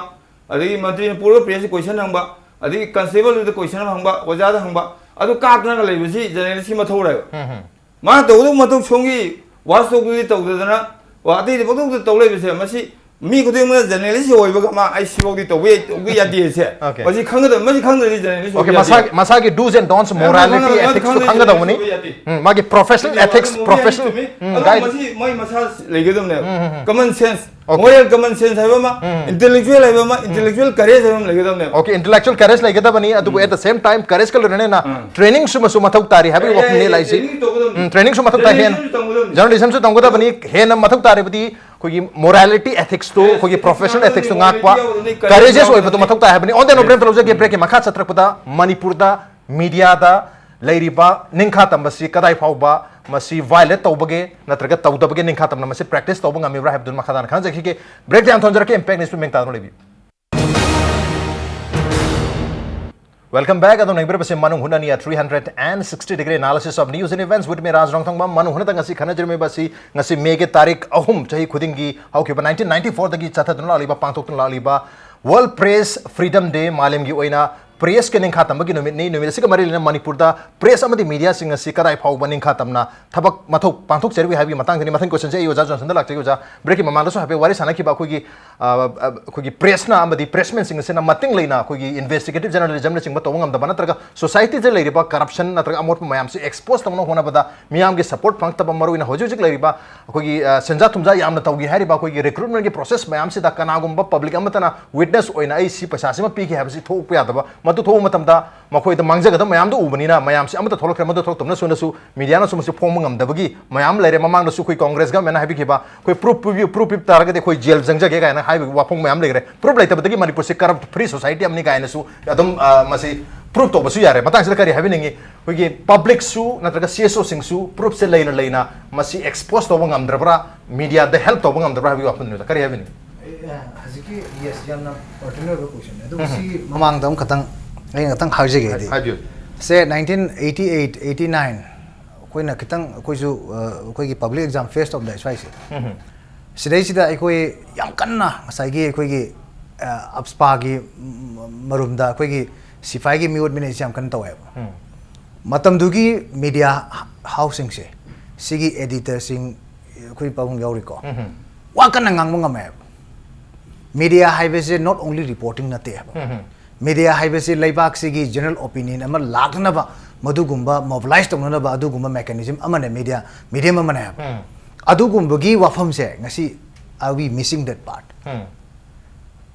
ꯑꯗꯒꯤ ꯃꯟꯇ꯭ꯔꯤꯅ ꯄꯨꯔꯒ ꯄ꯭ꯔꯦꯁꯀꯤ ꯀꯣꯏꯁꯟ ꯍꯪꯕ, ꯑꯗꯒꯤ ꯀꯟꯁꯇꯦꯕꯜꯗꯨꯗ ꯀꯣꯏꯁꯟ ꯑꯃ ꯍꯪꯕ, ꯑꯣꯖꯥꯗ ꯍꯪꯕ, ꯑꯗꯨ ꯀꯥꯞꯇꯅꯒ ꯂꯩꯕꯁꯤ ꯖꯔꯅꯦꯂꯤꯁꯀꯤ ꯃꯊꯧꯔꯦꯕ꯫ ꯎꯝ꯫ ꯃꯥꯅ ꯇꯧꯒꯗꯧꯕ ꯃꯊꯧ ꯁꯣꯝꯒꯤ ꯋꯥꯁ ꯇꯧꯕꯗꯨꯗꯤ ꯇꯧꯗꯗꯅ, ꯋꯥ ꯑꯇꯩꯗꯤ ꯄꯪꯇꯧꯗ ꯇꯧ ꯂꯩꯕꯁꯦ, ꯃꯁꯤ ꯃꯤ ꯈꯨꯗꯤꯡꯃꯛꯅ ꯖꯔꯅꯦꯂꯤꯁ ꯑꯣꯏꯕꯒ ꯃꯥ ꯑꯩ ꯁꯤꯐꯥꯎꯗꯤ ꯇꯧꯕ ꯌꯥꯏ, ꯇꯧꯕ ꯌꯥꯗꯦꯁꯦ꯫ Okay. ꯃꯁꯤ ꯈꯪꯒꯗꯕ, ꯃꯁꯤ ꯈꯪꯗ꯭ꯔꯗꯤ ꯖꯔꯅꯦꯂꯤꯁ Okay, ꯑꯣꯏꯕ ꯌꯥꯗꯦ꯫ ꯃꯁꯥꯒꯤ ꯃꯁꯥꯒꯤ do's and don'ts, ꯃꯁꯥ morality, ꯈꯪꯒꯗꯕ, ꯃꯁꯤ ethics ꯇꯨ ꯈꯪꯗ꯭ꯔꯗꯤ ꯈꯪꯒꯗꯧꯕꯅꯤ꯫ ꯖꯔꯅꯦꯂꯤꯁ ꯑꯣꯏꯕ ꯌꯥꯗꯦ꯫ ꯎꯝ, ꯃꯥꯒꯤ professional ꯁꯤꯗꯤ ethics, ꯃꯣꯏ professional, ꯆꯨꯝꯃꯤ꯫ ꯎꯝ, ꯑꯗꯣ guide. ꯃꯁꯤ ꯃꯣꯏ ꯃꯁꯥ ꯂꯩꯒꯗꯕꯅꯦꯕ꯫ ꯎꯝ, ꯎꯝ, ꯎꯝ꯫ Common sense, Okay. Moral common sense ꯍꯥꯏꯕ ꯑꯃ, intellectual ꯍꯥꯏꯕ ꯑꯃ, intellectual courage ꯍꯥꯏꯕ ꯑꯃ ꯂꯩꯒꯗꯕꯅꯦꯕ꯫ Okay, intellectual courage ꯂꯩꯒꯗꯕꯅꯤ, ꯑꯗꯨꯕꯨ at the same time courage ꯀ ꯂꯣꯏꯅꯅ ꯎꯝ꯫ training ꯁꯨꯃꯁꯨ ꯃꯊꯧ ꯇꯥꯔꯤ ꯍꯥꯏꯕꯒꯤ ꯌꯥꯏ, ꯌꯥꯏ, ꯋꯥꯐꯝꯅꯤ ꯌꯥꯏ, ꯂꯥꯛꯏꯁꯤ꯫ training ꯇꯧꯒꯗꯕꯅꯤ꯫ ꯎꯝ, training ꯁꯨ ꯃꯊꯧ ꯇꯥꯏ꯫ ꯍꯦꯟꯅ Journalism ꯁꯨ ꯇꯝꯒꯗꯕꯅꯤ꯫ Journalism ꯁꯨ ꯇꯝꯒꯗꯕꯅꯤ꯫ ꯍꯦꯟꯅ ꯃꯊꯧ ꯇꯥꯔꯕꯗꯤ ꯑꯩꯈꯣꯏꯒꯤ morality, ethics ꯇꯨ, Yes, ꯑꯩꯈꯣꯏꯒꯤ ethics professional ꯌꯥꯎꯒꯗꯕꯅꯤ, ethics two morality ꯉꯥꯛꯄ, ꯌꯥꯎꯒꯗꯕꯅꯤ, courage courageous ꯑꯣꯏꯕꯗꯨ ꯌꯥꯎꯒꯗꯕꯅꯤ꯫ ꯃꯊꯧ ꯇꯥꯏ ꯍꯥꯏꯕꯅꯤ꯫ On that note, Yes. Break ꯑꯃ ꯂꯧꯖꯒꯦ꯫ ꯕ꯭ꯔꯦꯛꯀꯤ ꯃꯈꯥ ꯆꯠꯊꯔꯛꯄꯗ ꯃꯅꯤꯄꯨꯔꯗ, media ꯗ ꯂꯩꯔꯤꯕ ꯅꯤꯡꯈꯥ ꯇꯝꯕꯁꯤ ꯀꯗꯥꯏ ꯐꯥꯎꯕ ꯃꯁꯤ violate ꯇꯧꯕꯒꯦ ꯅꯠꯇ꯭ꯔꯒ ꯇꯧꯗꯕꯒꯦ, ꯅꯤꯡꯈꯥ ꯇꯝꯅ ꯃꯁꯤ practice ꯇꯧꯕ ꯉꯝꯃꯤꯕ꯭ꯔꯥ ꯍꯥꯏꯕꯗꯨ ꯃꯈꯥ ꯇꯥꯅ ꯈꯪꯖꯈꯤꯒꯦ꯫ ꯕ꯭ꯔꯦꯛ ꯇꯤ ꯌꯥꯝ ꯊꯣꯟꯖꯔꯛꯀꯦ꯫ Impact News ꯄꯨ ꯃꯤꯡ ꯇꯥꯗꯨꯅ ꯂꯩꯕꯤꯌꯨ꯫ Welcome back. ꯑꯗꯨꯝ ꯌꯦꯡꯕꯤꯔꯕꯁꯤ ꯃꯅꯨꯡ ꯍꯨꯠꯅꯅꯤ, a three hundred and sixty degree analysis of news and events with me, ꯔꯥꯖ ꯔꯣꯡꯊꯣꯡꯕꯝ꯫ ꯃꯅꯨꯡ ꯍꯨꯠꯅꯇ ꯉꯁꯤ ꯈꯟꯅꯖꯔꯝꯃꯤꯕ ꯑꯁꯤ ꯉꯁꯤ ꯃꯦꯒꯤ ꯇꯥꯔꯤꯛ ꯑꯍꯨꯝ, ꯆꯍꯤ ꯈꯨꯗꯤꯡꯒꯤ ꯍꯧꯈꯤꯕ nineteen ninety four ꯗꯒꯤ ꯆꯠꯊꯗꯨꯅ ꯂꯥꯛꯂꯤꯕ, ꯄꯥꯡꯊꯣꯛꯇꯨꯅ ꯂꯥꯛꯂꯤꯕ World Press Freedom Day, ꯃꯥꯂꯦꯝꯒꯤ ꯑꯣꯏꯅ press ꯀꯤ ꯅꯤꯡꯈꯥ ꯇꯝꯕꯒꯤ ꯅꯨꯃꯤꯠꯅꯤ꯫ ꯅꯨꯃꯤꯠ ꯑꯁꯤꯒ ꯃꯔꯤ ꯂꯩꯅꯅ ꯃꯅꯤꯄꯨꯔꯗ press ꯑꯃꯗꯤ media ꯁꯤꯡ ꯑꯁꯤ ꯀꯗꯥꯏ ꯐꯥꯎꯕ ꯅꯤꯡꯈꯥ ꯇꯝꯅ ꯊꯕꯛ ꯃꯊꯧ ꯄꯥꯡꯊꯣꯛꯆꯔꯤꯕꯒꯦ ꯍꯥꯏꯕꯒꯤ ꯃꯇꯥꯡꯗꯅꯤ꯫ ꯃꯊꯪ question ꯁꯦ ꯑꯩ ꯑꯣꯖꯥ ꯖꯣꯟꯁꯟꯗ ꯂꯥꯛꯆꯒꯦ꯫ ꯑꯣꯖꯥ, break ꯀꯤ ꯃꯃꯥꯡꯗꯁꯨ ꯍꯥꯏꯐꯦꯠ ꯋꯥꯔꯤ ꯁꯥꯟꯅꯈꯤꯕ ꯑꯩꯈꯣꯏꯒꯤ, ꯑ, ꯑ, ꯑꯩꯈꯣꯏꯒꯤ press ꯅ ꯑꯃꯗꯤ pressmen ꯁꯤꯡ ꯑꯁꯤꯅ ꯃꯇꯤꯡ ꯂꯩꯅ ꯑꯩꯈꯣꯏꯒꯤ investigative journalism ꯅꯆꯤꯡꯕ ꯇꯧꯕ ꯉꯝꯗꯕ ꯅꯠꯇ꯭ꯔꯒ society ꯗ ꯂꯩꯔꯤꯕ corruption ꯅꯠꯇ꯭ꯔꯒ ꯑꯃꯣꯠꯄ ꯃꯌꯥꯝꯁꯤ expose ꯇꯧꯅꯕ ꯍꯣꯠꯅꯕꯗ ꯃꯤꯌꯥꯝꯒꯤ support ꯐꯪꯉꯛꯇꯕ, ꯃꯔꯨꯑꯣꯏꯅ ꯍꯧꯖꯤꯛ ꯍꯧꯖꯤꯛ ꯂꯩꯔꯤꯕ ꯑꯩꯈꯣꯏꯒꯤ, ꯑ, ꯁꯦꯟꯖꯥ ꯊꯨꯝꯖꯥ ꯌꯥꯝꯅ ꯇꯧꯒꯦ ꯍꯥꯏꯔꯤꯕ ꯑꯩꯈꯣꯏꯒꯤ recruitment ꯀꯤ process ꯃꯌꯥꯝꯁꯤꯗ ꯀꯅꯥꯒꯨꯝꯕ public ꯑꯃꯠꯇꯅ witness ꯑꯣꯏꯅ ꯑꯩ ꯁꯤ ꯄꯩꯁꯥꯁꯤꯃ ꯄꯤꯈꯤ ꯍꯥꯏꯕꯁꯤ ꯊꯣꯛꯄ ꯌꯥꯗꯕ, ꯃꯗꯨ ꯊꯣꯛꯄ ꯃꯇꯝꯗ ꯃꯈꯣꯏꯗ ꯃꯥꯡꯖꯒꯗꯕ ꯃꯌꯥꯝꯗꯨ ꯎꯕꯅꯤꯅ ꯃꯌꯥꯝꯁꯤ ꯑꯃꯠꯇ ꯊꯣꯛꯂꯛꯇ꯭ꯔꯦ꯫ ꯃꯗꯨ ꯊꯣꯛꯂꯛꯇꯕꯅꯁꯨ ꯅꯁꯨ media ꯅꯁꯨ ꯃꯁꯤ ꯐꯣꯡꯕ ꯉꯝꯗꯕꯒꯤ ꯃꯌꯥꯝ ꯂꯩꯔꯦ꯫ ꯃꯃꯥꯡꯗꯁꯨ ꯑꯩꯈꯣꯏ Congress government ꯅ ꯍꯥꯏꯕꯤꯈꯤꯕ, ꯑꯩꯈꯣꯏ proof ꯄꯤꯕꯤꯌꯨ, proof ꯄꯤꯕ ꯇꯥꯔꯒꯗꯤ ꯑꯩꯈꯣꯏ jail ꯆꯪꯖꯒꯦ ꯀꯥꯏꯅ ꯍꯥꯏꯕꯒꯤ ꯋꯥꯐꯝ ꯃꯌꯥꯝ ꯂꯩꯈ꯭ꯔꯦ꯫ Proof ꯂꯩꯇꯕꯗꯒꯤ ꯃꯅꯤꯄꯨꯔꯁꯤ corrupt free society ꯑꯃꯅꯤ ꯀꯥꯏꯅꯁꯨ ꯑꯗꯨꯝ, ꯑ, ꯃꯁꯤ proof ꯇꯧꯕꯁꯨ ꯌꯥꯔꯦ꯫ ꯃꯇꯥꯡꯁꯤꯗ ꯀꯔꯤ ꯍꯥꯏꯕꯤꯅꯤꯡꯉꯤ? ꯑꯩꯈꯣꯏꯒꯤ public ꯁꯨ ꯅꯠꯇ꯭ꯔꯒ C S O ꯁꯤꯡꯁꯨ proof ꯁꯦ ꯂꯩꯅ ꯂꯩꯅ ꯃꯁꯤ expose ꯇꯧꯕ ꯉꯝꯗ꯭ꯔꯕ꯭ꯔꯥ, media ꯗ help ꯇꯧꯕ ꯉꯝꯗ꯭ꯔꯕ꯭ꯔꯥ ꯍꯥꯏꯕꯒꯤ ꯋꯥꯐꯝꯗꯨꯅꯤꯗ꯫ ꯀꯔꯤ ꯍꯥꯏꯕꯤꯅꯤꯡꯉꯤ? ꯑꯦ, ꯑꯦ, ꯍꯧꯖꯤꯛꯀꯤ, yes, ꯌꯥꯝꯅ pertinent ꯑꯣꯏꯕ question ꯅꯦ꯫ ꯑꯗꯨꯕꯨ ꯎꯝ꯫ ꯁꯤ ꯃꯃꯥꯡꯗ ꯑꯃꯈꯛꯇꯪ ꯑꯩꯅ ꯈꯛꯇꯪ ꯍꯥꯏꯖꯒꯦ ꯍꯥꯏꯗꯤ꯫ ꯍꯥꯏꯕꯤꯌꯨ꯫ ꯁꯦ, nineteen eighty eight, eighty nine, ꯑꯩꯈꯣꯏꯅ ꯈꯤꯇꯪ ꯑꯩꯈꯣꯏꯁꯨ, ꯑ, ꯑꯩꯈꯣꯏꯒꯤ public exam face ꯇꯧꯔꯝꯗꯥꯏ ꯁ꯭ꯋꯥꯏꯁꯦ꯫ ꯎꯝ꯫ ꯁꯤꯗꯩꯁꯤꯗ ꯑꯩꯈꯣꯏ ꯌꯥꯝ ꯀꯟꯅ ꯉꯁꯥꯏꯒꯤ ꯑꯩꯈꯣꯏꯒꯤ, ꯑ, AFSPA ꯒꯤ ꯃ-, ꯃꯔꯨꯝꯗ ꯑꯩꯈꯣꯏꯒꯤ ꯁꯤꯐꯥꯏꯒꯤ ꯃꯤꯑꯣꯠ ꯃꯤꯅꯩꯁꯦ ꯌꯥꯝ ꯀꯟꯅ ꯇꯧꯋꯦꯕ꯫ ꯎꯝ꯫ ꯃꯇꯝꯗꯨꯒꯤ media house ꯁꯤꯡꯁꯦ, ꯁꯤꯒꯤ editor ꯁꯤꯡ, ꯑꯩꯈꯣꯏ ꯄꯥꯕꯨꯡ ꯌꯥꯎꯔꯤꯀꯣ, ꯎꯝ꯫ ꯋꯥ ꯀꯟꯅ ꯉꯥꯡꯕ ꯉꯝꯃꯦꯕ꯫ Media ꯍꯥꯏꯕꯁꯦ not only reporting ꯅꯠꯇꯦ ꯍꯥꯏꯕ꯫ ꯎꯝ꯫ Media ꯍꯥꯏꯕꯁꯤ ꯂꯩꯕꯥꯛꯁꯤꯒꯤ general opinion ꯑꯃ ꯂꯥꯛꯅꯅꯕ, ꯃꯗꯨꯒꯨꯝꯕ mobilize ꯇꯧꯅꯅꯕ ꯑꯗꯨꯒꯨꯝꯕ mechanism ꯑꯃꯅꯦ, media, medium ꯑꯃꯅꯦ ꯍꯥꯏꯕ꯫ ꯎꯝ꯫ ꯑꯗꯨꯒꯨꯝꯕꯒꯤ ꯋꯥꯐꯝꯁꯦ ꯉꯁꯤ are we missing that part? ꯎꯝ꯫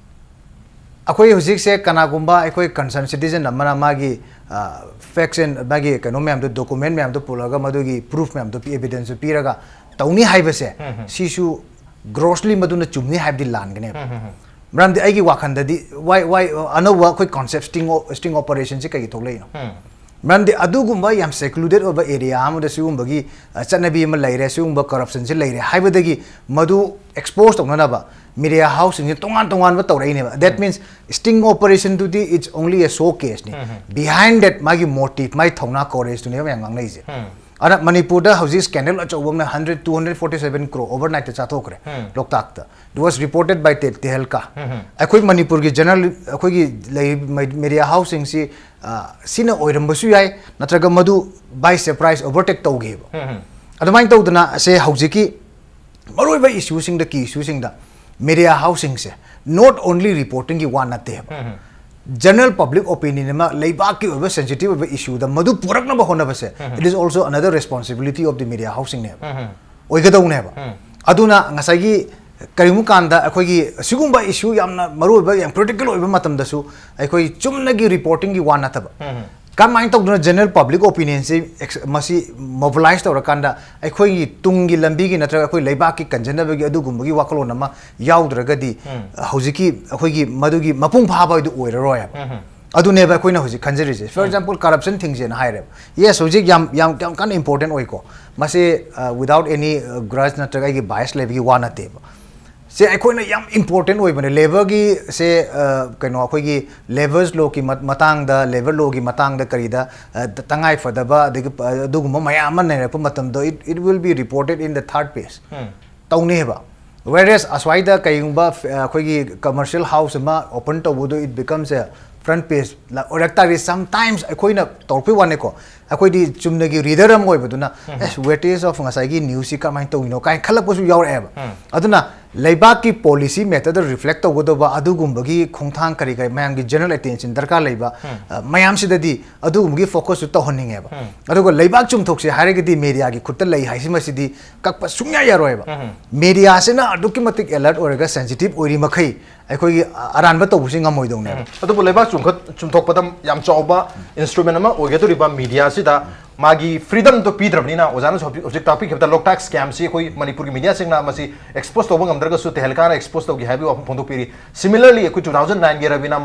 ꯑꯩꯈꯣꯏ ꯍꯧꯖꯤꯛꯁꯦ ꯀꯅꯥꯒꯨꯝꯕ ꯑꯩꯈꯣꯏ concerned citizen ꯑꯃꯅ ꯃꯥꯒꯤ, ꯑ, facts and ꯃꯥꯒꯤ ꯀꯩꯅꯣ ꯃꯌꯥꯝꯗꯣ, document ꯃꯌꯥꯝꯗꯣ ꯄꯨꯔꯛꯑꯒ ꯃꯗꯨꯒꯤ proof ꯃꯌꯥꯝꯗꯣ, evidence ꯗꯣ ꯄꯤꯔꯒ ꯇꯧꯅꯤ ꯍꯥꯏꯕꯁꯦ, ꯎꯝ, ꯎꯝ꯫ ꯁꯤꯁꯨ grossly ꯃꯗꯨꯅ ꯆꯨꯝꯅꯤ ꯍꯥꯏꯕꯗꯤ ꯂꯥꯟꯒꯅꯦꯕ꯫ ꯎꯝ, ꯎꯝ, ꯎꯝ꯫ ꯃꯔꯝꯗꯤ ꯑꯩꯒꯤ ꯋꯥꯈꯟꯗꯗꯤ why, why, ꯑ, ꯑꯅꯧꯕ ꯑꯩꯈꯣꯏ concept sting o-, sting operation ꯁꯤ ꯀꯩꯒꯤ ꯊꯣꯛꯂꯛꯏꯅꯣ? ꯎꯝ꯫ ꯃꯔꯝꯗꯤ ꯑꯗꯨꯒꯨꯝꯕ ꯌꯥꯝ secluded ꯑꯣꯏꯕ area ꯑꯃꯗ ꯁꯤꯒꯨꯝꯕꯒꯤ, ꯑ, ꯆꯠꯅꯕꯤ ꯑꯃ ꯂꯩꯔꯦ, ꯁꯤꯒꯨꯝꯕ corruption ꯁꯤ ꯂꯩꯔꯦ ꯍꯥꯏꯕꯗꯒꯤ ꯃꯗꯨ expose ꯇꯧꯅꯅꯕ media house ꯁꯤꯡꯁꯤ ꯇꯣꯉꯥꯟ ꯇꯣꯉꯥꯟꯕ ꯇꯧꯔꯛꯏꯅꯦꯕ꯫ That means sting operation ꯗꯨꯗꯤ it's only a showcase ꯅꯤ꯫ Behind that ꯃꯥꯒꯤ motive, ꯃꯥꯒꯤ ꯊꯧꯅꯥ courage ꯇꯨꯅꯦꯕ ꯃꯌꯥꯝ ꯉꯥꯡꯅꯩꯁꯦ꯫ ꯑꯗ ꯃꯅꯤꯄꯨꯔꯗ ꯍꯧꯖꯤꯛ scandal ꯑꯆꯧꯕ ꯑꯃꯅ hundred, two hundred forty seven crore overnight ꯇ ꯆꯥꯊꯣꯛꯈ꯭ꯔꯦ ꯂꯣꯛꯇꯥꯛꯇ꯫ It was reported by ꯇꯦ-, ꯇꯦꯍꯦꯜꯀꯥ꯫ ꯑꯩꯈꯣꯏ ꯃꯅꯤꯄꯨꯔꯒꯤ journal, ꯑꯩꯈꯣꯏꯒꯤ ꯂꯩ-, ꯃ-, media house ꯁꯤꯡꯁꯤ, ꯑ, ꯁꯤꯅ ꯑꯣꯏꯔꯝꯕꯁꯨ ꯌꯥꯏ, ꯅꯠꯇ꯭ꯔꯒ ꯃꯗꯨ by surprise overtake ꯇꯧꯈꯤꯕ꯫ ꯑꯗꯨꯃꯥꯏꯅ ꯇꯧꯗꯅ ꯑꯁꯦ ꯍꯧꯖꯤꯛꯀꯤ ꯃꯔꯨꯑꯣꯏꯕ issue ꯁꯤꯡꯗ, key issue ꯁꯤꯡꯗ media house ꯁꯤꯡꯁꯦ not only reporting ꯒꯤ ꯋꯥ ꯅꯠꯇꯦꯕ꯫ General public opinion ꯑꯃ, ꯂꯩꯕꯥꯛꯀꯤ ꯑꯣꯏꯕ sensitive ꯑꯣꯏꯕ issue ꯗ ꯃꯗꯨ ꯄꯨꯔꯛꯅꯕ ꯍꯣꯠꯅꯕꯁꯦ, it is also another responsibility of the media house ꯁꯤꯡꯅꯦꯕ꯫ ꯑꯣꯏꯒꯗꯧꯅꯦꯕ꯫ ꯑꯗꯨꯅ ꯉꯁꯥꯏꯒꯤ ꯀꯔꯤꯒꯨꯝꯕ ꯀꯥꯟꯗ ꯑꯩꯈꯣꯏꯒꯤ ꯁꯤꯒꯨꯝꯕ issue ꯌꯥꯝꯅ ꯃꯔꯨꯑꯣꯏꯕ, ꯌꯥꯝ critical ꯑꯣꯏꯕ ꯃꯇꯝꯗꯁꯨ ꯑꯩꯈꯣꯏ ꯆꯨꯝꯅꯒꯤ reporting ꯒꯤ ꯋꯥ ꯅꯠꯇꯕ, ꯀꯔꯝꯍꯥꯏꯅ ꯇꯧꯗꯅ general public opinion ꯁꯤ ex-, ꯃꯁꯤ mobilize ꯇꯧꯔꯀꯥꯟꯗ ꯑꯩꯈꯣꯏꯒꯤ ꯇꯨꯡꯒꯤ ꯂꯝꯕꯤꯒꯤ ꯅꯠꯇ꯭ꯔꯒ ꯑꯩꯈꯣꯏ ꯂꯩꯕꯥꯛꯀꯤ ꯀꯟꯖꯅꯕꯒꯤ ꯑꯗꯨꯒꯨꯝꯕꯒꯤ ꯋꯥꯈꯜꯂꯣꯟ ꯑꯃ ꯌꯥꯎꯗ꯭ꯔꯒꯗꯤ, ꯍꯧꯖꯤꯛꯀꯤ ꯑꯩꯈꯣꯏꯒꯤ ꯃꯗꯨꯒꯤ ꯃꯄꯨꯡ ꯐꯥꯕ ꯍꯥꯏꯗꯨ ꯑꯣꯏꯔꯔꯣꯏꯕ꯫ ꯑꯗꯨꯅꯦꯕ ꯑꯩꯈꯣꯏꯅ ꯍꯧꯖꯤꯛ ꯈꯟꯖꯔꯤꯁꯦ꯫ For example, corruption ꯊꯤꯡꯁꯦꯅ ꯍꯥꯏꯔꯦꯕ꯫ Yes, ꯍꯧꯖꯤꯛ ꯌꯥꯝ, ꯌꯥꯝ, ꯌꯥꯝ ꯀꯟꯅ important ꯑꯣꯏꯀꯣ꯫ ꯃꯁꯤ, ꯑ, without any, ꯑ, grudge ꯅꯠꯇ꯭ꯔꯒ ꯑꯩꯒꯤ bias ꯂꯩꯕꯒꯤ ꯋꯥ ꯅꯠꯇꯦꯕ꯫ ꯁꯦ ꯑꯩꯈꯣꯏꯅ ꯌꯥꯝ important ꯑꯣꯏꯕꯅꯦ꯫ Labour ꯒꯤ ꯁꯦ, ꯑ, ꯀꯩꯅꯣ, ꯑꯩꯈꯣꯏꯒꯤ labours law ꯒꯤ ꯃꯠ-, ꯃꯇꯥꯡꯗ, labour law ꯒꯤ ꯃꯇꯥꯡꯗ ꯀꯔꯤꯗ, ꯑ, ꯇ-, ꯇꯉꯥꯏ ꯐꯗꯕ ꯑꯗꯒꯤ ꯄ-, ꯑꯗꯨꯒꯨꯝꯕ ꯃꯌꯥꯝ ꯑꯃ ꯂꯩꯔꯛꯄ ꯃꯇꯝꯗ, it, it will be reported in the third page꯫ ꯇꯧꯅꯦꯕ꯫ Whereas ꯑꯁ꯭ꯋꯥꯏꯗ ꯀꯩꯒꯨꯝꯕ ꯐ-, ꯑꯩꯈꯣꯏꯒꯤ commercial house ꯑꯃ open ꯇꯧꯕꯗꯣ, it becomes a front page ꯂ-, ꯑꯣꯏꯔꯛ ꯇꯥꯔꯗꯤ, sometimes ꯑꯩꯈꯣꯏꯅ ꯇꯧꯔꯛꯄꯩ ꯋꯥꯅꯤꯀꯣ, ꯑꯩꯈꯣꯏꯗꯤ ꯆꯨꯝꯅꯒꯤ reader ꯑꯃ ꯑꯣꯏꯕꯗꯨꯅ, "ꯑꯦꯁ, weightage of ꯉꯁꯥꯏꯒꯤ news ꯁꯤ ꯀꯃꯥꯏꯅ ꯇꯧꯔꯤꯅꯣ?" ꯀꯥꯏꯅ ꯈꯜꯂꯛꯄꯁꯨ ꯌꯥꯎꯔꯛꯑꯦꯕ꯫ ꯑꯗꯨꯅ ꯂꯩꯕꯥꯛꯀꯤ policy matter ꯗ reflect ꯇꯧꯒꯗꯧꯕ ꯑꯗꯨꯒꯨꯝꯕꯒꯤ ꯈꯣꯡꯊꯥꯡ ꯀꯔꯤ ꯀꯔꯤ ꯃꯌꯥꯝꯒꯤ general attention ꯗꯔꯀꯥꯔ ꯂꯩꯕ, ꯑ, ꯃꯌꯥꯝꯁꯤꯗꯗꯤ ꯑꯗꯨꯒꯨꯝꯕꯒꯤ focus ꯁꯨ ꯇꯧꯍꯟꯅꯤꯡꯉꯦꯕ꯫ ꯑꯗꯨꯒ ꯂꯩꯕꯥꯛ ꯆꯨꯝꯊꯣꯛꯁꯦ ꯍꯥꯏꯔꯒꯗꯤ media ꯒꯤ ꯈꯨꯠꯇ ꯂꯩ ꯍꯥꯏꯁꯤꯃꯁꯤꯗꯤ ꯀꯛꯄ ꯁꯨꯡꯌꯥ ꯌꯥꯔꯣꯏꯕ꯫ Media ꯁꯤꯅ ꯑꯗꯨꯛꯀꯤ ꯃꯇꯤꯛ alert ꯑꯣꯏꯔꯒ sensitive ꯑꯣꯏꯔꯤ ꯃꯈꯩ ꯑꯩꯈꯣꯏꯒꯤ ꯑ-, ꯑꯔꯥꯟꯕ ꯇꯧꯕꯁꯤ ꯉꯝꯃꯣꯏꯗꯧꯅꯦꯕ꯫ ꯑꯗꯨꯕꯨ ꯂꯩꯕꯥꯛ ꯆꯨꯝꯈꯠ-, ꯆꯨꯝꯊꯣꯛꯄꯗ ꯌꯥꯝ ꯆꯥꯎꯕ instrument ꯑꯃ ꯑꯣꯏꯒꯗꯧꯔꯤꯕ media ꯁꯤꯗ ꯃꯥꯒꯤ freedom ꯗꯣ ꯄꯤꯗ꯭ꯔꯕꯅꯤꯅ, ꯑꯣꯖꯥꯅꯁꯨ ꯍꯧꯖꯤꯛ, ꯍꯧꯖꯤꯛ ꯇꯥꯛꯄꯤꯈꯤꯕꯗ ꯂꯣꯛꯇꯥꯛ scam ꯁꯤ ꯑꯩꯈꯣꯏ ꯃꯅꯤꯄꯨꯔꯒꯤ media ꯁꯤꯡꯅ ꯃꯁꯤ expose ꯇꯧꯕ ꯉꯝꯗ꯭ꯔꯒꯁꯨ ꯇꯦꯍꯦꯜꯀꯥꯅ expose ꯇꯧꯈꯤ ꯍꯥꯏꯕꯒꯤ ꯋꯥꯐꯝ ꯐꯣꯡꯗꯣꯛꯄꯤꯔꯤ꯫ Similarly, ꯑꯩꯈꯣꯏ two thousand nine ꯒꯤ ꯔꯕꯤꯅꯥ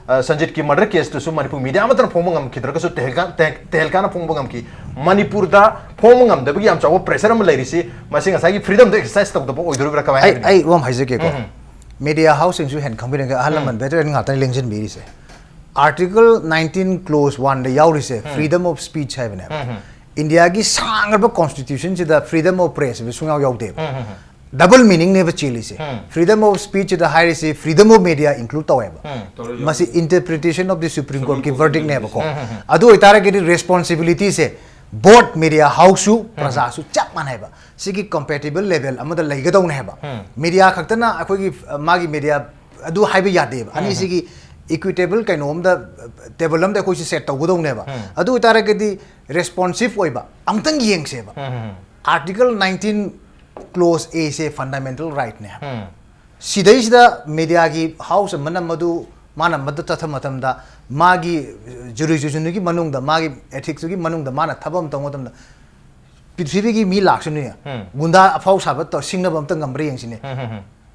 ꯑ, ꯁꯟꯖꯤꯠꯀꯤ ꯃꯔꯗꯔ ꯀꯦꯁꯇꯨꯁꯨ ꯃꯅꯤꯄꯨꯔ ꯃꯤꯗꯤꯌꯥ ꯑꯃꯠꯇꯅ ꯐꯣꯡꯕ ꯉꯝꯈꯤꯗ꯭ꯔꯒꯁꯨ ꯇꯦꯍꯦꯜꯀꯥ-, ꯇꯦꯍ-, ꯇꯦꯍꯦꯜꯀꯥꯅ ꯐꯣꯡꯕ ꯉꯝꯈꯤ꯫ ꯃꯅꯤꯄꯨꯔꯗ ꯐꯣꯡꯕ ꯉꯝꯗꯕꯒꯤ ꯌꯥꯝ ꯆꯥꯎꯕ ꯄ꯭ꯔꯦꯁꯔ ꯑꯃ ꯂꯩꯔꯤꯁꯤ ꯃꯁꯤ ꯉꯁꯥꯏꯒꯤ ꯐ꯭ꯔꯤꯗꯝꯗꯣ ꯑꯦꯛꯁꯔꯁꯥꯏꯁ ꯇꯧꯗꯕ ꯑꯣꯏꯗꯣꯔꯤꯕ꯭ꯔꯥ, ꯀꯃꯥꯏꯅ ꯑꯩ ꯍꯥꯏꯕꯅꯤ? ꯑꯩ ꯋꯥ ꯑꯃ ꯍꯥꯏꯖꯒꯦꯀꯣ꯫ ꯎꯝ꯫ ꯃꯦꯗꯤꯌꯥ ꯍꯥꯎꯁꯁꯤꯡꯁꯨ ꯍꯦꯟꯅ ꯈꯪꯕꯤꯔꯒ ꯑꯍꯜ ꯂꯃꯟ ꯚꯦꯇꯔꯟ ꯉꯥꯛꯇꯅꯤ ꯂꯦꯡꯁꯤꯟꯕꯤꯔꯤꯁꯦ꯫ ꯑꯥꯔꯇꯤꯀꯜ ꯅꯥꯏꯟꯇꯤꯟ ꯀ꯭ꯂꯣꯖ ꯋꯥꯟꯗ ꯌꯥꯎꯔꯤꯁꯦ ꯐ꯭ꯔꯤꯗꯝ ꯑꯣꯐ ꯁ꯭ꯄꯤꯆ ꯍꯥꯏꯕꯅꯦꯕ꯫ ꯏꯟꯗꯤꯌꯥꯒꯤ ꯁꯥꯡꯈ꯭ꯔꯕ ꯀꯣꯟꯁꯇꯤꯇ꯭ꯌꯨꯁꯟꯁꯤꯗ ꯐ꯭ꯔꯤꯗꯝ ꯑꯣꯐ ꯄ꯭ꯔꯦꯁ ꯍꯥꯏꯕ ꯁꯨꯡꯌꯥꯎ ꯌꯥꯎꯗꯦꯕ꯫ ꯗꯕꯜ ꯃꯤꯅꯤꯡꯅꯦꯕ ꯆꯦꯜꯂꯤꯁꯦ꯫ ꯐ꯭ꯔꯤꯗꯝ ꯑꯣꯐ ꯁ꯭ꯄꯤꯆꯁꯤꯗ ꯍꯥꯏꯔꯤꯁꯤ ꯐ꯭ꯔꯤꯗꯝ ꯑꯣꯐ ꯃꯦꯗꯤꯌꯥ ꯏꯟꯀ꯭ꯂꯨꯗ ꯇꯧꯋꯦꯕ꯫ ꯃꯁꯤ ꯏꯟꯇꯔꯄ꯭ꯔꯤꯇꯦꯁꯟ ꯑꯣꯐ ꯗꯤ ꯁꯨꯄ꯭ꯔꯤꯝ ꯀꯣꯔꯠꯀꯤ ꯚꯔꯗꯤꯛꯅꯦꯕꯀꯣ꯫ ꯑꯗꯨ ꯑꯣꯏꯇꯥꯔꯒꯗꯤ ꯔꯦꯁꯄꯣꯟꯁꯤꯕꯤꯂꯤꯇꯤꯁꯦ ꯕꯣꯠ ꯃꯦꯗꯤꯌꯥ ꯍꯥꯎꯁꯁꯨ ꯄ꯭ꯔꯖꯥꯁꯨ ꯆꯞ ꯃꯥꯟꯅꯩꯕ꯫ ꯁꯤꯒꯤ ꯀꯝꯄꯦꯇꯤꯕꯜ ꯂꯦꯚꯦꯜ ꯑꯃꯗ ꯂꯩꯒꯗꯧꯅꯦ ꯍꯥꯏꯕ꯫ ꯃꯦꯗꯤꯌꯥ ꯈꯛꯇꯅ ꯑꯩꯈꯣꯏꯒꯤ, ꯑ, ꯃꯥꯒꯤ ꯃꯦꯗꯤꯌꯥ ꯑꯗꯨ ꯍꯥꯏꯕ ꯌꯥꯗꯦꯕ꯫ ꯑꯅꯤꯁꯤꯒꯤ ꯏꯀ꯭ꯋꯤꯇꯦꯕꯜ ꯀꯩꯅꯣꯝꯗ, ꯇꯦꯕꯜ ꯑꯃꯗ ꯑꯩꯈꯣꯏꯁꯤ ꯁꯦꯠ ꯇꯧꯒꯗꯧꯅꯦꯕ꯫ ꯑꯗꯨ ꯑꯣꯏꯇꯥꯔꯒꯗꯤ ꯔꯦꯁꯄꯣꯟꯁꯤꯞ ꯑꯣꯏꯕ ꯑꯝꯇꯪ ꯌꯦꯡꯁꯦꯕ꯫ ꯑꯥꯔꯇꯤꯀꯜ ꯅꯥꯏꯟꯇꯤꯟ ꯀ꯭ꯂꯣꯖ ꯑꯦꯁꯦ ꯐꯟꯗꯥꯃꯦꯟꯇꯦꯜ ꯔꯥꯏꯠꯅꯦ ꯍꯥꯏꯕ꯫ ꯁꯤꯗꯩꯁꯤꯗ ꯃꯦꯗꯤꯌꯥꯒꯤ ꯍꯥꯎꯁ ꯑꯃꯅ ꯃꯗꯨ ꯃꯥꯅ ꯃꯗꯨ ꯆꯠꯊꯕ ꯃꯇꯝꯗ ꯃꯥꯒꯤ ꯖꯨꯔꯤꯁꯗꯤꯛꯁꯟꯗꯨꯒꯤ ꯃꯅꯨꯡꯗ, ꯃꯥꯒꯤ ꯑꯦꯊꯤꯛꯁꯇꯨꯒꯤ ꯃꯅꯨꯡꯗ ꯃꯥꯅ ꯊꯕꯛ ꯑꯃ ꯇꯧꯕ ꯃꯇꯝꯗ ꯄ꯭ꯔꯤꯊꯤꯕꯤꯒꯤ ꯃꯤ ꯂꯥꯛꯁꯅꯨ, ꯒꯨꯟꯗꯥ ꯑꯐꯥꯎ ꯁꯥꯕ ꯇꯧ-, ꯁꯤꯡꯅꯕ ꯑꯝꯇ ꯉꯝꯕ꯭ꯔꯥ ꯌꯦꯡꯁꯤꯅꯦ꯫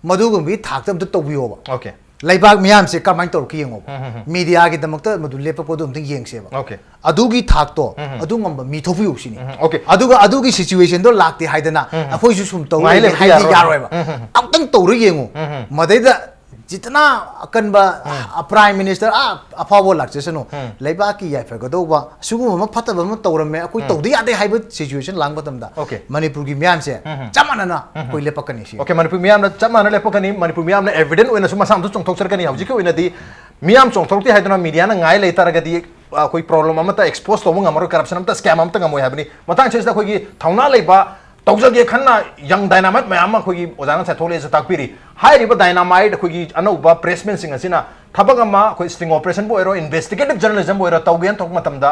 ꯃꯗꯨꯒꯨꯝꯕꯒꯤ ꯊꯥꯛꯇ ꯑꯝꯇ ꯇꯧꯕꯤꯌꯣꯕ꯫ ꯑꯣꯀꯦ꯫ ꯂꯩꯕꯥꯛ ꯃꯤꯌꯥꯝꯁꯦ ꯀꯔꯝꯍꯥꯏꯅ ꯇꯧꯔꯛꯀꯦ ꯌꯦꯡꯉꯣꯕ꯫ ꯃꯦꯗꯤꯌꯥꯒꯤꯗꯃꯛꯇ ꯃꯗꯨ ꯂꯦꯞꯄꯛꯄꯗꯣ ꯑꯝꯇ ꯌꯦꯡꯁꯦꯕ꯫ ꯑꯣꯀꯦ꯫ ꯑꯗꯨꯒꯤ ꯊꯥꯛꯇꯣ ꯑꯗꯨ ꯉꯝꯕ ꯃꯤ ꯊꯣꯛꯄꯤꯌꯨ ꯁꯤꯅꯤ꯫ ꯎꯝ, ꯑꯣꯀꯦ꯫ ꯑꯗꯨꯒ ꯑꯗꯨꯒꯤ ꯁꯤꯆꯨꯋꯦꯁꯟꯗꯣ ꯂꯥꯛꯇꯦ ꯍꯥꯏꯗꯅ ꯑꯩꯈꯣꯏꯁꯨ ꯁꯨꯝ ꯇꯧ ꯉꯥꯏ ꯂꯩꯒꯦ ꯂꯩꯕꯗꯤ ꯍꯥꯏꯕꯗꯤ ꯌꯥꯔꯣꯏ꯫ ꯌꯥꯔꯣꯏꯕ꯫ ꯑꯝꯇꯪ ꯇꯧꯔ ꯌꯦꯡꯉꯨ꯫ ꯃꯗꯩꯗ ꯖꯤꯇꯅ ꯑꯀꯟꯕ ꯄ꯭ꯔꯥꯏꯝ ꯃꯤꯅꯤꯁꯇꯔ ꯑꯐꯥꯎꯕ ꯂꯥꯛꯆꯁꯅꯨ, ꯂꯩꯕꯥꯛꯀꯤ ꯌꯥꯏꯐꯒꯗꯧꯕ ꯑꯁꯤꯒꯨꯝꯕ ꯑꯃ ꯐꯠꯇꯕ ꯑꯃ ꯇꯧꯔꯝꯃꯦ, ꯑꯩꯈꯣꯏ ꯇꯧꯗ ꯌꯥꯗꯦ ꯍꯥꯏꯕ ꯁꯤꯆꯨꯋꯦꯁꯟ ꯂꯥꯛꯄ ꯃꯇꯝꯗ ꯑꯣꯀꯦ꯫ ꯃꯅꯤꯄꯨꯔꯒꯤ ꯃꯤꯌꯥꯝꯁꯦ ꯆꯞ ꯃꯥꯟꯅꯅ ꯑꯩꯈꯣꯏ ꯂꯦꯞꯄꯛꯀꯅꯤ ꯁꯤ꯫ ꯑꯣꯀꯦ, ꯃꯅꯤꯄꯨꯔ ꯃꯤꯌꯥꯝꯅ ꯆꯞ ꯃꯥꯟꯅ ꯂꯦꯞꯄꯛꯀꯅꯤ꯫ ꯃꯅꯤꯄꯨꯔ ꯃꯤꯌꯥꯝꯅ ꯑꯦꯚꯤꯗꯦꯟ ꯑꯣꯏꯅꯁꯨ ꯃꯁꯥ ꯃꯊꯟꯇ ꯆꯣꯡꯊꯣꯛꯆꯔꯛꯀꯅꯤ꯫ ꯍꯧꯖꯤꯛꯀꯤ ꯑꯣꯏꯅꯗꯤ ꯃꯤꯌꯥꯝ ꯆꯣꯡꯊꯣꯛꯇꯦ ꯍꯥꯏꯗꯨꯅ ꯃꯤꯗꯤꯌꯥꯅ ꯉꯥꯏ ꯂꯩ ꯇꯥꯔꯒꯗꯤ ꯑꯩꯈꯣꯏ ꯄ꯭ꯔꯣꯕ꯭ꯂꯦꯝ ꯑꯃꯠꯇ ꯑꯦꯛꯁꯄꯣꯖ ꯇꯧꯕ ꯉꯝꯃꯔꯣꯏ, ꯀꯔꯞꯁꯟ ꯑꯃꯠꯇ, ꯁ꯭ꯀꯦꯝ ꯑꯃꯠꯇ ꯉꯝꯃꯣꯏ ꯍꯥꯏꯕꯅꯤ꯫ ꯃꯇꯥꯡꯁꯤꯗ ꯑꯩꯈꯣꯏꯒꯤ ꯊꯧꯅꯥ ꯂꯩꯕ ꯇꯧꯖꯒꯦ ꯈꯟꯅ ꯌꯪ ꯗꯥꯏꯅꯥꯃꯥꯏꯠ ꯃꯌꯥꯝ ꯑꯃ ꯑꯩꯈꯣꯏꯒꯤ ꯑꯣꯖꯥꯅ ꯉꯁꯥꯏ ꯊꯣꯛꯂꯛꯑꯦꯁꯨ ꯇꯥꯛꯄꯤꯔꯤ꯫ ꯍꯥꯏꯔꯤꯕ ꯗꯥꯏꯅꯥꯃꯥꯏꯠ ꯑꯩꯈꯣꯏꯒꯤ ꯑꯅꯧꯕ ꯄ꯭ꯔꯦꯁꯃꯦꯟꯁꯤꯡ ꯑꯁꯤꯅ ꯊꯕꯛ ꯑꯃ ꯑꯩꯈꯣꯏ ꯁ꯭ꯇꯤꯡ ꯑꯣꯄꯔꯦꯁꯟꯕꯨ ꯑꯣꯏꯔꯣ, ꯏꯟꯚꯦꯁꯇꯤꯒꯦꯇꯤꯚ ꯖꯔꯅꯦꯂꯤꯖꯝꯕꯨ ꯑꯣꯏꯔꯣ ꯇꯧꯒꯦꯅ ꯊꯣꯛꯄ ꯃꯇꯝꯗ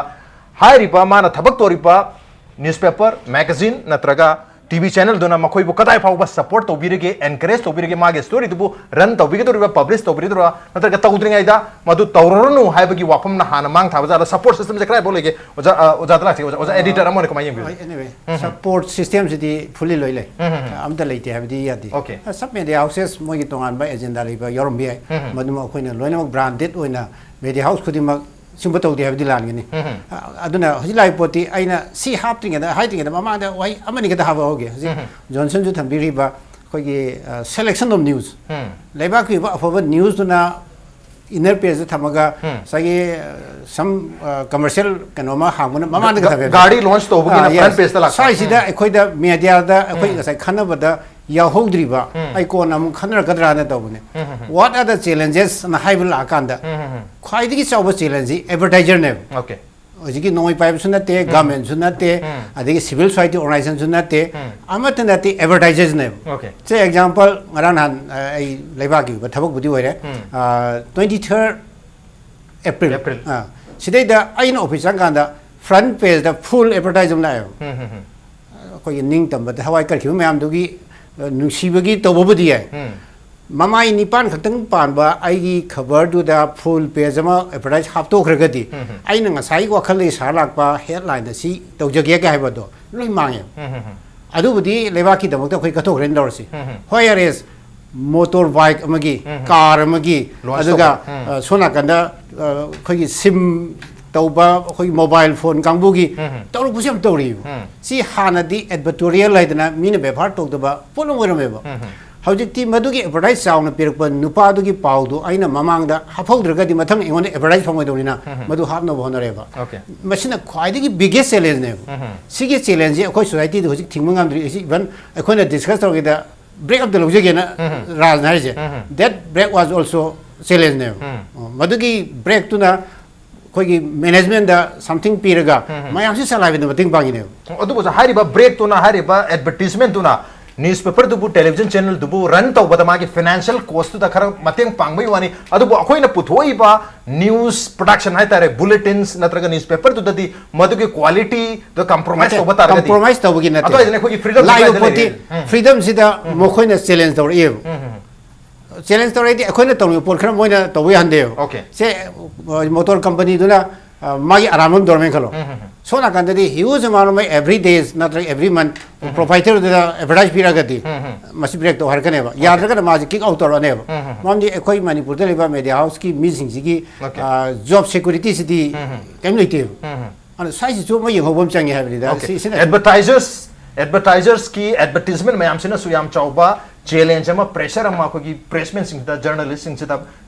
ꯍꯥꯏꯔꯤꯕ ꯃꯥꯅ ꯊꯕꯛ ꯇꯧꯔꯤꯕ ꯅ꯭ꯌꯨꯁꯄꯦꯄꯔ, ꯃꯦꯒꯥꯖꯤꯟ ꯅꯠꯇ꯭ꯔꯒ ꯇꯤ ꯚꯤ ꯆꯦꯅꯦꯜꯗꯨꯅ ꯃꯈꯣꯏꯕꯨ ꯀꯗꯥꯏ ꯐꯥꯎꯕ ꯁꯄꯣꯔꯠ ꯇꯧꯕꯤꯔꯒꯦ, ꯑꯦꯟꯀꯔꯦꯖ ꯇꯧꯕꯤꯔꯒꯦ, ꯃꯥꯒꯤ ꯁ꯭ꯇꯣꯔꯤꯗꯨꯕꯨ ꯔꯟ ꯇꯧꯕꯤꯒꯗꯧꯔꯤꯕ꯭ꯔꯥ, ꯄꯕ꯭ꯂꯤꯁ ꯇꯧꯕꯤꯒꯗꯧꯔꯤꯕ꯭ꯔꯥ, ꯅꯠꯇ꯭ꯔꯒ ꯇꯧꯗ꯭ꯔꯤꯉꯩꯗ ꯃꯗꯨ ꯇꯧꯔꯨꯔꯅꯨ ꯍꯥꯏꯕꯒꯤ ꯋꯥꯐꯝꯅ ꯍꯥꯟꯅ ꯃꯥꯡ ꯊꯥꯕ ꯖꯥꯠꯂ? ꯁꯄꯣꯔꯠ ꯁꯤꯁꯇꯦꯝꯁꯦ ꯀꯗꯥꯏꯐꯥꯎ ꯂꯩꯒꯦ? ꯑꯣꯖꯥ, ꯑ, ꯑꯣꯖꯥꯗ ꯂꯥꯛꯆꯒꯦ, ꯑꯣꯖꯥ, ꯑꯣꯖꯥ ꯑꯦꯗꯤꯇꯔ ꯑꯃ ꯑꯣꯏꯅ ꯀꯃꯥꯏꯅ ꯌꯦꯡꯕꯤꯕꯒꯦ? ꯑꯦꯅꯤꯋꯦ, ꯁꯄꯣꯔꯠ ꯁꯤꯁꯇꯦꯝꯁꯤꯗꯤ ꯐꯨꯜꯂꯤ ꯂꯣꯏ ꯂꯩ꯫ ꯑꯝꯇ ꯂꯩꯇꯦ ꯍꯥꯏꯕꯗꯤ ꯌꯥꯗꯦ꯫ Okay. ꯁꯕ ꯃꯦꯗꯤꯌꯥ ꯍꯥꯎꯁꯦꯁ ꯃꯣꯏꯒꯤ ꯇꯣꯉꯥꯟꯕ ꯑꯦꯖꯦꯟꯗꯥ ꯂꯩꯕ ꯌꯥꯎꯔꯝꯕ ꯌꯥꯏ꯫ ꯃꯗꯨꯃ ꯑꯩꯈꯣꯏꯅ ꯂꯣꯏꯅꯃꯛ ꯕ꯭ꯔꯥꯟꯗꯦꯗ ꯑꯣꯏꯅ ꯃꯦꯗꯤꯌꯥ ꯍꯥꯎꯁ ꯈꯨꯗꯤꯡꯃꯛ ꯁꯤꯒꯨꯝꯕ ꯇꯧꯗꯦ ꯍꯥꯏꯕꯗꯤ ꯂꯥꯟꯒꯅꯤ꯫ ꯑ, ꯑꯗꯨꯅ ꯍꯧꯖꯤꯛ ꯂꯥꯛꯏꯕ ꯄꯣꯠꯇꯤ ꯑꯩꯅ ꯁꯤ ꯍꯥꯞꯇ꯭ꯔꯤꯉꯩꯗ, ꯍꯥꯏꯗ꯭ꯔꯤꯉꯩꯗ ꯃꯃꯥꯡꯗ ꯋꯥꯍꯩ ꯑꯃꯅꯤ ꯈꯛꯇ ꯍꯥꯞꯄ ꯍꯧꯒꯦ꯫ ꯍꯧꯖꯤꯛ ꯖꯣꯟꯁꯟꯁꯨ ꯊꯝꯕꯤꯔꯤꯕ ꯑꯩꯈꯣꯏꯒꯤ, ꯑ, selection of news, ꯂꯩꯕꯥꯛꯀꯤ ꯑꯣꯏꯕ ꯑꯐꯕ ꯅ꯭ꯌꯨꯁꯇꯨꯅ ꯏꯟꯅꯔ ꯄꯦꯖꯇ ꯊꯝꯃꯒ ꯉꯁꯥꯏꯒꯤ, ꯑ, ꯁꯝ, ꯑ, ꯀꯃꯔꯁꯤꯌꯦꯜ ꯀꯩꯅꯣꯃ ꯍꯥꯡꯕꯅ ꯃꯃꯥꯡꯗ ꯒ-, ꯊꯝꯃꯦ꯫ ꯒꯥꯔꯤ ꯂꯣꯟꯁ ꯇꯧꯕꯒꯤꯅ ꯑꯥ, yes. ꯐ꯭ꯔꯟ ꯄꯦꯖꯇ ꯂꯥꯛꯄ꯫ ꯁ꯭ꯋꯥꯏꯁꯤꯗ ꯑꯩꯈꯣꯏꯗ ꯃꯦꯗꯤꯌꯥꯗ ꯑꯩꯈꯣꯏ ꯉꯁꯥꯏ ꯈꯟꯅꯕꯗ ꯌꯥꯎꯍꯧꯗ꯭ꯔꯤꯕ ꯑꯩ ꯀꯣꯟꯅ ꯑꯃꯨꯛ ꯈꯟꯅꯔꯛꯀꯗ꯭ꯔꯥꯅ ꯇꯧꯕꯅꯦ꯫ What are the challenges ꯑꯅ ꯍꯥꯏꯕ ꯂꯥꯛꯑꯀꯥꯟꯗ ꯈ꯭ꯋꯥꯏꯗꯒꯤ ꯆꯥꯎꯕ ꯆꯦꯂꯦꯟꯖꯁꯤ ꯑꯦꯗꯚꯔꯇꯥꯏꯖꯔꯅꯦꯕ꯫ Okay. ꯍꯧꯖꯤꯛꯀꯤ ꯅꯣꯡꯃꯩ ꯄꯥꯏꯕꯁꯨ ꯅꯠꯇꯦ, ꯒꯚꯔꯟꯃꯦꯟꯁꯨ ꯅꯠꯇꯦ, ꯑꯗꯒꯤ ꯁꯤꯚꯤꯜ ꯁꯣꯁꯥꯏꯇꯤ ꯑꯣꯔꯒꯅꯥꯏꯖꯦꯁꯟꯁꯨ ꯅꯠꯇꯦ, ꯑꯃꯠꯇ ꯅꯠꯇꯦ, ꯑꯦꯗꯚꯔꯇꯥꯏꯖꯔꯁꯅꯦꯕ꯫ Okay. ꯁꯦ ꯑꯦꯛꯖꯥꯝꯄꯜ, ꯉꯔꯥꯡ ꯅꯍꯥꯟ, ꯑ, ꯑꯩ ꯂꯩꯕꯥꯛꯀꯤ ꯑꯣꯏꯕ ꯊꯕꯛꯄꯨꯗꯤ ꯑꯣꯏꯔꯦ꯫ Twenty third April. April. ꯑ, ꯁꯤꯗꯩꯗ ꯑꯩꯅ ꯑꯣꯐꯤꯁ ꯆꯪꯀꯥꯟꯗ ꯐ꯭ꯔꯟ ꯄꯦꯖꯇ ꯐꯨꯜ ꯑꯦꯗꯚꯔꯇꯥꯏꯖ ꯑꯃ ꯂꯥꯛꯑꯦꯕ꯫ ꯑꯩꯈꯣꯏꯒꯤ ꯅꯤꯡꯇꯝꯕꯗ ꯊꯋꯥꯏ ꯀꯠꯈꯤꯕ ꯃꯌꯥꯝꯗꯨꯒꯤ, ꯑ, ꯅꯨꯡꯁꯤꯕꯒꯤ ꯇꯧꯕꯕꯨꯗꯤ ꯌꯥꯏ꯫ ꯃꯃꯥꯏ ꯅꯤꯄꯥꯟ ꯈꯛꯇꯪ ꯄꯥꯟꯕ ꯑꯩꯒꯤ ꯈꯕꯔꯗꯨꯗ ꯐꯨꯜ ꯄꯦꯖ ꯑꯃ ꯑꯦꯗꯚꯔꯇꯥꯏꯖ ꯍꯥꯞꯇꯣꯛꯈ꯭ꯔꯒꯗꯤ ꯑꯩꯅ ꯉꯁꯥꯏꯒꯤ ꯋꯥꯈꯜꯗꯒꯤ ꯁꯥꯔ ꯂꯥꯛꯄ ꯍꯦꯗꯂꯥꯏꯟꯗ ꯁꯤ ꯇꯧꯖꯒꯦꯒ ꯍꯥꯏꯕꯗꯣ ꯂꯣꯏ ꯃꯥꯡꯉꯦ꯫ ꯑꯗꯨꯕꯨꯗꯤ ꯂꯩꯕꯥꯛꯀꯤꯗꯃꯛꯇ ꯑꯩꯈꯣꯏ ꯀꯠꯊꯣꯛꯈ꯭ꯔꯦꯅ ꯂꯧꯔꯁꯤ꯫ Whereas ꯃꯣꯇꯣꯔ ꯕꯥꯏꯛ ꯑꯃꯒꯤ, ꯀꯥꯔ ꯑꯃꯒꯤ, Launch ꯑꯗꯨꯒ, ꯇꯧꯕ꯫ ꯑ, ꯁꯣꯝ ꯅꯥꯀꯟꯗ, ꯑ, ꯑꯩꯈꯣꯏꯒꯤ ꯁꯤꯝ ꯇꯧꯕ, ꯑꯩꯈꯣꯏꯒꯤ ꯃꯣꯕꯥꯏꯜ ꯐꯣꯟ ꯀꯥꯡꯕꯨꯒꯤ ꯇꯧꯔꯛꯄꯁꯨ ꯌꯥꯝ ꯇꯧꯔꯤꯕ꯫ ꯁꯤ ꯍꯥꯟꯅꯗꯤ ꯑꯦꯗꯚꯔꯇꯣꯔꯤꯌꯦꯜ ꯍꯥꯏꯗꯅ ꯃꯤꯅ ꯕꯦꯕꯥꯔ ꯇꯧꯗꯕ ꯄꯣꯠ ꯑꯃ ꯑꯣꯏꯔꯝꯃꯦꯕ꯫ ꯍꯧꯖꯤꯛꯇꯤ ꯃꯗꯨꯒꯤ ꯑꯦꯗꯚꯔꯇꯥꯏꯖ ꯆꯥꯎꯅ ꯄꯤꯔꯛꯄ ꯅꯨꯄꯥꯗꯨꯒꯤ ꯄꯥꯎꯗꯨ ꯑꯩꯅ ꯃꯃꯥꯡꯗ ꯍꯥꯞꯍꯧꯗ꯭ꯔꯒꯗꯤ ꯃꯊꯪ ꯑꯩꯉꯣꯟꯗ ꯑꯦꯗꯚꯔꯇꯥꯏꯖ ꯐꯪꯉꯣꯏꯗꯧꯅꯤꯅ ꯃꯗꯨ ꯍꯥꯞꯅꯕ ꯍꯣꯠꯅꯔꯦꯕ꯫ Okay. ꯃꯁꯤꯅ ꯈ꯭ꯋꯥꯏꯗꯒꯤ ꯕꯤꯒꯦꯁ ꯆꯦꯂꯦꯟꯖꯅꯦꯕ꯫ ꯁꯤꯒꯤ ꯆꯦꯂꯦꯟꯖꯁꯤ ꯑꯩꯈꯣꯏ ꯁꯣꯁꯥꯏꯇꯤꯗ ꯍꯧꯖꯤꯛ ꯊꯤꯡꯕ ꯉꯝꯗ꯭ꯔꯤ꯫ ꯏꯚꯟ ꯑꯩꯈꯣꯏꯅ ꯗꯤꯁꯀꯁ ꯇꯧꯔꯤꯉꯩꯗ ꯕ꯭ꯔꯦꯛ ꯑꯝꯇ ꯂꯧꯖꯒꯦꯅ ꯔꯥꯖꯅ ꯍꯥꯏꯔꯤꯁꯦ꯫ That break was also ꯆꯦꯂꯦꯟꯖꯅꯦꯕ꯫ ꯃꯗꯨꯒꯤ ꯕ꯭ꯔꯦꯛꯇꯨꯅ ꯑꯩꯈꯣꯏꯒꯤ ꯃꯦꯅꯦꯖꯃꯦꯟꯗ ꯁꯝꯊꯤꯡ ꯄꯤꯔꯒ ꯃꯌꯥꯝꯁꯤ ꯆꯂꯥꯏꯕꯗ ꯃꯇꯦꯡ ꯄꯥꯡꯉꯤꯅꯦꯕ꯫ ꯑꯗꯨꯕꯨ ꯍꯥꯏꯔꯤꯕ ꯕ꯭ꯔꯦꯛꯇꯨꯅ, ꯍꯥꯏꯔꯤꯕ ꯑꯦꯗꯚꯔꯇꯤꯁꯃꯦꯟꯇꯨꯅ ꯅ꯭ꯌꯨꯁꯄꯦꯄꯔꯗꯨꯕꯨ, ꯇꯦꯂꯤꯚꯤꯖꯟ ꯆꯦꯅꯦꯜꯗꯨꯕꯨ ꯔꯟ ꯇꯧꯕꯗ ꯃꯥꯒꯤ ꯐꯥꯏꯅꯥꯟꯁꯤꯌꯦꯜ ꯀꯣꯁꯇꯨꯗ ꯈꯔ ꯃꯇꯦꯡ ꯄꯥꯡꯕꯒꯤ ꯋꯥꯅꯤ, ꯑꯗꯨꯕꯨ ꯑꯩꯈꯣꯏꯅ ꯄꯨꯊꯣꯛꯏꯕ ꯅ꯭ꯌꯨꯁ ꯄ꯭ꯔꯗꯛꯁꯟ ꯍꯥꯏꯇꯥꯔꯦ, ꯕꯨꯂꯦꯇꯤꯟꯁ ꯅꯠꯇ꯭ꯔꯒ ꯅ꯭ꯌꯨꯁꯄꯦꯄꯔꯗꯨꯗꯗꯤ ꯃꯗꯨꯒꯤ ꯀ꯭ꯋꯥꯂꯤꯇꯤꯗ ꯀꯝꯄ꯭ꯔꯣꯃꯥꯏꯁ ꯇꯧꯕ ꯇꯥꯔꯒꯗꯤ, ꯀꯝꯄ꯭ꯔꯣꯃꯥꯏꯁ ꯇꯧꯕꯒꯤ ꯅꯠꯇꯦ꯫ ꯑꯗꯨ ꯍꯥꯏꯁꯤꯅ ꯑꯩꯈꯣꯏꯒꯤ ꯐ꯭ꯔꯤꯗꯝ ꯂꯥꯛꯏꯕ ꯀꯥꯏꯗ ꯄꯣꯠꯇꯤ ꯂꯩꯔꯦ? ꯎꯝ꯫ ꯐ꯭ꯔꯤꯗꯝꯁꯤꯗ ꯃꯈꯣꯏꯅ ꯆꯦꯂꯦꯟꯖ ꯇꯧꯔꯛꯏꯕ꯫ ꯎꯝ, ꯎꯝ, ꯎꯝ꯫ ꯆꯦꯂꯦꯟꯖ ꯇꯧꯔꯛꯏꯗꯤ ꯑꯩꯈꯣꯏꯅ ꯇꯧꯔꯤꯕ ꯄꯣꯠ ꯈꯔ ꯃꯣꯏꯅ ꯇꯧꯕ ꯌꯥꯍꯟꯗꯦꯕ꯫ ꯑꯣꯀꯦ꯫ ꯁꯦ, ꯑ, ꯃꯣꯇꯣꯔ ꯀꯝꯄꯅꯤꯗꯨꯅ, ꯑ, ꯃꯥꯒꯤ ꯑꯔꯥꯟꯕ ꯑꯃ ꯇꯧꯔꯝꯃꯦ ꯈꯜꯂꯣ꯫ ꯎꯝ, ꯎꯝ, ꯎꯝ꯫ ꯁꯣꯝ ꯅꯥꯀꯟꯗꯗꯤ huge amount of money every day ꯅꯠꯇ꯭ꯔꯒ every month ꯎꯝ꯫ ꯄ꯭ꯔꯣꯄ꯭ꯔꯥꯏꯇꯔꯗꯨꯗ ꯑꯦꯗꯚꯔꯇꯥꯏꯁ ꯄꯤꯔꯛꯑꯒꯗꯤ ꯎꯝ, ꯎꯝ꯫ ꯃꯁꯤ ꯕ꯭ꯔꯦꯛ ꯇꯧ ꯍꯥꯏꯔꯛꯀꯅꯦꯕ꯫ ꯑꯣꯀꯦ꯫ ꯌꯥꯗ꯭ꯔꯒꯅ ꯃꯥꯁꯦ ꯀꯤꯛ ꯑꯥꯎꯠ ꯇꯧꯔꯛꯑꯅꯦꯕ꯫ ꯎꯝ, ꯎꯝ, ꯎꯝ꯫ ꯃꯔꯝꯗꯤ ꯑꯩꯈꯣꯏ ꯃꯅꯤꯄꯨꯔꯗ ꯂꯩꯕ ꯃꯦꯗꯤꯌꯥ ꯍꯥꯎꯁꯀꯤ ꯃꯤꯁꯤꯡꯁꯤꯒꯤ, ꯑꯣꯀꯦ꯫ ꯑ, ꯖꯣꯕ ꯁꯦꯀ꯭ꯌꯨꯔꯤꯇꯤꯁꯤꯗꯤ ꯎꯝ, ꯎꯝ꯫ ꯀꯔꯤꯝ ꯂꯩꯇꯦꯕ꯫ ꯎꯝ, ꯎꯝ꯫ ꯑꯗꯨꯅ ꯁ꯭ꯋꯥꯏꯁꯤꯁꯨ ꯑꯃ ꯌꯦꯡꯍꯧꯕ ꯑꯃ ꯆꯪꯉꯦ ꯍꯥꯏꯕꯅꯤꯗ꯫ ꯑꯣꯀꯦ꯫ ꯁꯤ-, ꯁꯤꯅ ꯑꯦꯗꯚꯔꯇꯥꯏꯖꯔꯁ, ꯑꯦꯗꯚꯔꯇꯥꯏꯖꯔꯁꯀꯤ ꯑꯦꯗꯚꯔꯇꯤꯁꯃꯦꯟ ꯃꯌꯥꯝꯁꯤꯅꯁꯨ ꯌꯥꯝ ꯆꯥꯎꯕ ꯆꯦꯂꯦꯟꯖ ꯑꯃ, ꯄ꯭ꯔꯦꯁꯔ ꯑꯃ ꯑꯩꯈꯣꯏꯒꯤ ꯄ꯭ꯔꯦꯁꯃꯦꯟꯁꯤꯡꯁꯤꯗ, ꯖꯔꯅꯦꯂꯤꯁꯁꯤꯡꯁꯤꯗ,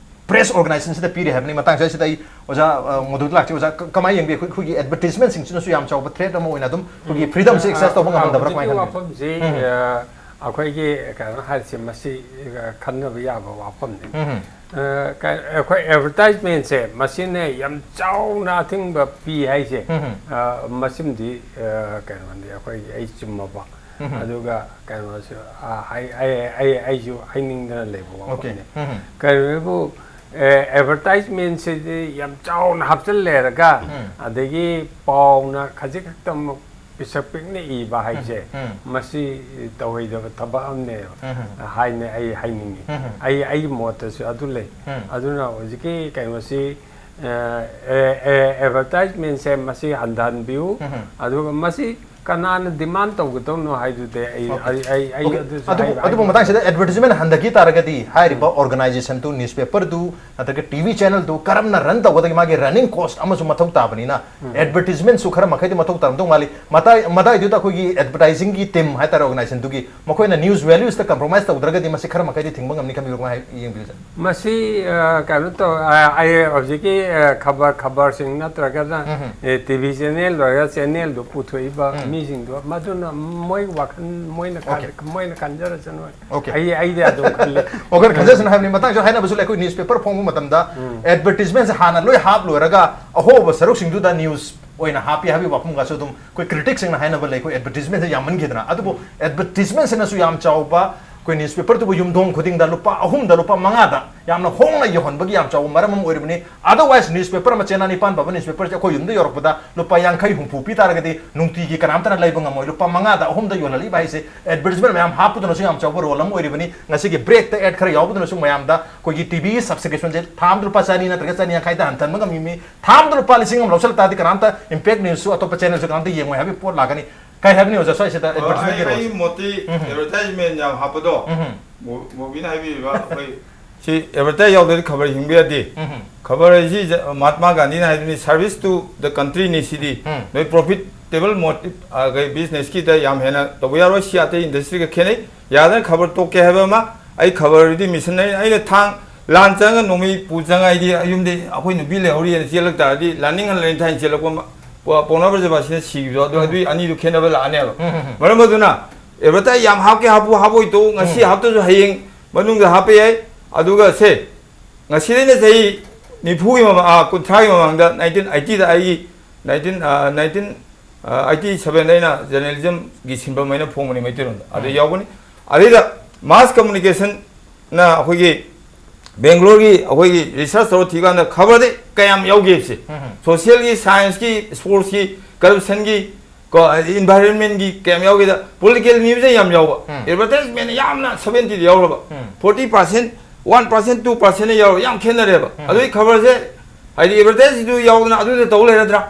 ꯄ꯭ꯔꯦꯁ ꯑꯣꯔꯒꯅꯥꯏꯖꯦꯁꯟꯁꯤꯗ ꯄꯤꯔꯤ ꯍꯥꯏꯕꯅꯤ꯫ ꯃꯇꯥꯡꯁꯤꯗ ꯑꯩ ꯑꯣꯖꯥ, ꯑ, ꯃꯣꯗꯨꯗ ꯂꯥꯛꯆꯩ꯫ ꯑꯣꯖꯥ, ꯀ-, ꯀꯃꯥꯏꯅ ꯌꯦꯡꯕꯤ? ꯑꯩꯈꯣꯏ, ꯑꯩꯈꯣꯏꯒꯤ ꯑꯦꯗꯚꯔꯇꯤꯁꯃꯦꯟꯁꯤꯡꯁꯤꯅꯁꯨ ꯌꯥꯝ ꯆꯥꯎꯕ ꯊ꯭ꯔꯦꯠ ꯑꯃ ꯑꯣꯏꯅ ꯑꯗꯨꯝ ꯑꯩꯈꯣꯏꯒꯤ ꯎꯝ꯫ ꯐ꯭ꯔꯤꯗꯝꯁꯦ ꯑꯦꯛꯁꯦꯁ ꯇꯧꯕ ꯑ, ꯉꯝꯍꯟꯗꯕ꯭ꯔꯥ? ꯍꯧꯖꯤꯛꯀꯤ ꯀꯃꯥꯏꯅ ꯈꯜꯂꯤ? ꯋꯥꯐꯝꯁꯤ, ꯎꯝ, ꯎꯝ꯫ ꯑ, ꯑꯩꯈꯣꯏꯒꯤ ꯀꯩꯅꯣ ꯍꯥꯏꯔꯤꯁꯦ ꯃꯁꯤ, ꯑ, ꯈꯟꯅꯕ ꯌꯥꯕ ꯋꯥꯐꯝꯅꯤ꯫ ꯎꯝ, ꯎꯝ꯫ ꯑ, ꯀ-, ꯑꯩꯈꯣꯏ ꯑꯦꯗꯚꯔꯇꯥꯏꯖꯃꯦꯟꯁꯦ ꯃꯁꯤꯅ ꯌꯥꯝ ꯆꯥꯎꯅ ꯑꯊꯤꯡꯕ ꯄꯤ ꯍꯥꯏꯁꯦ, ꯎꯝ, ꯎꯝ꯫ ꯑ, ꯃꯁꯤꯃꯗꯤ, ꯑ, ꯀꯩꯅꯣꯅꯤ, ꯑꯩꯈꯣꯏꯒꯤ ꯑꯩ ꯆꯨꯝꯃꯕ꯫ ꯎꯝ, ꯎꯝ꯫ ꯑꯗꯨꯒ ꯀꯩꯅꯣꯁꯨ, ꯑ, ꯑꯩ, ꯑꯩ, ꯑꯩ, ꯑꯩꯁꯨ ꯍꯥꯏꯅꯤꯡꯗꯅ ꯂꯩꯕ ꯑꯣꯀꯦ꯫ ꯋꯥꯐꯝꯅꯤ꯫ ꯎꯝ, ꯎꯝ꯫ ꯀꯩꯅꯣꯕꯨ, ꯑꯦ, ꯑꯦꯗꯚꯔꯇꯥꯏꯖꯃꯦꯟꯁꯤꯗꯤ ꯌꯥꯝ ꯆꯥꯎꯅ ꯍꯥꯞꯆꯤꯜꯂꯦꯔꯒ, ꯎꯝ꯫ ꯑꯗꯒꯤ ꯄꯥꯎꯅ ꯈꯖꯤꯛ ꯈꯛꯇꯃꯛ ꯄꯤꯁꯛ ꯄꯤꯛꯅ ꯏꯕ ꯍꯥꯏꯁꯦ, ꯎꯝ, ꯎꯝ꯫ ꯃꯁꯤ ꯇꯧꯔꯣꯏꯗꯕ ꯊꯕꯛ ꯑꯃꯅꯦꯕ ꯎꯝ, ꯎꯝ꯫ ꯍꯥꯏꯅ ꯑꯩ ꯍꯥꯏꯅꯤꯡꯉꯤ꯫ ꯎꯝ, ꯎꯝ꯫ ꯑꯩ, ꯑꯩꯒꯤ ꯃꯣꯠꯇꯁꯨ ꯑꯗꯨ ꯂꯩ꯫ ꯎꯝ꯫ ꯑꯗꯨꯅ ꯍꯧꯖꯤꯛꯀꯤ ꯀꯩꯅꯣꯁꯤ, ꯑ, ꯑꯦ, ꯑꯦ, ꯑꯦꯗꯚꯔꯇꯥꯏꯖꯃꯦꯟꯁꯦ ꯃꯁꯤ ꯍꯟꯊꯍꯟꯕꯤꯌꯨ꯫ ꯎꯝ, ꯎꯝ꯫ ꯑꯗꯨꯒ ꯃꯁꯤ ꯀꯅꯥꯅ ꯗꯤꯃꯥꯟ ꯇꯧꯒꯗꯧꯅꯣ ꯍꯥꯏꯗꯨꯗꯤ ꯑꯩ, ꯑꯣꯀꯦ꯫ ꯑꯩ, ꯑꯩ, ꯑꯩ ꯑꯣꯀꯦ꯫ ꯑꯗꯨꯁꯨ ꯑꯗꯨꯕꯨ, ꯍꯥꯏꯕ ꯑꯗꯨꯕꯨ ꯍꯥꯏꯕ ꯃꯇꯥꯡꯁꯤꯗ ꯑꯦꯗꯚꯔꯇꯤꯖꯃꯦꯟ ꯍꯟꯊꯈꯤ ꯇꯥꯔꯒꯗꯤ ꯍꯥꯏꯔꯤꯕ ꯎꯝ꯫ ꯑꯣꯔꯒꯅꯥꯏꯖꯦꯁꯟꯗꯨ, ꯅ꯭ꯌꯨꯁꯄꯦꯄꯔꯗꯨ ꯅꯠꯇ꯭ꯔꯒ ꯇꯤ ꯚꯤ ꯆꯦꯅꯦꯜꯗꯨ ꯀꯔꯝꯅ ꯔꯟ ꯇꯧꯒꯗꯒꯦ? ꯃꯥꯒꯤ ꯔꯟꯅꯤꯡ ꯀꯣꯁ ꯑꯃꯁꯨ ꯃꯊꯧ ꯇꯥꯕꯅꯤꯅ ꯎꯝ꯫ ꯑꯦꯗꯚꯔꯇꯤꯖꯃꯦꯟꯁꯨ ꯈꯔ ꯃꯈꯩꯗꯤ ꯃꯊꯧ ꯇꯥꯔꯝꯗꯧ ꯃꯥꯜꯂꯤ꯫ ꯃꯇꯥꯏ-, ꯃꯇꯥꯏꯗꯨꯗ ꯑꯩꯈꯣꯏꯒꯤ ꯑꯦꯗꯚꯔꯇꯥꯏꯖꯤꯡꯒꯤ ꯇꯤꯝ ꯍꯥꯏꯇꯥꯔꯦ, ꯑꯣꯔꯒꯅꯥꯏꯖꯦꯁꯟꯗꯨꯒꯤ, ꯃꯈꯣꯏꯅ ꯅ꯭ꯌꯨꯁ ꯚꯦꯂ꯭ꯌꯨꯁꯇ ꯀꯝꯄ꯭ꯔꯣꯃꯥꯏꯁ ꯇꯧꯗ꯭ꯔꯒꯗꯤ ꯃꯁꯤ ꯈꯔ ꯃꯈꯩꯗꯤ ꯊꯤꯡꯕ ꯉꯝꯅꯤ ꯈꯟꯕꯤꯕ꯭ꯔꯥ? ꯉꯥꯏꯍꯥꯛ ꯌꯦꯡꯕꯤꯌꯨꯁꯦ꯫ ꯃꯁꯤ, ꯑ, ꯀꯩꯅꯣ ꯇꯧ-, ꯑ, ꯑꯩ ꯍꯧꯖꯤꯛꯀꯤ, ꯑ, ꯈꯕꯔ, ꯈꯕꯔꯁꯤꯡ ꯅꯠꯇ꯭ꯔꯒꯅ, ꯎꯝ, ꯎꯝ꯫ ꯑꯦ, ꯇꯤ ꯚꯤ ꯆꯦꯅꯦꯜ ꯑꯣꯏꯔꯒ ꯆꯦꯅꯦꯜꯗꯨ ꯄꯨꯊꯣꯛꯏꯕ ꯎꯝ꯫ ꯃꯤꯁꯤꯡꯗꯣ, ꯃꯗꯨꯅ ꯃꯣꯏ ꯋꯥꯈꯜ, ꯃꯣꯏꯅ ꯈꯟ-, ꯑꯣꯀꯦ꯫ ꯃꯣꯏꯅ ꯈꯟꯖꯔꯁꯅꯨ꯫ ꯑꯣꯀꯦ꯫ ꯑꯩ, ꯑꯩꯗꯤ ꯑꯗꯨꯝ ꯈꯜꯂꯤ꯫ ꯋꯥꯈꯜ ꯈꯟꯖꯁꯅꯨ ꯍꯥꯏꯕꯅꯤ꯫ ꯃꯇꯥꯡꯁꯤꯗ ꯍꯥꯏꯅꯕꯁꯨ ꯂꯩ꯫ ꯑꯩꯈꯣꯏ ꯅ꯭ꯌꯨꯁꯄꯦꯄꯔ ꯐꯣꯡꯕ ꯃꯇꯝꯗ ꯎꯝ꯫ ꯑꯦꯗꯚꯔꯇꯤꯖꯃꯦꯟꯁꯦ ꯍꯥꯟꯅ ꯂꯣꯏ ꯍꯥꯞ ꯂꯣꯏꯔꯒ ꯑꯍꯧꯕ ꯁꯔꯨꯛꯁꯤꯡꯗꯨꯗ ꯅ꯭ꯌꯨꯁ ꯑꯣꯏꯅ ꯍꯥꯞꯄꯤ ꯍꯥꯏꯕꯒꯤ ꯋꯥꯐꯝꯒꯁꯨ ꯑꯗꯨꯝ ꯑꯩꯈꯣꯏ ꯀ꯭ꯔꯤꯇꯤꯛꯁꯤꯡꯅ ꯍꯥꯏꯅꯕ ꯂꯩ, ꯑꯩꯈꯣꯏ ꯑꯦꯗꯚꯔꯇꯤꯁꯃꯦꯟꯁꯦ ꯌꯥꯝꯃꯟꯈꯤꯗꯅ꯫ ꯑꯗꯨꯕꯨ ꯑꯦꯗꯚꯔꯇꯤꯁꯃꯦꯟꯁꯤꯅꯁꯨ ꯌꯥꯝ ꯆꯥꯎꯕ, ꯑꯩꯈꯣꯏ ꯅ꯭ꯌꯨꯁꯄꯦꯄꯔꯗꯨꯕꯨ ꯌꯨꯝꯊꯣꯡ ꯈꯨꯗꯤꯡꯗ ꯂꯨꯄꯥ ꯑꯍꯨꯝꯗ ꯂꯨꯄꯥ ꯃꯉꯥꯗ ꯌꯥꯝꯅ ꯍꯣꯡꯅ ꯌꯧꯍꯟꯕꯒꯤ ꯌꯥꯝ ꯆꯥꯎꯕ ꯃꯔꯝ ꯑꯃ ꯑꯣꯏꯔꯤꯕꯅꯤ꯫ Otherwise, ꯅ꯭ꯌꯨꯁꯄꯦꯄꯔ ꯑꯃ ꯆꯦꯅꯥ ꯅꯤꯄꯥꯟ ꯄꯥꯕ ꯅ꯭ꯌꯨꯁꯄꯦꯄꯔꯁꯦ ꯑꯩꯈꯣꯏ ꯌꯨꯝꯗ ꯌꯧꯔꯛꯄꯗ ꯂꯨꯄꯥ ꯌꯥꯡꯈꯩ ꯍꯨꯝꯐꯨ ꯄꯤ ꯇꯥꯔꯒꯗꯤ ꯅꯨꯡꯇꯤꯒꯤ ꯀꯅꯥꯝꯇꯅ ꯂꯩꯕ ꯉꯝꯃꯣꯏ꯫ ꯂꯨꯄꯥ ꯃꯉꯥꯗ ꯑꯍꯨꯝꯗ ꯌꯣꯜꯍꯜꯂꯤꯕ ꯍꯥꯏꯁꯦ ꯑꯦꯗꯚꯔꯇꯤꯁꯃꯦꯟ ꯃꯌꯥꯝ ꯍꯥꯞꯄꯗꯨꯅꯁꯨ ꯌꯥꯝ ꯆꯥꯎꯕ ꯔꯣꯜ ꯑꯃ ꯑꯣꯏꯔꯤꯕꯅꯤ꯫ ꯉꯁꯤꯒꯤ ꯕ꯭ꯔꯦꯛꯇ ꯑꯦꯗ ꯈꯔ ꯌꯥꯎꯕꯗꯨꯅꯁꯨ ꯃꯌꯥꯝꯗ ꯑꯩꯈꯣꯏꯒꯤ ꯇꯤ ꯚꯤ ꯁꯕꯁꯀ꯭ꯔꯤꯞꯁꯟꯁꯦ ꯊꯥ ꯑꯃꯗ ꯂꯨꯄꯥ ꯆꯅꯤ ꯅꯠꯇ꯭ꯔꯒ ꯆꯅꯤ ꯌꯥꯡꯈꯩꯗ ꯍꯟꯊꯍꯟꯕ ꯉꯝꯃꯤꯕꯅꯤ꯫ ꯊꯥ ꯑꯃꯗ ꯂꯨꯄꯥ ꯂꯤꯁꯤꯡ ꯑꯃ ꯂꯧꯁꯤꯜꯂꯛ ꯇꯥꯔꯗꯤ ꯀꯅꯥꯝꯇ ꯏꯝꯄꯦꯛ ꯅ꯭ꯌꯨꯁꯁꯨ ꯑꯇꯣꯞꯄ ꯆꯦꯅꯦꯜꯁꯨ ꯀꯅꯥꯝꯇ ꯌꯦꯡꯉꯣꯏ ꯍꯥꯏꯕꯒꯤ ꯄꯣꯠ ꯂꯥꯛꯀꯅꯤ꯫ ꯀꯩ ꯍꯥꯏꯕꯅꯤ ꯑꯣꯖꯥ ꯁ꯭ꯋꯥꯏꯁꯤꯗ ꯑꯣ, ꯑꯩ, ꯑꯦꯗꯚꯔꯇꯤꯁꯃꯦꯟꯒꯤ ꯑꯩ ꯔꯣꯜꯁꯦ? ꯃꯣꯠꯇꯤ ꯎꯝ꯫ ꯑꯦꯗꯚꯔꯇꯥꯏꯖꯃꯦꯟ ꯌꯥꯝ ꯍꯥꯞꯄꯗꯣ, ꯎꯝ꯫ ꯃꯣ-, ꯃꯣꯕꯤꯅ ꯍꯥꯏꯕꯤꯔꯤꯕ ꯑꯩꯈꯣꯏ ꯁꯤ ꯑꯦꯗꯚꯔꯇꯥꯏꯖ ꯌꯥꯎꯗ꯭ꯔꯗꯤ ꯈꯕꯔ ꯍꯤꯡꯕ ꯌꯥꯗꯦ꯫ ꯎꯝ꯫ ꯈꯕꯔ ꯍꯥꯏꯁꯤ ꯖ-, ꯃꯍꯥꯠꯃꯥ ꯒꯥꯟꯙꯤꯅ ꯍꯥꯏꯕꯅꯤ, "Service to the countryꯅꯤ ꯁꯤꯗꯤ꯫ ꯎꯝ꯫ ꯅꯣꯏ ꯄ꯭ꯔꯣꯐꯤꯇꯦꯕꯜ ꯃꯣꯇꯤꯚ, ꯑ, ꯀꯩ ꯕꯤꯖꯤꯅꯦꯁꯀꯤꯗ ꯌꯥꯝ ꯍꯦꯟꯅ ꯇꯧꯕ ꯌꯥꯔꯣꯏ, ꯁꯤ ꯑꯇꯩ ꯏꯟꯗꯁꯇ꯭ꯔꯤꯒ ꯈꯦꯠꯅꯩ꯫ ꯌꯥꯗꯅ ꯈꯕꯔ ꯇꯣꯛꯀꯦ ꯍꯥꯏꯕ ꯑꯃ, ꯑꯩ ꯈꯕꯔꯗꯤ ꯃꯤꯁꯟꯅꯔꯤ, ꯑꯩꯅ ꯊꯥꯡ ꯂꯥꯟ ꯆꯪꯉ ꯅꯣꯡꯃꯩ ꯄꯨ ꯆꯪꯉ ꯑꯩꯗꯤ ꯌꯨꯝꯗꯩ ꯑꯩꯈꯣꯏ ꯅꯨꯄꯤ ꯂꯩꯍꯧꯔꯤꯅ ꯆꯦꯜꯂꯛ ꯇꯥꯔꯗꯤ ꯂꯥꯟꯅꯤꯡ ꯍꯟ ꯂꯩꯅ ꯊꯥꯏꯅ ꯆꯦꯜꯂꯛꯄ ꯑꯃ, ꯄꯣ-, ꯄꯥꯎꯅꯥ ꯕ꯭ꯔꯖꯕꯥꯁꯤꯅ ꯁꯤꯈꯤꯕꯗꯣ, ꯑꯗꯨ, ꯎꯝ꯫ ꯑꯗꯨꯒꯤ ꯑꯅꯤꯗꯨ ꯈꯦꯠꯅꯕ ꯂꯥꯛꯑꯅꯦꯕ꯫ ꯎꯝ, ꯎꯝ, ꯎꯝ꯫ ꯃꯔꯝ ꯑꯗꯨꯅ ꯑꯦꯗꯚꯔꯇꯥꯏꯖ ꯌꯥꯝ ꯍꯥꯞꯀꯦ ꯍꯥꯞꯄꯨ, ꯍꯥꯞꯄꯣꯏ ꯇꯣꯛꯎ, ꯉꯁꯤ ꯎꯝ꯫ ꯍꯥꯞꯇ꯭ꯔꯁꯨ ꯍꯌꯦꯡ ꯃꯅꯨꯡꯗ ꯍꯥꯞꯄ ꯌꯥꯏ꯫ ꯑꯗꯨꯒ ꯁꯦ, ꯉꯁꯤꯗꯩꯅ ꯆꯍꯤ ꯅꯤꯐꯨꯒꯤ ꯃꯃꯥꯡ, ꯑꯥ, ꯀꯨꯟꯊ꯭ꯔꯥꯒꯤ ꯃꯃꯥꯡꯗ nineteen eightyꯗ ꯑꯩꯒꯤ nineteen, ꯑꯥ, nineteen, ꯑꯥ, eighty sevenꯗ ꯑꯩꯅ ꯖꯔꯅꯦꯂꯤꯖꯝꯒꯤ ꯁꯤꯟꯐꯝ ꯑꯩꯅ ꯐꯣꯡꯕꯅꯤ ꯃꯩꯇꯩꯂꯣꯟꯗ꯫ ꯑꯗ ꯎꯝ꯫ ꯌꯥꯎꯕꯅꯤ꯫ ꯑꯗꯩꯗ mass communicationꯅ ꯑꯩꯈꯣꯏꯒꯤ ꯕꯦꯡꯒ꯭ꯂꯣꯔꯒꯤ ꯑꯩꯈꯣꯏꯒꯤ ꯔꯤꯁꯔꯁ ꯇꯧꯔ ꯊꯤꯀꯥꯟꯗ ꯈꯕꯔꯗꯤ ꯀꯌꯥꯝ ꯌꯥꯎꯒꯦ ꯁꯦ꯫ ꯎꯝ꯫ Socialꯒꯤ, scienceꯀꯤ, sportsꯀꯤ, corruptionꯒꯤ, ꯀꯣ, environmentꯀꯤ ꯀꯌꯥꯝ ꯌꯥꯎꯒꯦꯗ political newsꯁꯦ ꯌꯥꯝ ꯌꯥꯎꯕ꯫ ꯎꯝ꯫ Advertisement ꯌꯥꯝꯅ seventyꯗ ꯌꯥꯎꯔꯕ꯫ ꯎꯝ꯫ Forty percent, one percent, two percentꯅ ꯌꯥꯎꯔꯕ꯫ ꯌꯥꯝ ꯈꯦꯠꯅꯔꯦꯕ꯫ ꯎꯝ꯫ ꯑꯗꯨꯒꯤ ꯈꯕꯔꯁꯦ ꯍꯥꯏꯗꯤ advertiseꯗꯨ ꯌꯥꯎꯗꯅ ꯑꯗꯨꯗ ꯇꯧ ꯂꯩꯔꯗ꯭ꯔꯥ?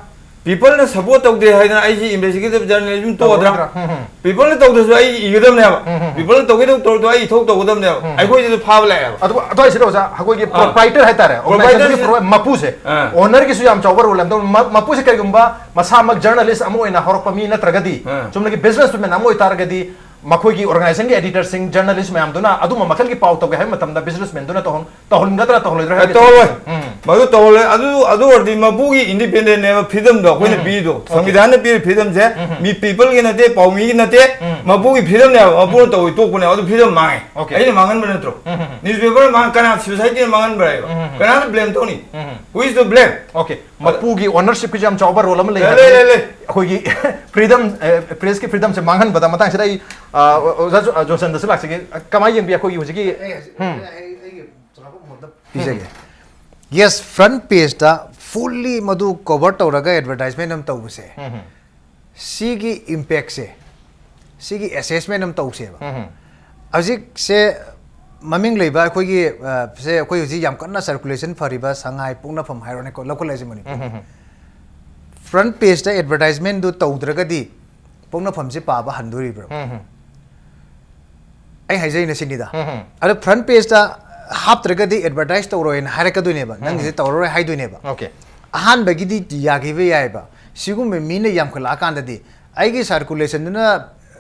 Peopleꯅ support ꯇꯧꯗꯦ ꯍꯥꯏꯗꯅ ꯑꯩꯁꯤ investigative journalism ꯇꯣꯛꯑꯗ꯭ꯔꯥ? ꯇꯧꯔꯣꯏꯗ꯭ꯔꯥ? ꯎꯝ, ꯎꯝ꯫ Peopleꯅ ꯇꯧꯗ꯭ꯔꯁꯨ ꯑꯩ ꯏꯒꯗꯕꯅꯦꯕ꯫ ꯎꯝ, ꯎꯝ, ꯎꯝ꯫ Peopleꯅ ꯇꯧꯒꯦ ꯇꯧ-, ꯇꯧꯔꯗꯣ ꯑꯩ ꯏꯊꯧ ꯇꯧꯒꯗꯕꯅꯦꯕ꯫ ꯎꯝ, ꯎꯝ꯫ ꯑꯩꯈꯣꯏꯁꯤꯁꯨ ꯐꯥꯕ ꯂꯥꯛꯑꯦꯕ꯫ ꯑꯗꯨ, ꯑꯗꯨ ꯍꯥꯏꯁꯤꯗ ꯑꯣꯖꯥ, ꯑꯩꯈꯣꯏꯒꯤ ꯑꯥ꯫ Proprietor ꯍꯥꯏꯇꯥꯔꯦ, organizationꯒꯤ proprietorꯁꯦ pro-, ꯃꯄꯨꯁꯦ, ꯑꯥ꯫ Ownerꯒꯤꯁꯨ ꯌꯥꯝ ꯆꯥꯎꯕ role ꯑꯃ ꯇꯧ-, ꯃ-, ꯃꯄꯨꯁꯦ ꯀꯔꯤꯒꯨꯝꯕ ꯃꯁꯥꯃꯛ journalist ꯑꯃ ꯑꯣꯏꯅ ꯍꯧꯔꯛꯄ ꯃꯤ ꯅꯠꯇ꯭ꯔꯒꯗꯤ, ꯑꯥ꯫ ꯆꯨꯝꯅꯒꯤ businessman ꯑꯃ ꯑꯣꯏꯇꯥꯔꯒꯗꯤ, ꯃꯈꯣꯏꯒꯤ organizationꯒꯤ editorꯁꯤꯡ, journalist ꯃꯌꯥꯝꯗꯨꯅ ꯑꯗꯨꯝꯕ ꯃꯈꯜꯒꯤ ꯄꯥꯎ ꯇꯧꯒꯦ ꯍꯥꯏꯕ ꯃꯇꯝꯗ businessmanꯗꯨꯅ ꯇꯧꯍꯟ ꯇꯧꯍꯟꯒꯗ꯭ꯔꯥ ꯇꯧꯍꯜꯂꯣꯏꯗ꯭ꯔꯥ ꯑꯦ, ꯍꯥꯏꯕꯗꯤ ꯇꯧꯍꯜꯂꯣꯏ꯫ ꯎꯝ. ꯃꯗꯨ ꯇꯧꯍꯜꯂꯣꯏ꯫ ꯑꯗꯨ ꯑꯗꯨ ꯑꯣꯏꯔꯗꯤ ꯃꯄꯨꯒꯤ independentꯅꯦꯕ freedomꯗꯣ ꯑꯩꯈꯣꯏꯅ ꯎꯝ. ꯄꯤꯔꯤꯗꯣ꯫ Okay. ꯁꯪꯕꯤꯙꯥꯟꯅ ꯄꯤꯔꯤ freedomꯁꯦ ꯎꯝ. ꯃꯤ peopleꯒꯤ ꯅꯠꯇꯦ, ꯄꯥꯎꯃꯤꯒꯤ ꯅꯠꯇꯦ, ꯎꯝ. ꯃꯄꯨꯒꯤ freedomꯅꯦꯕ꯫ ꯃꯄꯨꯅ ꯇꯧꯕ ꯇꯣꯛꯄꯅꯦ꯫ ꯑꯗꯨ freedom ꯃꯥꯡꯉꯦ꯫ Okay. ꯑꯩꯅ ꯃꯥꯡꯍꯟꯕ ꯅꯠꯇ꯭ꯔꯣ? ꯎꯝ. Newspaper ꯃꯥꯡ ꯀꯅꯥ, societyꯅ ꯃꯥꯡꯍꯟꯕ꯭ꯔꯥ? ꯎꯝ. ꯀꯅꯥꯅ blame ꯇꯧꯅꯤ? ꯎꯝ. Who is to blame? Okay, ꯃꯄꯨꯒꯤ ownershipꯀꯤꯁꯨ ꯌꯥꯝ ꯆꯥꯎꯕ role ꯑꯃ ꯂꯩ ꯂꯩ, ꯍꯥꯏꯕꯅꯤ꯫ ꯂꯩ, ꯂꯩ, ꯂꯩ꯫ ꯑꯩꯈꯣꯏꯒꯤ freedom, pressꯀꯤ freedomꯁꯦ ꯃꯥꯡꯍꯟꯕꯗ ꯃꯇꯥꯡꯁꯤꯗ ꯑꯩ ꯑ, ꯑꯣꯖꯥ ꯖꯣ- ꯑ, ꯖꯣꯟꯁꯟꯗꯁꯨ ꯂꯥꯛꯆꯒꯦ꯫ ꯑ, ꯀꯃꯥꯏꯅ ꯌꯦꯡꯕꯤ ꯑꯩꯈꯣꯏꯒꯤ ꯍꯧꯖꯤꯛꯀꯤ ꯑꯩ ꯍꯧꯖꯤꯛ- ꯎꯝ. ꯑꯩ- ꯑꯩꯒꯤ ꯆꯥꯎꯔꯥꯛꯄ ꯃꯣꯠꯇ ꯄꯤꯖꯒꯦ꯫ Yes, front pageꯇ fully ꯃꯗꯨ cover ꯇꯧꯔꯒ advertisement ꯑꯃ ꯇꯧꯕꯁꯦ, ꯎꯝ. ꯁꯤꯒꯤ impactꯁꯦ, ꯁꯤꯒꯤ assessment ꯑꯃ ꯇꯧꯁꯦꯕ꯫ ꯎꯝ. ꯍꯧꯖꯤꯛꯁꯦ ꯃꯃꯤꯡ ꯂꯩꯕ ꯑꯩꯈꯣꯏꯒꯤ ꯑ, ꯁꯦ ꯑꯩꯈꯣꯏ ꯍꯧꯖꯤꯛ ꯌꯥꯝ ꯀꯟꯅ circulation ꯐꯔꯤꯕ ꯁꯉꯥꯏ ꯄꯣꯛꯅꯐꯝ ꯍꯥꯏꯔꯣꯅꯦꯀꯣ, ꯂꯧꯈꯠꯂꯁꯤ ꯃꯅꯤꯄꯨꯔ꯫ ꯎꯝ. Front pageꯇ advertisementꯗꯨ ꯇꯧꯗ꯭ꯔꯒꯗꯤ ꯄꯣꯛꯅꯐꯝꯁꯦ ꯄꯥꯕ ꯍꯟꯗꯣꯔꯤꯕ꯭ꯔꯥ? ꯎꯝ. ꯑꯩ ꯍꯥꯏꯖꯔꯤꯅ ꯁꯤꯅꯤꯗ꯫ ꯎꯝ. ꯑꯗꯣ front pageꯇ ꯍꯥꯞꯇ꯭ꯔꯒꯗꯤ advertise ꯇꯧꯔꯣꯏꯅ ꯍꯥꯏꯔꯛꯀꯗꯣꯏꯅꯦꯕ, ꯅꯪꯒꯤꯁꯦ ꯇꯧꯔꯔꯣꯏ ꯍꯥꯏꯗꯣꯏꯅꯦꯕ꯫ Okay. ꯑꯍꯥꯟꯕꯒꯤꯗꯤ ꯌꯥꯈꯤꯕ ꯌꯥꯏꯑꯕ꯫ ꯁꯤꯒꯨꯝꯕ ꯃꯤꯅ ꯌꯥꯝꯈꯠꯂꯛꯑꯀꯥꯟꯗꯗꯤ ꯑꯩꯒꯤ circulationꯗꯨꯅ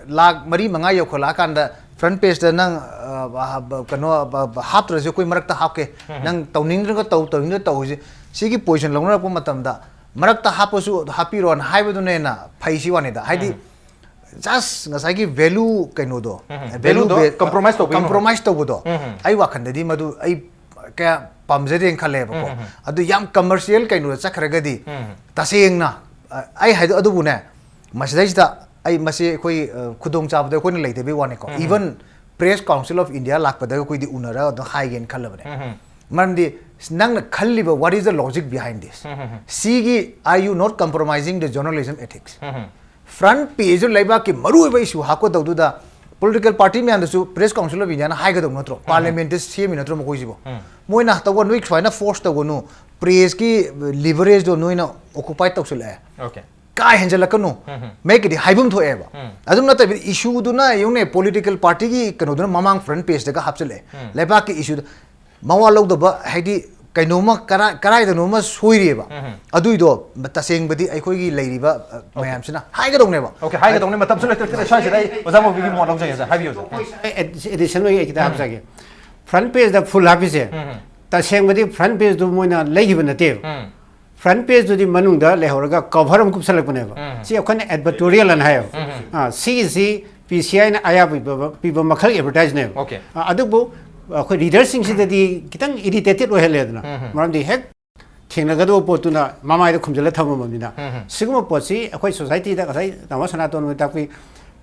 ꯂꯥꯛ ꯃꯔꯤ ꯃꯉꯥ ꯌꯧꯈꯠꯂꯛꯑꯀꯥꯟꯗ front pageꯇ ꯅꯪ ꯑ, ꯀꯩꯅꯣ ꯑ, ꯍꯥꯞꯇ꯭ꯔꯁꯨ ꯑꯩꯈꯣꯏ ꯃꯔꯛꯇ ꯍꯥꯞꯀꯦ, ꯅꯪ ꯇꯧꯅꯤꯡꯗ꯭ꯔꯒ ꯇꯧ, ꯇꯧꯅꯤꯡꯗ꯭ꯔꯒ ꯇꯧꯁꯤ꯫ ꯁꯤꯒꯤ position ꯂꯧꯅꯔꯛꯄ ꯃꯇꯝꯗ ꯃꯔꯛꯇ ꯍꯥꯞꯄꯁꯨ ꯍꯥꯞꯄꯤꯔꯣꯅ ꯍꯥꯏꯕꯗꯨꯅ ꯍꯦꯟꯅ ꯐꯩ ꯁꯤ ꯋꯥꯅꯤꯗ꯫ ꯍꯥꯏꯗꯤ just ꯉꯁꯥꯏꯒꯤ value ꯀꯩꯅꯣꯗꯣ, ꯎꯝ. value Valueꯗꯣ ba- compromise ꯇꯧꯕꯒꯤ compromise ꯇꯧꯕꯗꯣ ꯎꯝ. ꯑꯩ ꯋꯥꯈꯟꯗꯗꯤ ꯃꯗꯨ ꯑꯩ ꯀꯌꯥ ꯄꯥꯝꯖꯗꯦꯅ ꯈꯜꯂꯦꯕꯀꯣ꯫ ꯎꯝ. ꯑꯗꯨ ꯌꯥꯝ commercial ꯀꯩꯅꯣꯗ ꯆꯠꯈ꯭ꯔꯒꯗꯤ ꯎꯝ. ꯇꯁꯦꯡꯅ ꯑ, ꯑꯩ ꯍꯥꯏꯗꯣ ꯑꯗꯨꯕꯨꯅꯦ, ꯃꯁꯤꯗꯩꯁꯤꯗ ꯑꯩ ꯃꯁꯤ ꯑꯩꯈꯣꯏ ꯑ, ꯈꯨꯗꯣꯡꯆꯥꯕꯗꯣ ꯑꯩꯈꯣꯏꯅ ꯂꯩꯇꯕꯩ ꯋꯥꯅꯤꯀꯣ꯫ ꯎꯝ. Even Press Council of India ꯂꯥꯛꯄꯗꯒ ꯑꯩꯈꯣꯏꯗꯤ ꯎꯅꯔꯒ ꯑꯗꯨꯝ ꯍꯥꯏꯒꯦꯅ ꯈꯜꯂꯕꯅꯦ꯫ ꯎꯝ. ꯃꯔꯝꯗꯤ ꯅꯪꯅ ꯈꯜꯂꯤꯕ what is the logic behind this? ꯎꯝ. ꯁꯤꯒꯤ are you not compromising the journalism ethics? Um. Front pageꯁꯨ ꯂꯩꯕꯥꯛꯀꯤ ꯃꯔꯨꯑꯣꯏꯕ issue ꯍꯥꯞꯀꯗꯧꯗꯨꯗ political party ꯃꯌꯥꯝꯗꯁꯨ Press Council of Indiaನ ꯍꯥꯏꯒꯗꯧ ꯅꯠꯇ꯭ꯔꯣ? Parliamentꯇ ꯁꯦꯝꯃꯤ ꯅꯠꯇ꯭ꯔꯣ ꯃꯈꯣꯏꯁꯤꯕꯣ? ꯎꯝ. ꯃꯣꯏꯅ ꯇꯧꯕ ꯅꯣꯏ ꯁꯨꯃꯥꯏꯅ force ꯇꯧꯒꯅꯨ, pressꯀꯤ leverageꯗꯣ ꯅꯣꯏꯅ occupy ꯇꯧꯁꯜꯂꯛꯑꯦ, Okay. ꯀꯥ ꯍꯦꯟꯖꯜꯂꯛꯀꯅꯨ꯫ ꯎꯝ. ꯃꯌꯦꯛꯀꯤꯗꯤ ꯍꯥꯏꯐꯝ ꯊꯣꯛꯑꯦꯕ꯫ ꯎꯝ. ꯑꯗꯨꯝ ꯅꯠꯇꯕ issueꯗꯨꯅ ꯌꯦꯡꯉꯨꯅꯦ, political partyꯒꯤ ꯀꯩꯅꯣꯗꯨꯅ ꯃꯃꯥꯡ front pageꯇꯒ ꯍꯥꯞꯆꯜꯂꯛꯑꯦ꯫ ꯎꯝ. ꯂꯩꯕꯥꯛꯀꯤ issueꯗ ꯃꯋꯥ ꯂꯧꯗꯕ, ꯍꯥꯏꯗꯤ ꯀꯩꯅꯣꯝꯃ ꯀꯔꯥꯏ ꯀꯔꯥꯏꯗꯅꯣꯝꯃ ꯁꯣꯏꯔꯤꯑꯕ꯫ ꯑꯗꯨꯏꯗꯣ ꯇꯁꯦꯡꯕꯗꯤ ꯑꯩꯈꯣꯏꯒꯤ ꯂꯩꯔꯤꯕ ꯑ, ꯃꯌꯥꯝꯁꯤꯅ ꯍꯥꯏꯒꯗꯧꯅꯦꯕ꯫ ꯑꯣꯀꯦ, ꯍꯥꯏꯒꯗꯧꯅꯦ꯫ ꯃꯇꯝꯁꯨ ꯂꯩꯇ꯭ꯔꯦ꯫ ꯁ꯭ꯋꯥꯏꯁꯤꯗ ꯑꯩ ꯑꯣꯖꯥ ꯃꯧꯕꯤꯒꯤ ꯃꯣꯠ ꯂꯧꯖꯒꯦ, ꯑꯣꯖꯥ, ꯍꯥꯏꯕꯤꯌꯨ, ꯑꯣꯖꯥ꯫ ꯑꯦꯗꯤꯁꯟ ꯑꯣꯏ ꯈꯤꯇ ꯍꯥꯞꯆꯒꯦ꯫ ꯐ꯭ꯔꯟ ꯄꯦꯖꯇ ꯐꯨꯜ ꯍꯥꯞꯄꯤꯁꯦ ꯇꯁꯦꯡꯕꯗꯤ ꯐ꯭ꯔꯟ ꯄꯦꯖꯇꯨ ꯃꯣꯏꯅ ꯂꯩꯈꯤꯕ ꯅꯠꯇꯦꯕ꯫ ꯐ꯭ꯔꯟ ꯄꯦꯖꯇꯨꯗꯤ ꯃꯅꯨꯡꯗ ꯂꯩꯍꯧꯔꯒ ꯀꯚꯔ ꯑꯃ ꯀꯨꯞꯁꯜꯂꯛꯄꯅꯦꯕ꯫ ꯁꯤ ꯑꯩꯈꯣꯏꯅ ꯑꯦꯗꯚꯔꯇꯣꯔꯤꯌꯦꯜ ꯑꯅ ꯍꯥꯏꯌꯦꯕ꯫ ꯑꯥ, ꯁꯤꯒꯤꯁꯤ ꯄꯤ ꯁꯤ ꯑꯥꯏꯅ ꯑꯌꯥꯕ ꯄꯤꯕ, ꯄꯤꯕ ꯃꯈꯜ ꯑꯦꯗꯚꯔꯇꯥꯏꯖꯅꯦꯕ꯫ ꯑꯣꯀꯦ꯫ ꯑꯥ, ꯑꯗꯨꯕꯨ ꯑꯩꯈꯣꯏ ꯔꯤꯗꯔꯁꯤꯡꯁꯤꯗꯗꯤ ꯈꯤꯇꯪ ꯏꯔꯤꯇꯦꯇꯦꯠ ꯑꯣꯏꯍꯜꯂꯦꯗꯅ꯫ ꯃꯔꯝꯗꯤ ꯍꯦꯛ ꯊꯦꯡꯅꯒꯗꯕ ꯄꯣꯠꯇꯨꯅ ꯃꯃꯥꯏꯗ ꯈꯨꯝꯖꯤꯜꯂ ꯊꯝꯃꯕꯅꯤꯅ꯫ ꯁꯤꯒꯨꯝꯕ ꯄꯣꯠꯁꯤ ꯑꯩꯈꯣꯏ ꯁꯣꯁꯥꯏꯇꯤꯗ ꯉꯁꯥꯏ ꯇꯥꯃꯣ ꯁꯅꯥꯇꯣꯟ ꯇꯥꯛꯄꯤ,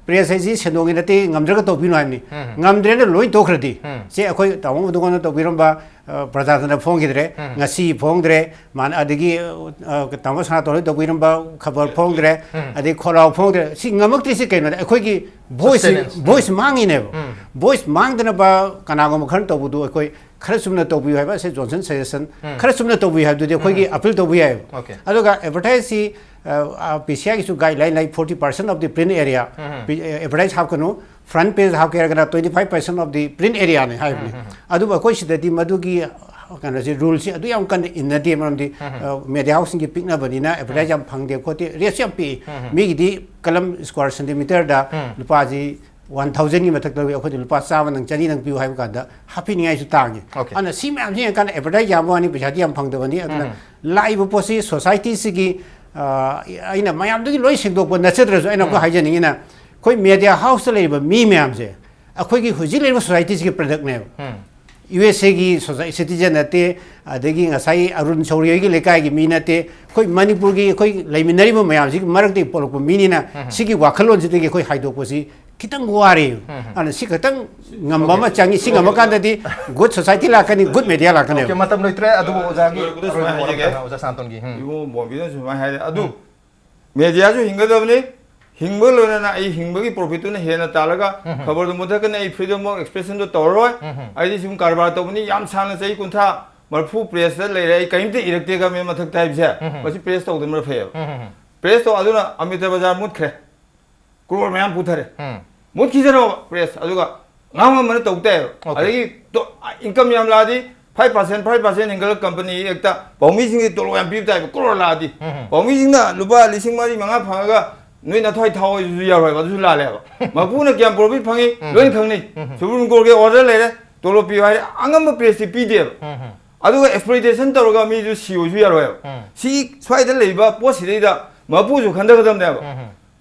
ꯄ꯭ꯔꯦꯁ ꯍꯥꯏꯁꯤ ꯁꯦꯟꯗꯣꯡꯒꯤ ꯅꯠꯇꯦ, ꯉꯝꯗ꯭ꯔꯒ ꯇꯧꯕꯤꯅꯨ ꯍꯥꯏꯕꯅꯤ꯫ ꯉꯝꯗ꯭ꯔꯦꯅ ꯂꯣꯏ ꯇꯣꯛꯈ꯭ꯔꯗꯤ, ꯁꯤ ꯑꯩꯈꯣꯏ ꯇꯥꯃꯣ ꯃꯗꯨꯒꯣꯟꯅ ꯇꯧꯕꯤꯔꯝꯕ, ꯑ, ꯄ꯭ꯔꯖꯥꯇꯟꯇ꯭ꯔ ꯐꯣꯡꯈꯤꯗ꯭ꯔꯦ, ꯉꯁꯤ ꯐꯣꯡꯗ꯭ꯔꯦ, ꯃꯥꯅ ꯑꯗꯒꯤ, ꯑ, ꯇꯥꯃꯣ ꯁꯅꯥꯇꯣꯟ ꯍꯣꯏ ꯇꯧꯕꯤꯔꯝꯕ ꯈꯕꯔ ꯐꯣꯡꯗ꯭ꯔꯦ, ꯑꯗꯩ ꯈꯣꯜꯂꯥꯎ ꯐꯣꯡꯗ꯭ꯔꯦ꯫ ꯁꯤ ꯉꯝꯃꯛꯇ꯭ꯔꯤꯁꯤ ꯀꯩꯅꯣꯗ ꯑꯩꯈꯣꯏꯒꯤ ꯚꯣꯏꯁ, Sustenance. ꯚꯣꯏꯁ ꯃꯥꯡꯉꯤꯅꯦꯕ꯫ ꯚꯣꯏꯁ ꯃꯥꯡꯗꯅꯕ ꯀꯅꯥꯒꯨꯝꯕ ꯈꯔꯅ ꯇꯧꯕꯗꯨ ꯑꯩꯈꯣꯏ ꯈꯔ ꯆꯨꯝꯅ ꯇꯧꯕꯤꯌꯨ ꯍꯥꯏꯕ ꯑꯁꯤ ꯖꯣꯟꯁꯟ ꯁꯖꯦꯁꯟ꯫ ꯈꯔ ꯆꯨꯝꯅ ꯇꯧꯕꯤꯌꯨ ꯍꯥꯏꯕꯗꯨꯗꯤ ꯑꯩꯈꯣꯏꯒꯤ ꯑꯄꯤꯜ ꯇꯧꯕ ꯌꯥꯏꯕ꯫ ꯑꯣꯀꯦ꯫ ꯑꯗꯨꯒ ꯑꯦꯗꯚꯔꯇꯥꯏꯖꯁꯤ, ꯑ, ꯄꯤ ꯁꯤ ꯑꯥꯏꯒꯤꯁꯨ ꯒꯥꯏꯗꯂꯥꯏꯟ ꯂꯩ, forty percent of the print area advertise ꯍꯥꯞꯀꯅꯨ, ꯐ꯭ꯔꯟ ꯄꯦꯖ ꯍꯥꯞꯀꯦ ꯍꯥꯏꯔꯒꯅ twenty five percent of the print ꯑꯦꯔꯤꯌꯥꯅꯤ ꯍꯥꯏꯕꯅꯤ꯫ ꯑꯗꯨꯕꯨ ꯑꯩꯈꯣꯏ ꯁꯤꯗꯗꯤ ꯃꯗꯨꯒꯤ ꯀꯩꯅꯣꯁꯤ, ꯔꯨꯜꯁꯤ ꯑꯗꯨ ꯌꯥꯝ ꯀꯟꯅ ꯏꯟꯅꯗꯦ꯫ ꯃꯔꯝꯗꯤ ꯃꯦꯗꯤꯌꯥ ꯍꯥꯎꯁꯁꯤꯡꯒꯤ ꯄꯤꯛꯅꯕꯅꯤꯅ ꯑꯦꯗꯚꯔꯇꯥꯏꯖ ꯌꯥꯝ ꯐꯪꯗꯦ ꯈꯣꯠꯇꯦ, ꯔꯦꯠꯁꯨ ꯌꯥꯝ ꯄꯤꯛꯏ꯫ ꯃꯤꯒꯤꯗꯤ ꯀꯂꯝ ꯁ꯭ꯀ꯭ꯋꯥꯔ ꯁꯦꯟꯇꯤꯃꯤꯇꯔꯗ ꯂꯨꯄꯥꯁꯤ ꯋꯥꯟ ꯊꯥꯎꯖꯟꯒꯤ ꯃꯊꯛꯇ ꯂꯧꯏ, ꯑꯩꯈꯣꯏꯗꯤ ꯂꯨꯄꯥ ꯆꯥꯝꯃ ꯅꯪ ꯆꯅꯤ ꯅꯪ ꯄꯤꯌꯨ ꯍꯥꯏꯕ ꯀꯥꯟꯗ ꯍꯥꯞꯄꯤꯅꯤꯡꯉꯥꯏꯁꯨ ꯇꯥꯡꯉꯤ꯫ ꯑꯣꯀꯦ꯫ ꯑꯗꯨꯅ ꯁꯤ ꯃꯌꯥꯝꯁꯤ ꯌꯦꯡꯉꯀꯥꯟꯗ ꯑꯦꯗꯚꯔꯇꯥꯏꯖ ꯌꯥꯝꯕ ꯋꯥꯅꯤ, ꯄꯩꯁꯥꯗꯤ ꯌꯥꯝ ꯐꯪꯗꯕꯅꯤ꯫ ꯑꯗꯨꯅ ꯂꯥꯛꯏꯕ ꯄꯣꯠꯁꯤ ꯁꯣꯁꯥꯏꯇꯤꯁꯤꯒꯤ, ꯑ, ꯑꯩꯅ ꯃꯌꯥꯝꯗꯒꯤ ꯂꯣꯏ ꯁꯦꯡꯗꯣꯛꯄ ꯅꯠꯆꯗ꯭ꯔꯁꯨ ꯑꯩꯅ ꯑꯃꯨꯛ ꯍꯥꯏꯖꯅꯤꯡꯉꯤꯅ, ꯑꯩꯈꯣꯏ ꯃꯦꯗꯤꯌꯥ ꯍꯥꯎꯁꯇ ꯂꯩꯔꯤꯕ ꯃꯤ ꯃꯌꯥꯝꯁꯦ ꯑꯩꯈꯣꯏꯒꯤ ꯍꯧꯖꯤꯛ ꯂꯩꯔꯤꯕ ꯁꯣꯁꯥꯏꯇꯤꯁꯤꯒꯤ ꯄ꯭ꯔꯗꯛꯅꯦꯕ꯫ ꯌꯨ ꯑꯦꯁ ꯑꯦꯒꯤ ꯁꯤꯇꯤꯖꯟ ꯅꯠꯇꯦ, ꯑꯗꯒꯤ ꯉꯁꯥꯏ ꯑꯔꯨꯟ ꯁꯧꯔꯤ ꯍꯣꯏꯒꯤ ꯂꯩꯀꯥꯏꯒꯤ ꯃꯤ ꯅꯠꯇꯦ, ꯑꯩꯈꯣꯏ ꯃꯅꯤꯄꯨꯔꯒꯤ ꯑꯩꯈꯣꯏ ꯂꯩꯃꯤꯟꯅꯔꯤꯕ ꯃꯌꯥꯝꯁꯤꯒꯤ ꯃꯔꯛꯇꯒꯤ ꯄꯣꯛꯂꯛꯄ ꯃꯤꯅꯤꯅ ꯁꯤꯒꯤ ꯋꯥꯈꯜꯂꯣꯟꯁꯤꯗꯒꯤ ꯑꯩꯈꯣꯏ ꯍꯥꯏꯗꯣꯛꯄꯁꯤ ꯈꯤꯇꯪ ꯋꯥꯔꯦ꯫ ꯑꯗꯨꯅ ꯁꯤ ꯈꯤꯇꯪ ꯉꯝꯕ ꯑꯃ ꯆꯪꯉꯤ꯫ ꯁꯤ ꯉꯝꯃꯀꯥꯟꯗꯗꯤ ꯒꯨꯗ ꯁꯣꯁꯥꯏꯇꯤ ꯂꯥꯛꯀꯅꯤ, ꯒꯨꯗ ꯃꯦꯗꯤꯌꯥ ꯂꯥꯛꯀꯅꯦꯕ꯫ ꯑꯣꯀꯦ, ꯃꯇꯝ ꯂꯣꯏꯇ꯭ꯔꯦ꯫ ꯑꯗꯨꯕꯨ ꯑꯣꯖꯥꯒꯤ ꯂꯣꯏꯔꯛꯄꯗ ꯁꯨꯃꯥꯏꯅ ꯍꯥꯏꯖꯒꯦ꯫ ꯑꯣꯖꯥ ꯁꯅꯥꯇꯣꯟꯒꯤ꯫ ꯎꯝ꯫ ꯏꯕꯨꯡꯉꯣ ꯕꯣꯝꯕꯤꯅ ꯁꯨꯃꯥꯏꯅ ꯍꯥꯏꯔꯦ꯫ ꯑꯗꯨ ꯃꯦꯗꯤꯌꯥꯁꯨ ꯍꯤꯡꯒꯗꯕꯅꯤ, ꯍꯤꯡꯕ ꯂꯣꯏꯅꯅ ꯑꯩ ꯍꯤꯡꯕꯒꯤ ꯄ꯭ꯔꯣꯐꯤꯠꯇꯨꯅ ꯍꯦꯟꯅ ꯇꯥꯜꯂꯒ ꯈꯕꯔꯗꯨ ꯃꯨꯊꯠꯀꯅꯤ, ꯑꯩ ꯐ꯭ꯔꯤꯗꯝ ꯑꯣꯐ ꯑꯦꯛꯁꯄ꯭ꯔꯦꯁꯟꯗꯣ ꯇꯧꯔꯔꯣꯏ꯫ ꯑꯩꯗꯤ ꯁꯨꯝ ꯀꯔꯕꯥꯔ ꯇꯧꯕꯅꯤ, ꯌꯥꯝ ꯁꯥꯡꯅ ꯆꯍꯤ ꯀꯨꯟꯊ꯭ꯔꯥ ꯃꯔꯐꯨ ꯄ꯭ꯔꯦꯁꯇ ꯂꯩꯔꯦ, ꯑꯩ ꯀꯔꯤꯝꯇ ꯏꯔꯛꯇꯦ ꯒꯃꯦꯟ ꯃꯊꯛꯇ ꯍꯥꯏꯕꯁꯦ꯫ ꯃꯁꯤ ꯄ꯭ꯔꯦꯁ ꯇꯧꯗꯕꯅ ꯐꯩꯌꯦꯕ꯫ ꯄ꯭ꯔꯦꯁ ꯇꯧ, ꯑꯗꯨꯅ ꯑꯃꯤꯇꯥ ꯕꯖꯥꯔ ꯃꯨꯠꯈ꯭ꯔꯦ, ꯀ꯭ꯔꯣꯔ ꯃꯌꯥꯝ ꯄꯨꯊꯔꯦ꯫ ꯃꯨꯠꯈꯤꯁꯅꯣꯕ ꯄ꯭ꯔꯦꯁ, ꯑꯗꯨꯒ ꯉꯥꯡ ꯉꯝꯕꯅ ꯇꯧ ꯇꯥꯏꯌꯦꯕ꯫ ꯑꯣꯀꯦ꯫ ꯑꯗꯒꯤ ꯏꯟꯀꯝ ꯌꯥꯝ ꯂꯥꯛꯑꯗꯤ ꯐꯥꯏꯚ ꯄꯥꯔꯁꯦꯟ ꯐꯥꯏꯚ ꯄꯥꯔꯁꯦꯟ ꯍꯦꯟꯒꯠꯂꯛ ꯀꯝꯄꯅꯤ ꯍꯦꯛꯇ ꯄꯥꯎꯃꯤꯁꯤꯡꯁꯦ ꯇꯣꯂꯣꯞ ꯌꯥꯝ ꯄꯤꯕ ꯇꯥꯏꯞꯇ ꯀ꯭ꯔꯣꯔ ꯂꯥꯛꯑꯗꯤ, ꯄꯥꯎꯃꯤꯁꯤꯡꯅ ꯂꯨꯄꯥ ꯂꯤꯁꯤꯡ ꯃꯔꯤ ꯃꯉꯥ ꯐꯪꯉꯒ ꯅꯣꯏ ꯅꯊ꯭ꯋꯥꯏ ꯊꯥꯎ ꯍꯥꯏꯁꯤꯁꯨ ꯌꯥꯔꯣꯏꯕ, ꯑꯗꯨꯁꯨ ꯂꯥꯜꯂꯦꯕ꯫ ꯃꯄꯨꯅ ꯀꯌꯥꯝ ꯄ꯭ꯔꯣꯐꯤꯠ ꯐꯪꯉꯤ ꯂꯣꯏꯅ ꯈꯪꯅꯩ꯫ ꯁꯨꯄ꯭ꯔꯤꯝ ꯀꯣꯔꯠꯀꯤ ꯑꯣꯔꯗꯔ ꯂꯩꯔꯦ, ꯇꯣꯂꯣꯞ ꯄꯤꯌꯨ ꯍꯥꯏꯔꯦ, ꯑꯉꯝꯕ ꯄ꯭ꯔꯦꯁꯇꯤ ꯄꯤꯗꯦꯕ꯫ ꯑꯗꯨꯒ ꯑꯦꯛꯁꯄ꯭ꯂꯣꯏꯇꯦꯁꯟ ꯇꯧꯔꯒ ꯃꯤꯁꯨ ꯁꯤꯌꯣꯁꯨ ꯌꯥꯔꯣꯏꯕ꯫ ꯁꯤ ꯁ꯭ꯋꯥꯏꯗ ꯂꯩꯕ ꯄꯣꯠꯁꯤꯗꯩꯗ ꯃꯄꯨꯁꯨ ꯈꯟꯊꯒꯗꯕꯅꯦꯕ꯫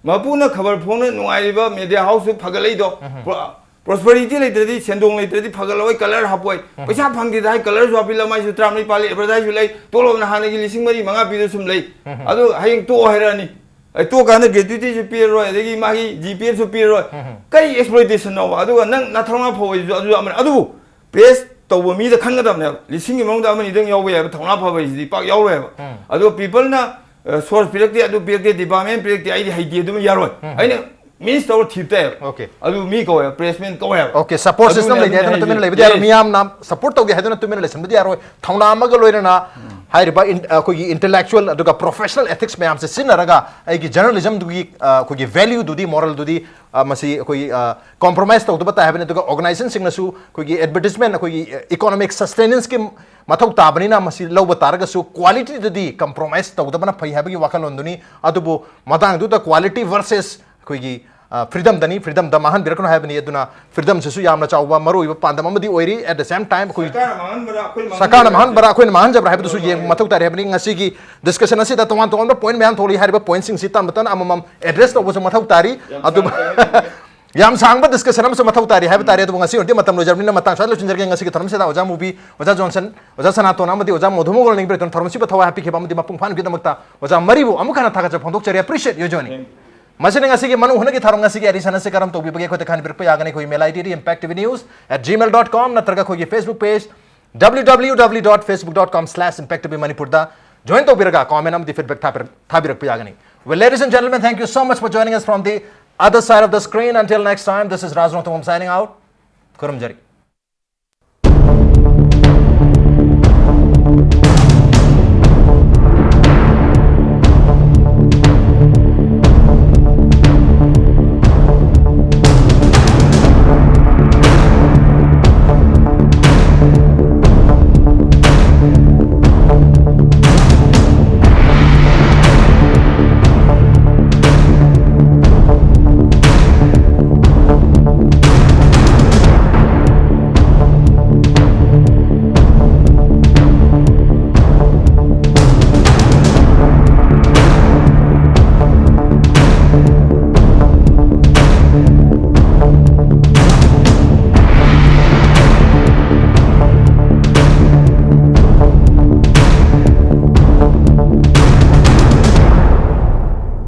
ꯃꯄꯨꯅ ꯈꯕꯔ ꯐꯣꯡꯅ ꯅꯨꯡꯉꯥꯏꯔꯤꯕ ꯃꯦꯗꯤꯌꯥ ꯍꯥꯎꯁꯁꯨ ꯐꯒꯠꯂꯛꯏꯗꯣ꯫ ꯄ꯭ꯔꯣ-, ꯄ꯭ꯔꯣꯁꯄꯔꯤꯇꯤ ꯂꯩꯇ꯭ꯔꯗꯤ, ꯁꯦꯟꯗꯣꯡ ꯂꯩꯇ꯭ꯔꯗꯤ ꯐꯒꯠꯂꯛꯑꯣꯏ, ꯀꯂꯔ ꯍꯥꯞꯄꯣꯏ꯫ ꯄꯩꯁꯥ ꯐꯪꯗꯦꯗ ꯍꯥꯏ ꯀꯂꯔꯁꯨ ꯍꯥꯞꯄꯤ, ꯂꯃꯥꯏꯁꯨ ꯇꯔꯥꯃꯔꯤ ꯄꯥꯜꯂꯤ, ꯑꯦꯗꯚꯔꯇꯥꯏꯖꯁꯨ ꯂꯩ, ꯇꯣꯂꯣꯞꯅ ꯍꯥꯟꯅꯒꯤ ꯂꯤꯁꯤꯡ ꯃꯔꯤ ꯃꯉꯥ ꯄꯤꯗꯨ ꯁꯨꯝ ꯂꯩ꯫ ꯑꯗꯨ ꯍꯌꯦꯡ ꯇꯣꯛꯑꯣ ꯍꯥꯏꯔꯛꯑꯅꯤ꯫ ꯑꯩ ꯇꯣꯛꯑꯀꯥꯟꯗ ꯒ꯭ꯔꯦꯇ꯭ꯌꯨꯇꯤꯁꯨ ꯄꯤꯔꯔꯣꯏ, ꯑꯗꯒꯤ ꯃꯥꯒꯤ ꯖꯤ ꯄꯤ ꯑꯦꯐꯁꯨ ꯄꯤꯔꯔꯣꯏ꯫ ꯀꯔꯤ ꯑꯦꯛꯁꯄ꯭ꯂꯣꯏꯇꯦꯁꯟꯅꯣꯕ? ꯑꯗꯨꯒ ꯅꯪ ꯅꯊꯧꯅꯥ ꯐꯕ ꯍꯥꯏꯁꯤꯁꯨ ꯑꯗꯨꯁꯨ ꯑꯃꯅꯤ꯫ ꯑꯗꯨꯕꯨ ꯄ꯭ꯔꯦꯁ ꯇꯧꯕ ꯃꯤꯗ ꯈꯟꯒꯗꯕꯅꯦꯕ꯫ ꯂꯤꯁꯤꯡꯒꯤ ꯃꯅꯨꯡꯗ ꯑꯃꯅꯤꯗꯪ ꯌꯥꯎꯕ ꯌꯥꯏꯕ, ꯊꯧꯅꯥ ꯐꯕ ꯍꯥꯏꯁꯤꯗꯤ ꯄꯥꯛ ꯌꯥꯎꯔꯣꯏꯕ꯫ ꯑꯗꯣ ꯄꯤꯄꯜꯅ ꯁꯣꯔꯁ ꯄꯤꯔꯛꯇꯦ, ꯑꯗꯨ ꯄꯤꯔꯛꯇꯦ, ꯗꯤꯄꯥꯔꯠꯃꯦꯟ ꯄꯤꯔꯛꯇꯦ, ꯑꯩꯗꯤ ꯍꯩꯇꯦ ꯑꯗꯨꯃ ꯌꯥꯔꯣꯏ꯫ ꯑꯩꯅ ꯃꯤꯁ ꯇꯧꯔ ꯊꯤꯕ ꯇꯥꯏꯕ꯫ Okay. ꯑꯗꯨ ꯃꯤ ꯀꯧꯋꯦꯕ, ꯄ꯭ꯔꯦꯁꯃꯦꯟ ꯀꯧꯋꯦꯕ꯫ Okay, ꯁꯄꯣꯔꯠ ꯁꯤꯁꯇꯝ ꯑꯗꯨꯅꯦ ꯂꯩꯇꯦ ꯑꯩꯅ ꯍꯥꯏꯗꯨꯅ ꯇꯨꯃꯤꯟꯅ ꯍꯥꯏꯖꯩ꯫ ꯂꯩꯕꯗꯤ ꯌꯥꯔꯣꯏ꯫ ꯃꯤꯌꯥꯝꯅ ꯁꯄꯣꯔꯠ ꯇꯧꯒꯦ ꯍꯥꯏꯗꯨꯅ ꯇꯨꯃꯤꯟꯅ ꯂꯩꯁꯟꯕꯗꯤ ꯌꯥꯔꯣꯏ꯫ ꯊꯧꯅꯥ ꯑꯃꯒ ꯂꯣꯏꯅꯅ ꯍꯥꯏꯔꯤꯕ ꯏꯟ-, ꯑꯩꯈꯣꯏꯒꯤ ꯏꯟꯇꯦꯂꯦꯛꯆꯨꯑꯦꯜ ꯑꯗꯨꯒ ꯄ꯭ꯔꯣꯐꯦꯁꯅꯦꯜ ꯑꯦꯊꯤꯛꯁ ꯃꯌꯥꯝꯁꯦ ꯁꯤꯖꯤꯟꯅꯔꯒ ꯑꯩꯒꯤ ꯖꯔꯅꯦꯂꯤꯖꯝꯗꯨꯒꯤ, ꯑ, ꯑꯩꯈꯣꯏꯒꯤ ꯚꯦꯂ꯭ꯌꯨꯗꯨꯗꯤ, ꯃꯣꯔꯦꯜꯗꯨꯗꯤ, ꯑ, ꯃꯁꯤ ꯑꯩꯈꯣꯏ, ꯑ, ꯀꯣꯝꯄ꯭ꯔꯣꯃꯥꯏꯁ ꯇꯧꯗꯕ ꯇꯥꯏ ꯍꯥꯏꯕꯅꯤ꯫ ꯑꯗꯨꯒ ꯑꯣꯔꯒꯅꯥꯏꯖꯦꯁꯟꯁꯤꯡꯅꯁꯨ ꯑꯩꯈꯣꯏꯒꯤ ꯑꯦꯗꯚꯔꯇꯤꯁꯃꯦꯟ, ꯑꯩꯈꯣꯏꯒꯤ, ꯑ, ꯏꯀꯣꯅꯣꯃꯤꯛ ꯁꯁꯇꯦꯅꯦꯟꯁꯀꯤ ꯃꯊꯧ ꯇꯥꯕꯅꯤꯅ ꯃꯁꯤ ꯂꯧꯕ ꯇꯥꯔꯒꯁꯨ ꯀ꯭ꯋꯥꯂꯤꯇꯤꯗꯗꯤ ꯀꯝꯄ꯭ꯔꯣꯃꯥꯏꯁ ꯇꯧꯗꯕꯅ ꯐꯩ ꯍꯥꯏꯕꯒꯤ ꯋꯥꯈꯜꯂꯣꯟꯗꯨꯅꯤ꯫ ꯑꯗꯨꯕꯨ ꯃꯇꯥꯡꯗꯨꯗ ꯀ꯭ꯋꯥꯂꯤꯇꯤ ꯚꯔꯁꯦꯁ ꯑꯩꯈꯣꯏꯒꯤ, ꯑ, ꯐ꯭ꯔꯤꯗꯝꯗꯅꯤ, ꯐ꯭ꯔꯤꯗꯝꯗ ꯃꯥꯡꯍꯟꯕꯤꯔꯛꯀꯅꯨ ꯍꯥꯏꯕꯅꯤ꯫ ꯑꯗꯨꯅ ꯐ꯭ꯔꯤꯗꯝꯁꯤꯁꯨ ꯌꯥꯝꯅ ꯆꯥꯎꯕ ꯃꯔꯨꯑꯣꯏꯕ ꯄꯥꯟꯗꯝ ꯑꯃꯗꯤ ꯑꯣꯏꯔꯤ꯫ At the same time ꯑꯩꯈꯣꯏ ꯁꯔꯀꯥꯔꯅ ꯃꯥꯡꯍꯟꯕ꯭ꯔꯥ, ꯑꯩꯈꯣꯏꯅ ꯁꯔꯀꯥꯔꯅ ꯃꯥꯡꯍꯟꯕ꯭ꯔꯥ? ꯃꯥꯡꯍꯟꯕ꯭ꯔꯥ, ꯑꯩꯈꯣꯏꯅ ꯃꯥꯡꯍꯟꯖꯕ꯭ꯔꯥ ꯍꯥꯏꯕꯗꯨꯁꯨ ꯌꯦꯡꯕ ꯃꯊꯧ ꯇꯥꯔꯤ ꯍꯥꯏꯕꯅꯤ꯫ ꯉꯁꯤꯒꯤ ꯗꯤꯁꯀꯁꯟ ꯑꯁꯤꯗ ꯇꯣꯉꯥꯟ ꯇꯣꯉꯥꯟꯕ ꯄꯣꯏꯟ ꯃꯌꯥꯝ ꯊꯣꯛꯂꯛꯏ꯫ ꯍꯥꯏꯔꯤꯕ ꯄꯣꯏꯟꯁꯤꯡꯁꯤ ꯇꯞꯅ ꯇꯞꯅ ꯑꯃꯃꯝ ꯑꯦꯗ꯭ꯔꯦꯁ ꯇꯧꯕꯁꯨ ꯃꯊꯧ ꯇꯥꯔꯤ꯫ ꯌꯥꯝ ꯑꯗꯨꯕꯨ ꯁꯥꯡꯅ ꯇꯧꯔꯦ꯫ ꯌꯥꯝ ꯁꯥꯡꯕ ꯗꯤꯁꯀꯁꯟ ꯑꯃꯁꯨ ꯃꯊꯧ ꯇꯥꯔꯤ ꯍꯥꯏꯕ ꯇꯥꯔꯦ꯫ ꯑꯗꯨꯕꯨ ꯉꯁꯤ ꯑꯣꯏꯅꯗꯤ ꯃꯇꯝ ꯂꯣꯏꯖꯔꯕꯅꯤꯅ ꯃꯇꯥꯡ ꯁ꯭ꯋꯥꯏꯗ ꯂꯣꯏꯁꯤꯟꯖꯔꯒꯦ꯫ ꯉꯁꯤꯒꯤ ꯊꯧꯔꯝꯁꯤꯗ ꯑꯣꯖꯥ ꯃꯨꯕꯤ, ꯑꯣꯖꯥ ꯖꯣꯟꯁꯟ, ꯑꯣꯖꯥ ꯁꯅꯥꯇꯣꯟ ꯑꯃꯗꯤ ꯑꯣꯖꯥ ꯃꯣꯙꯨꯃꯣꯒꯣꯜ ꯅꯤꯡꯕꯤꯔꯛꯇꯨꯅ ꯊꯧꯔꯝꯁꯤꯕꯨ ꯊꯋꯥꯏ ꯍꯥꯞꯄꯤꯈꯤꯕ ꯑꯃꯗꯤ ꯃꯄꯨꯡ ꯐꯥꯍꯟꯕꯒꯤꯗꯃꯛꯇ ꯑꯣꯖꯥ ꯃꯔꯤꯕꯨ ꯑꯃꯨꯛ ꯍꯟꯅ ꯊꯥꯒꯠꯆꯕ ꯐꯣꯡꯗꯣꯛꯆꯔꯤ꯫ Appreciate you joining꯫ ꯃꯁꯤꯅ ꯉꯁꯤꯒꯤ ꯃꯅꯨꯡ ꯍꯨꯠꯅꯒꯤ ꯊꯧꯔꯝ꯫ ꯉꯁꯤꯒꯤ ꯑꯦꯗꯤꯁꯟ ꯑꯁꯤ ꯀꯔꯝ ꯇꯧꯕꯤꯕꯒꯦ? ꯑꯩꯈꯣꯏꯗ ꯈꯟꯕꯤꯔꯛꯄ ꯌꯥꯒꯅꯤ꯫ ꯑꯩꯈꯣꯏ email I D D impact T V news at gmail dot com ꯅꯠꯇ꯭ꯔꯒ ꯑꯩꯈꯣꯏꯒꯤ Facebook page W W W dot facebook dot com slash impact T V Manipur ꯗ join ꯇꯧꯕꯤꯔꯒ comment ꯑꯃꯗꯤ feedback ꯊꯥꯕꯤꯔꯛ-, ꯊꯥꯕꯤꯔꯛꯄ ꯌꯥꯒꯅꯤ꯫ Well, ladies and gentlemen, thank you so much for joining us from the other side of the screen. Until next time, this is Raj Rongthangam signing out. ꯈꯨꯔꯨꯝꯖꯔꯤ꯫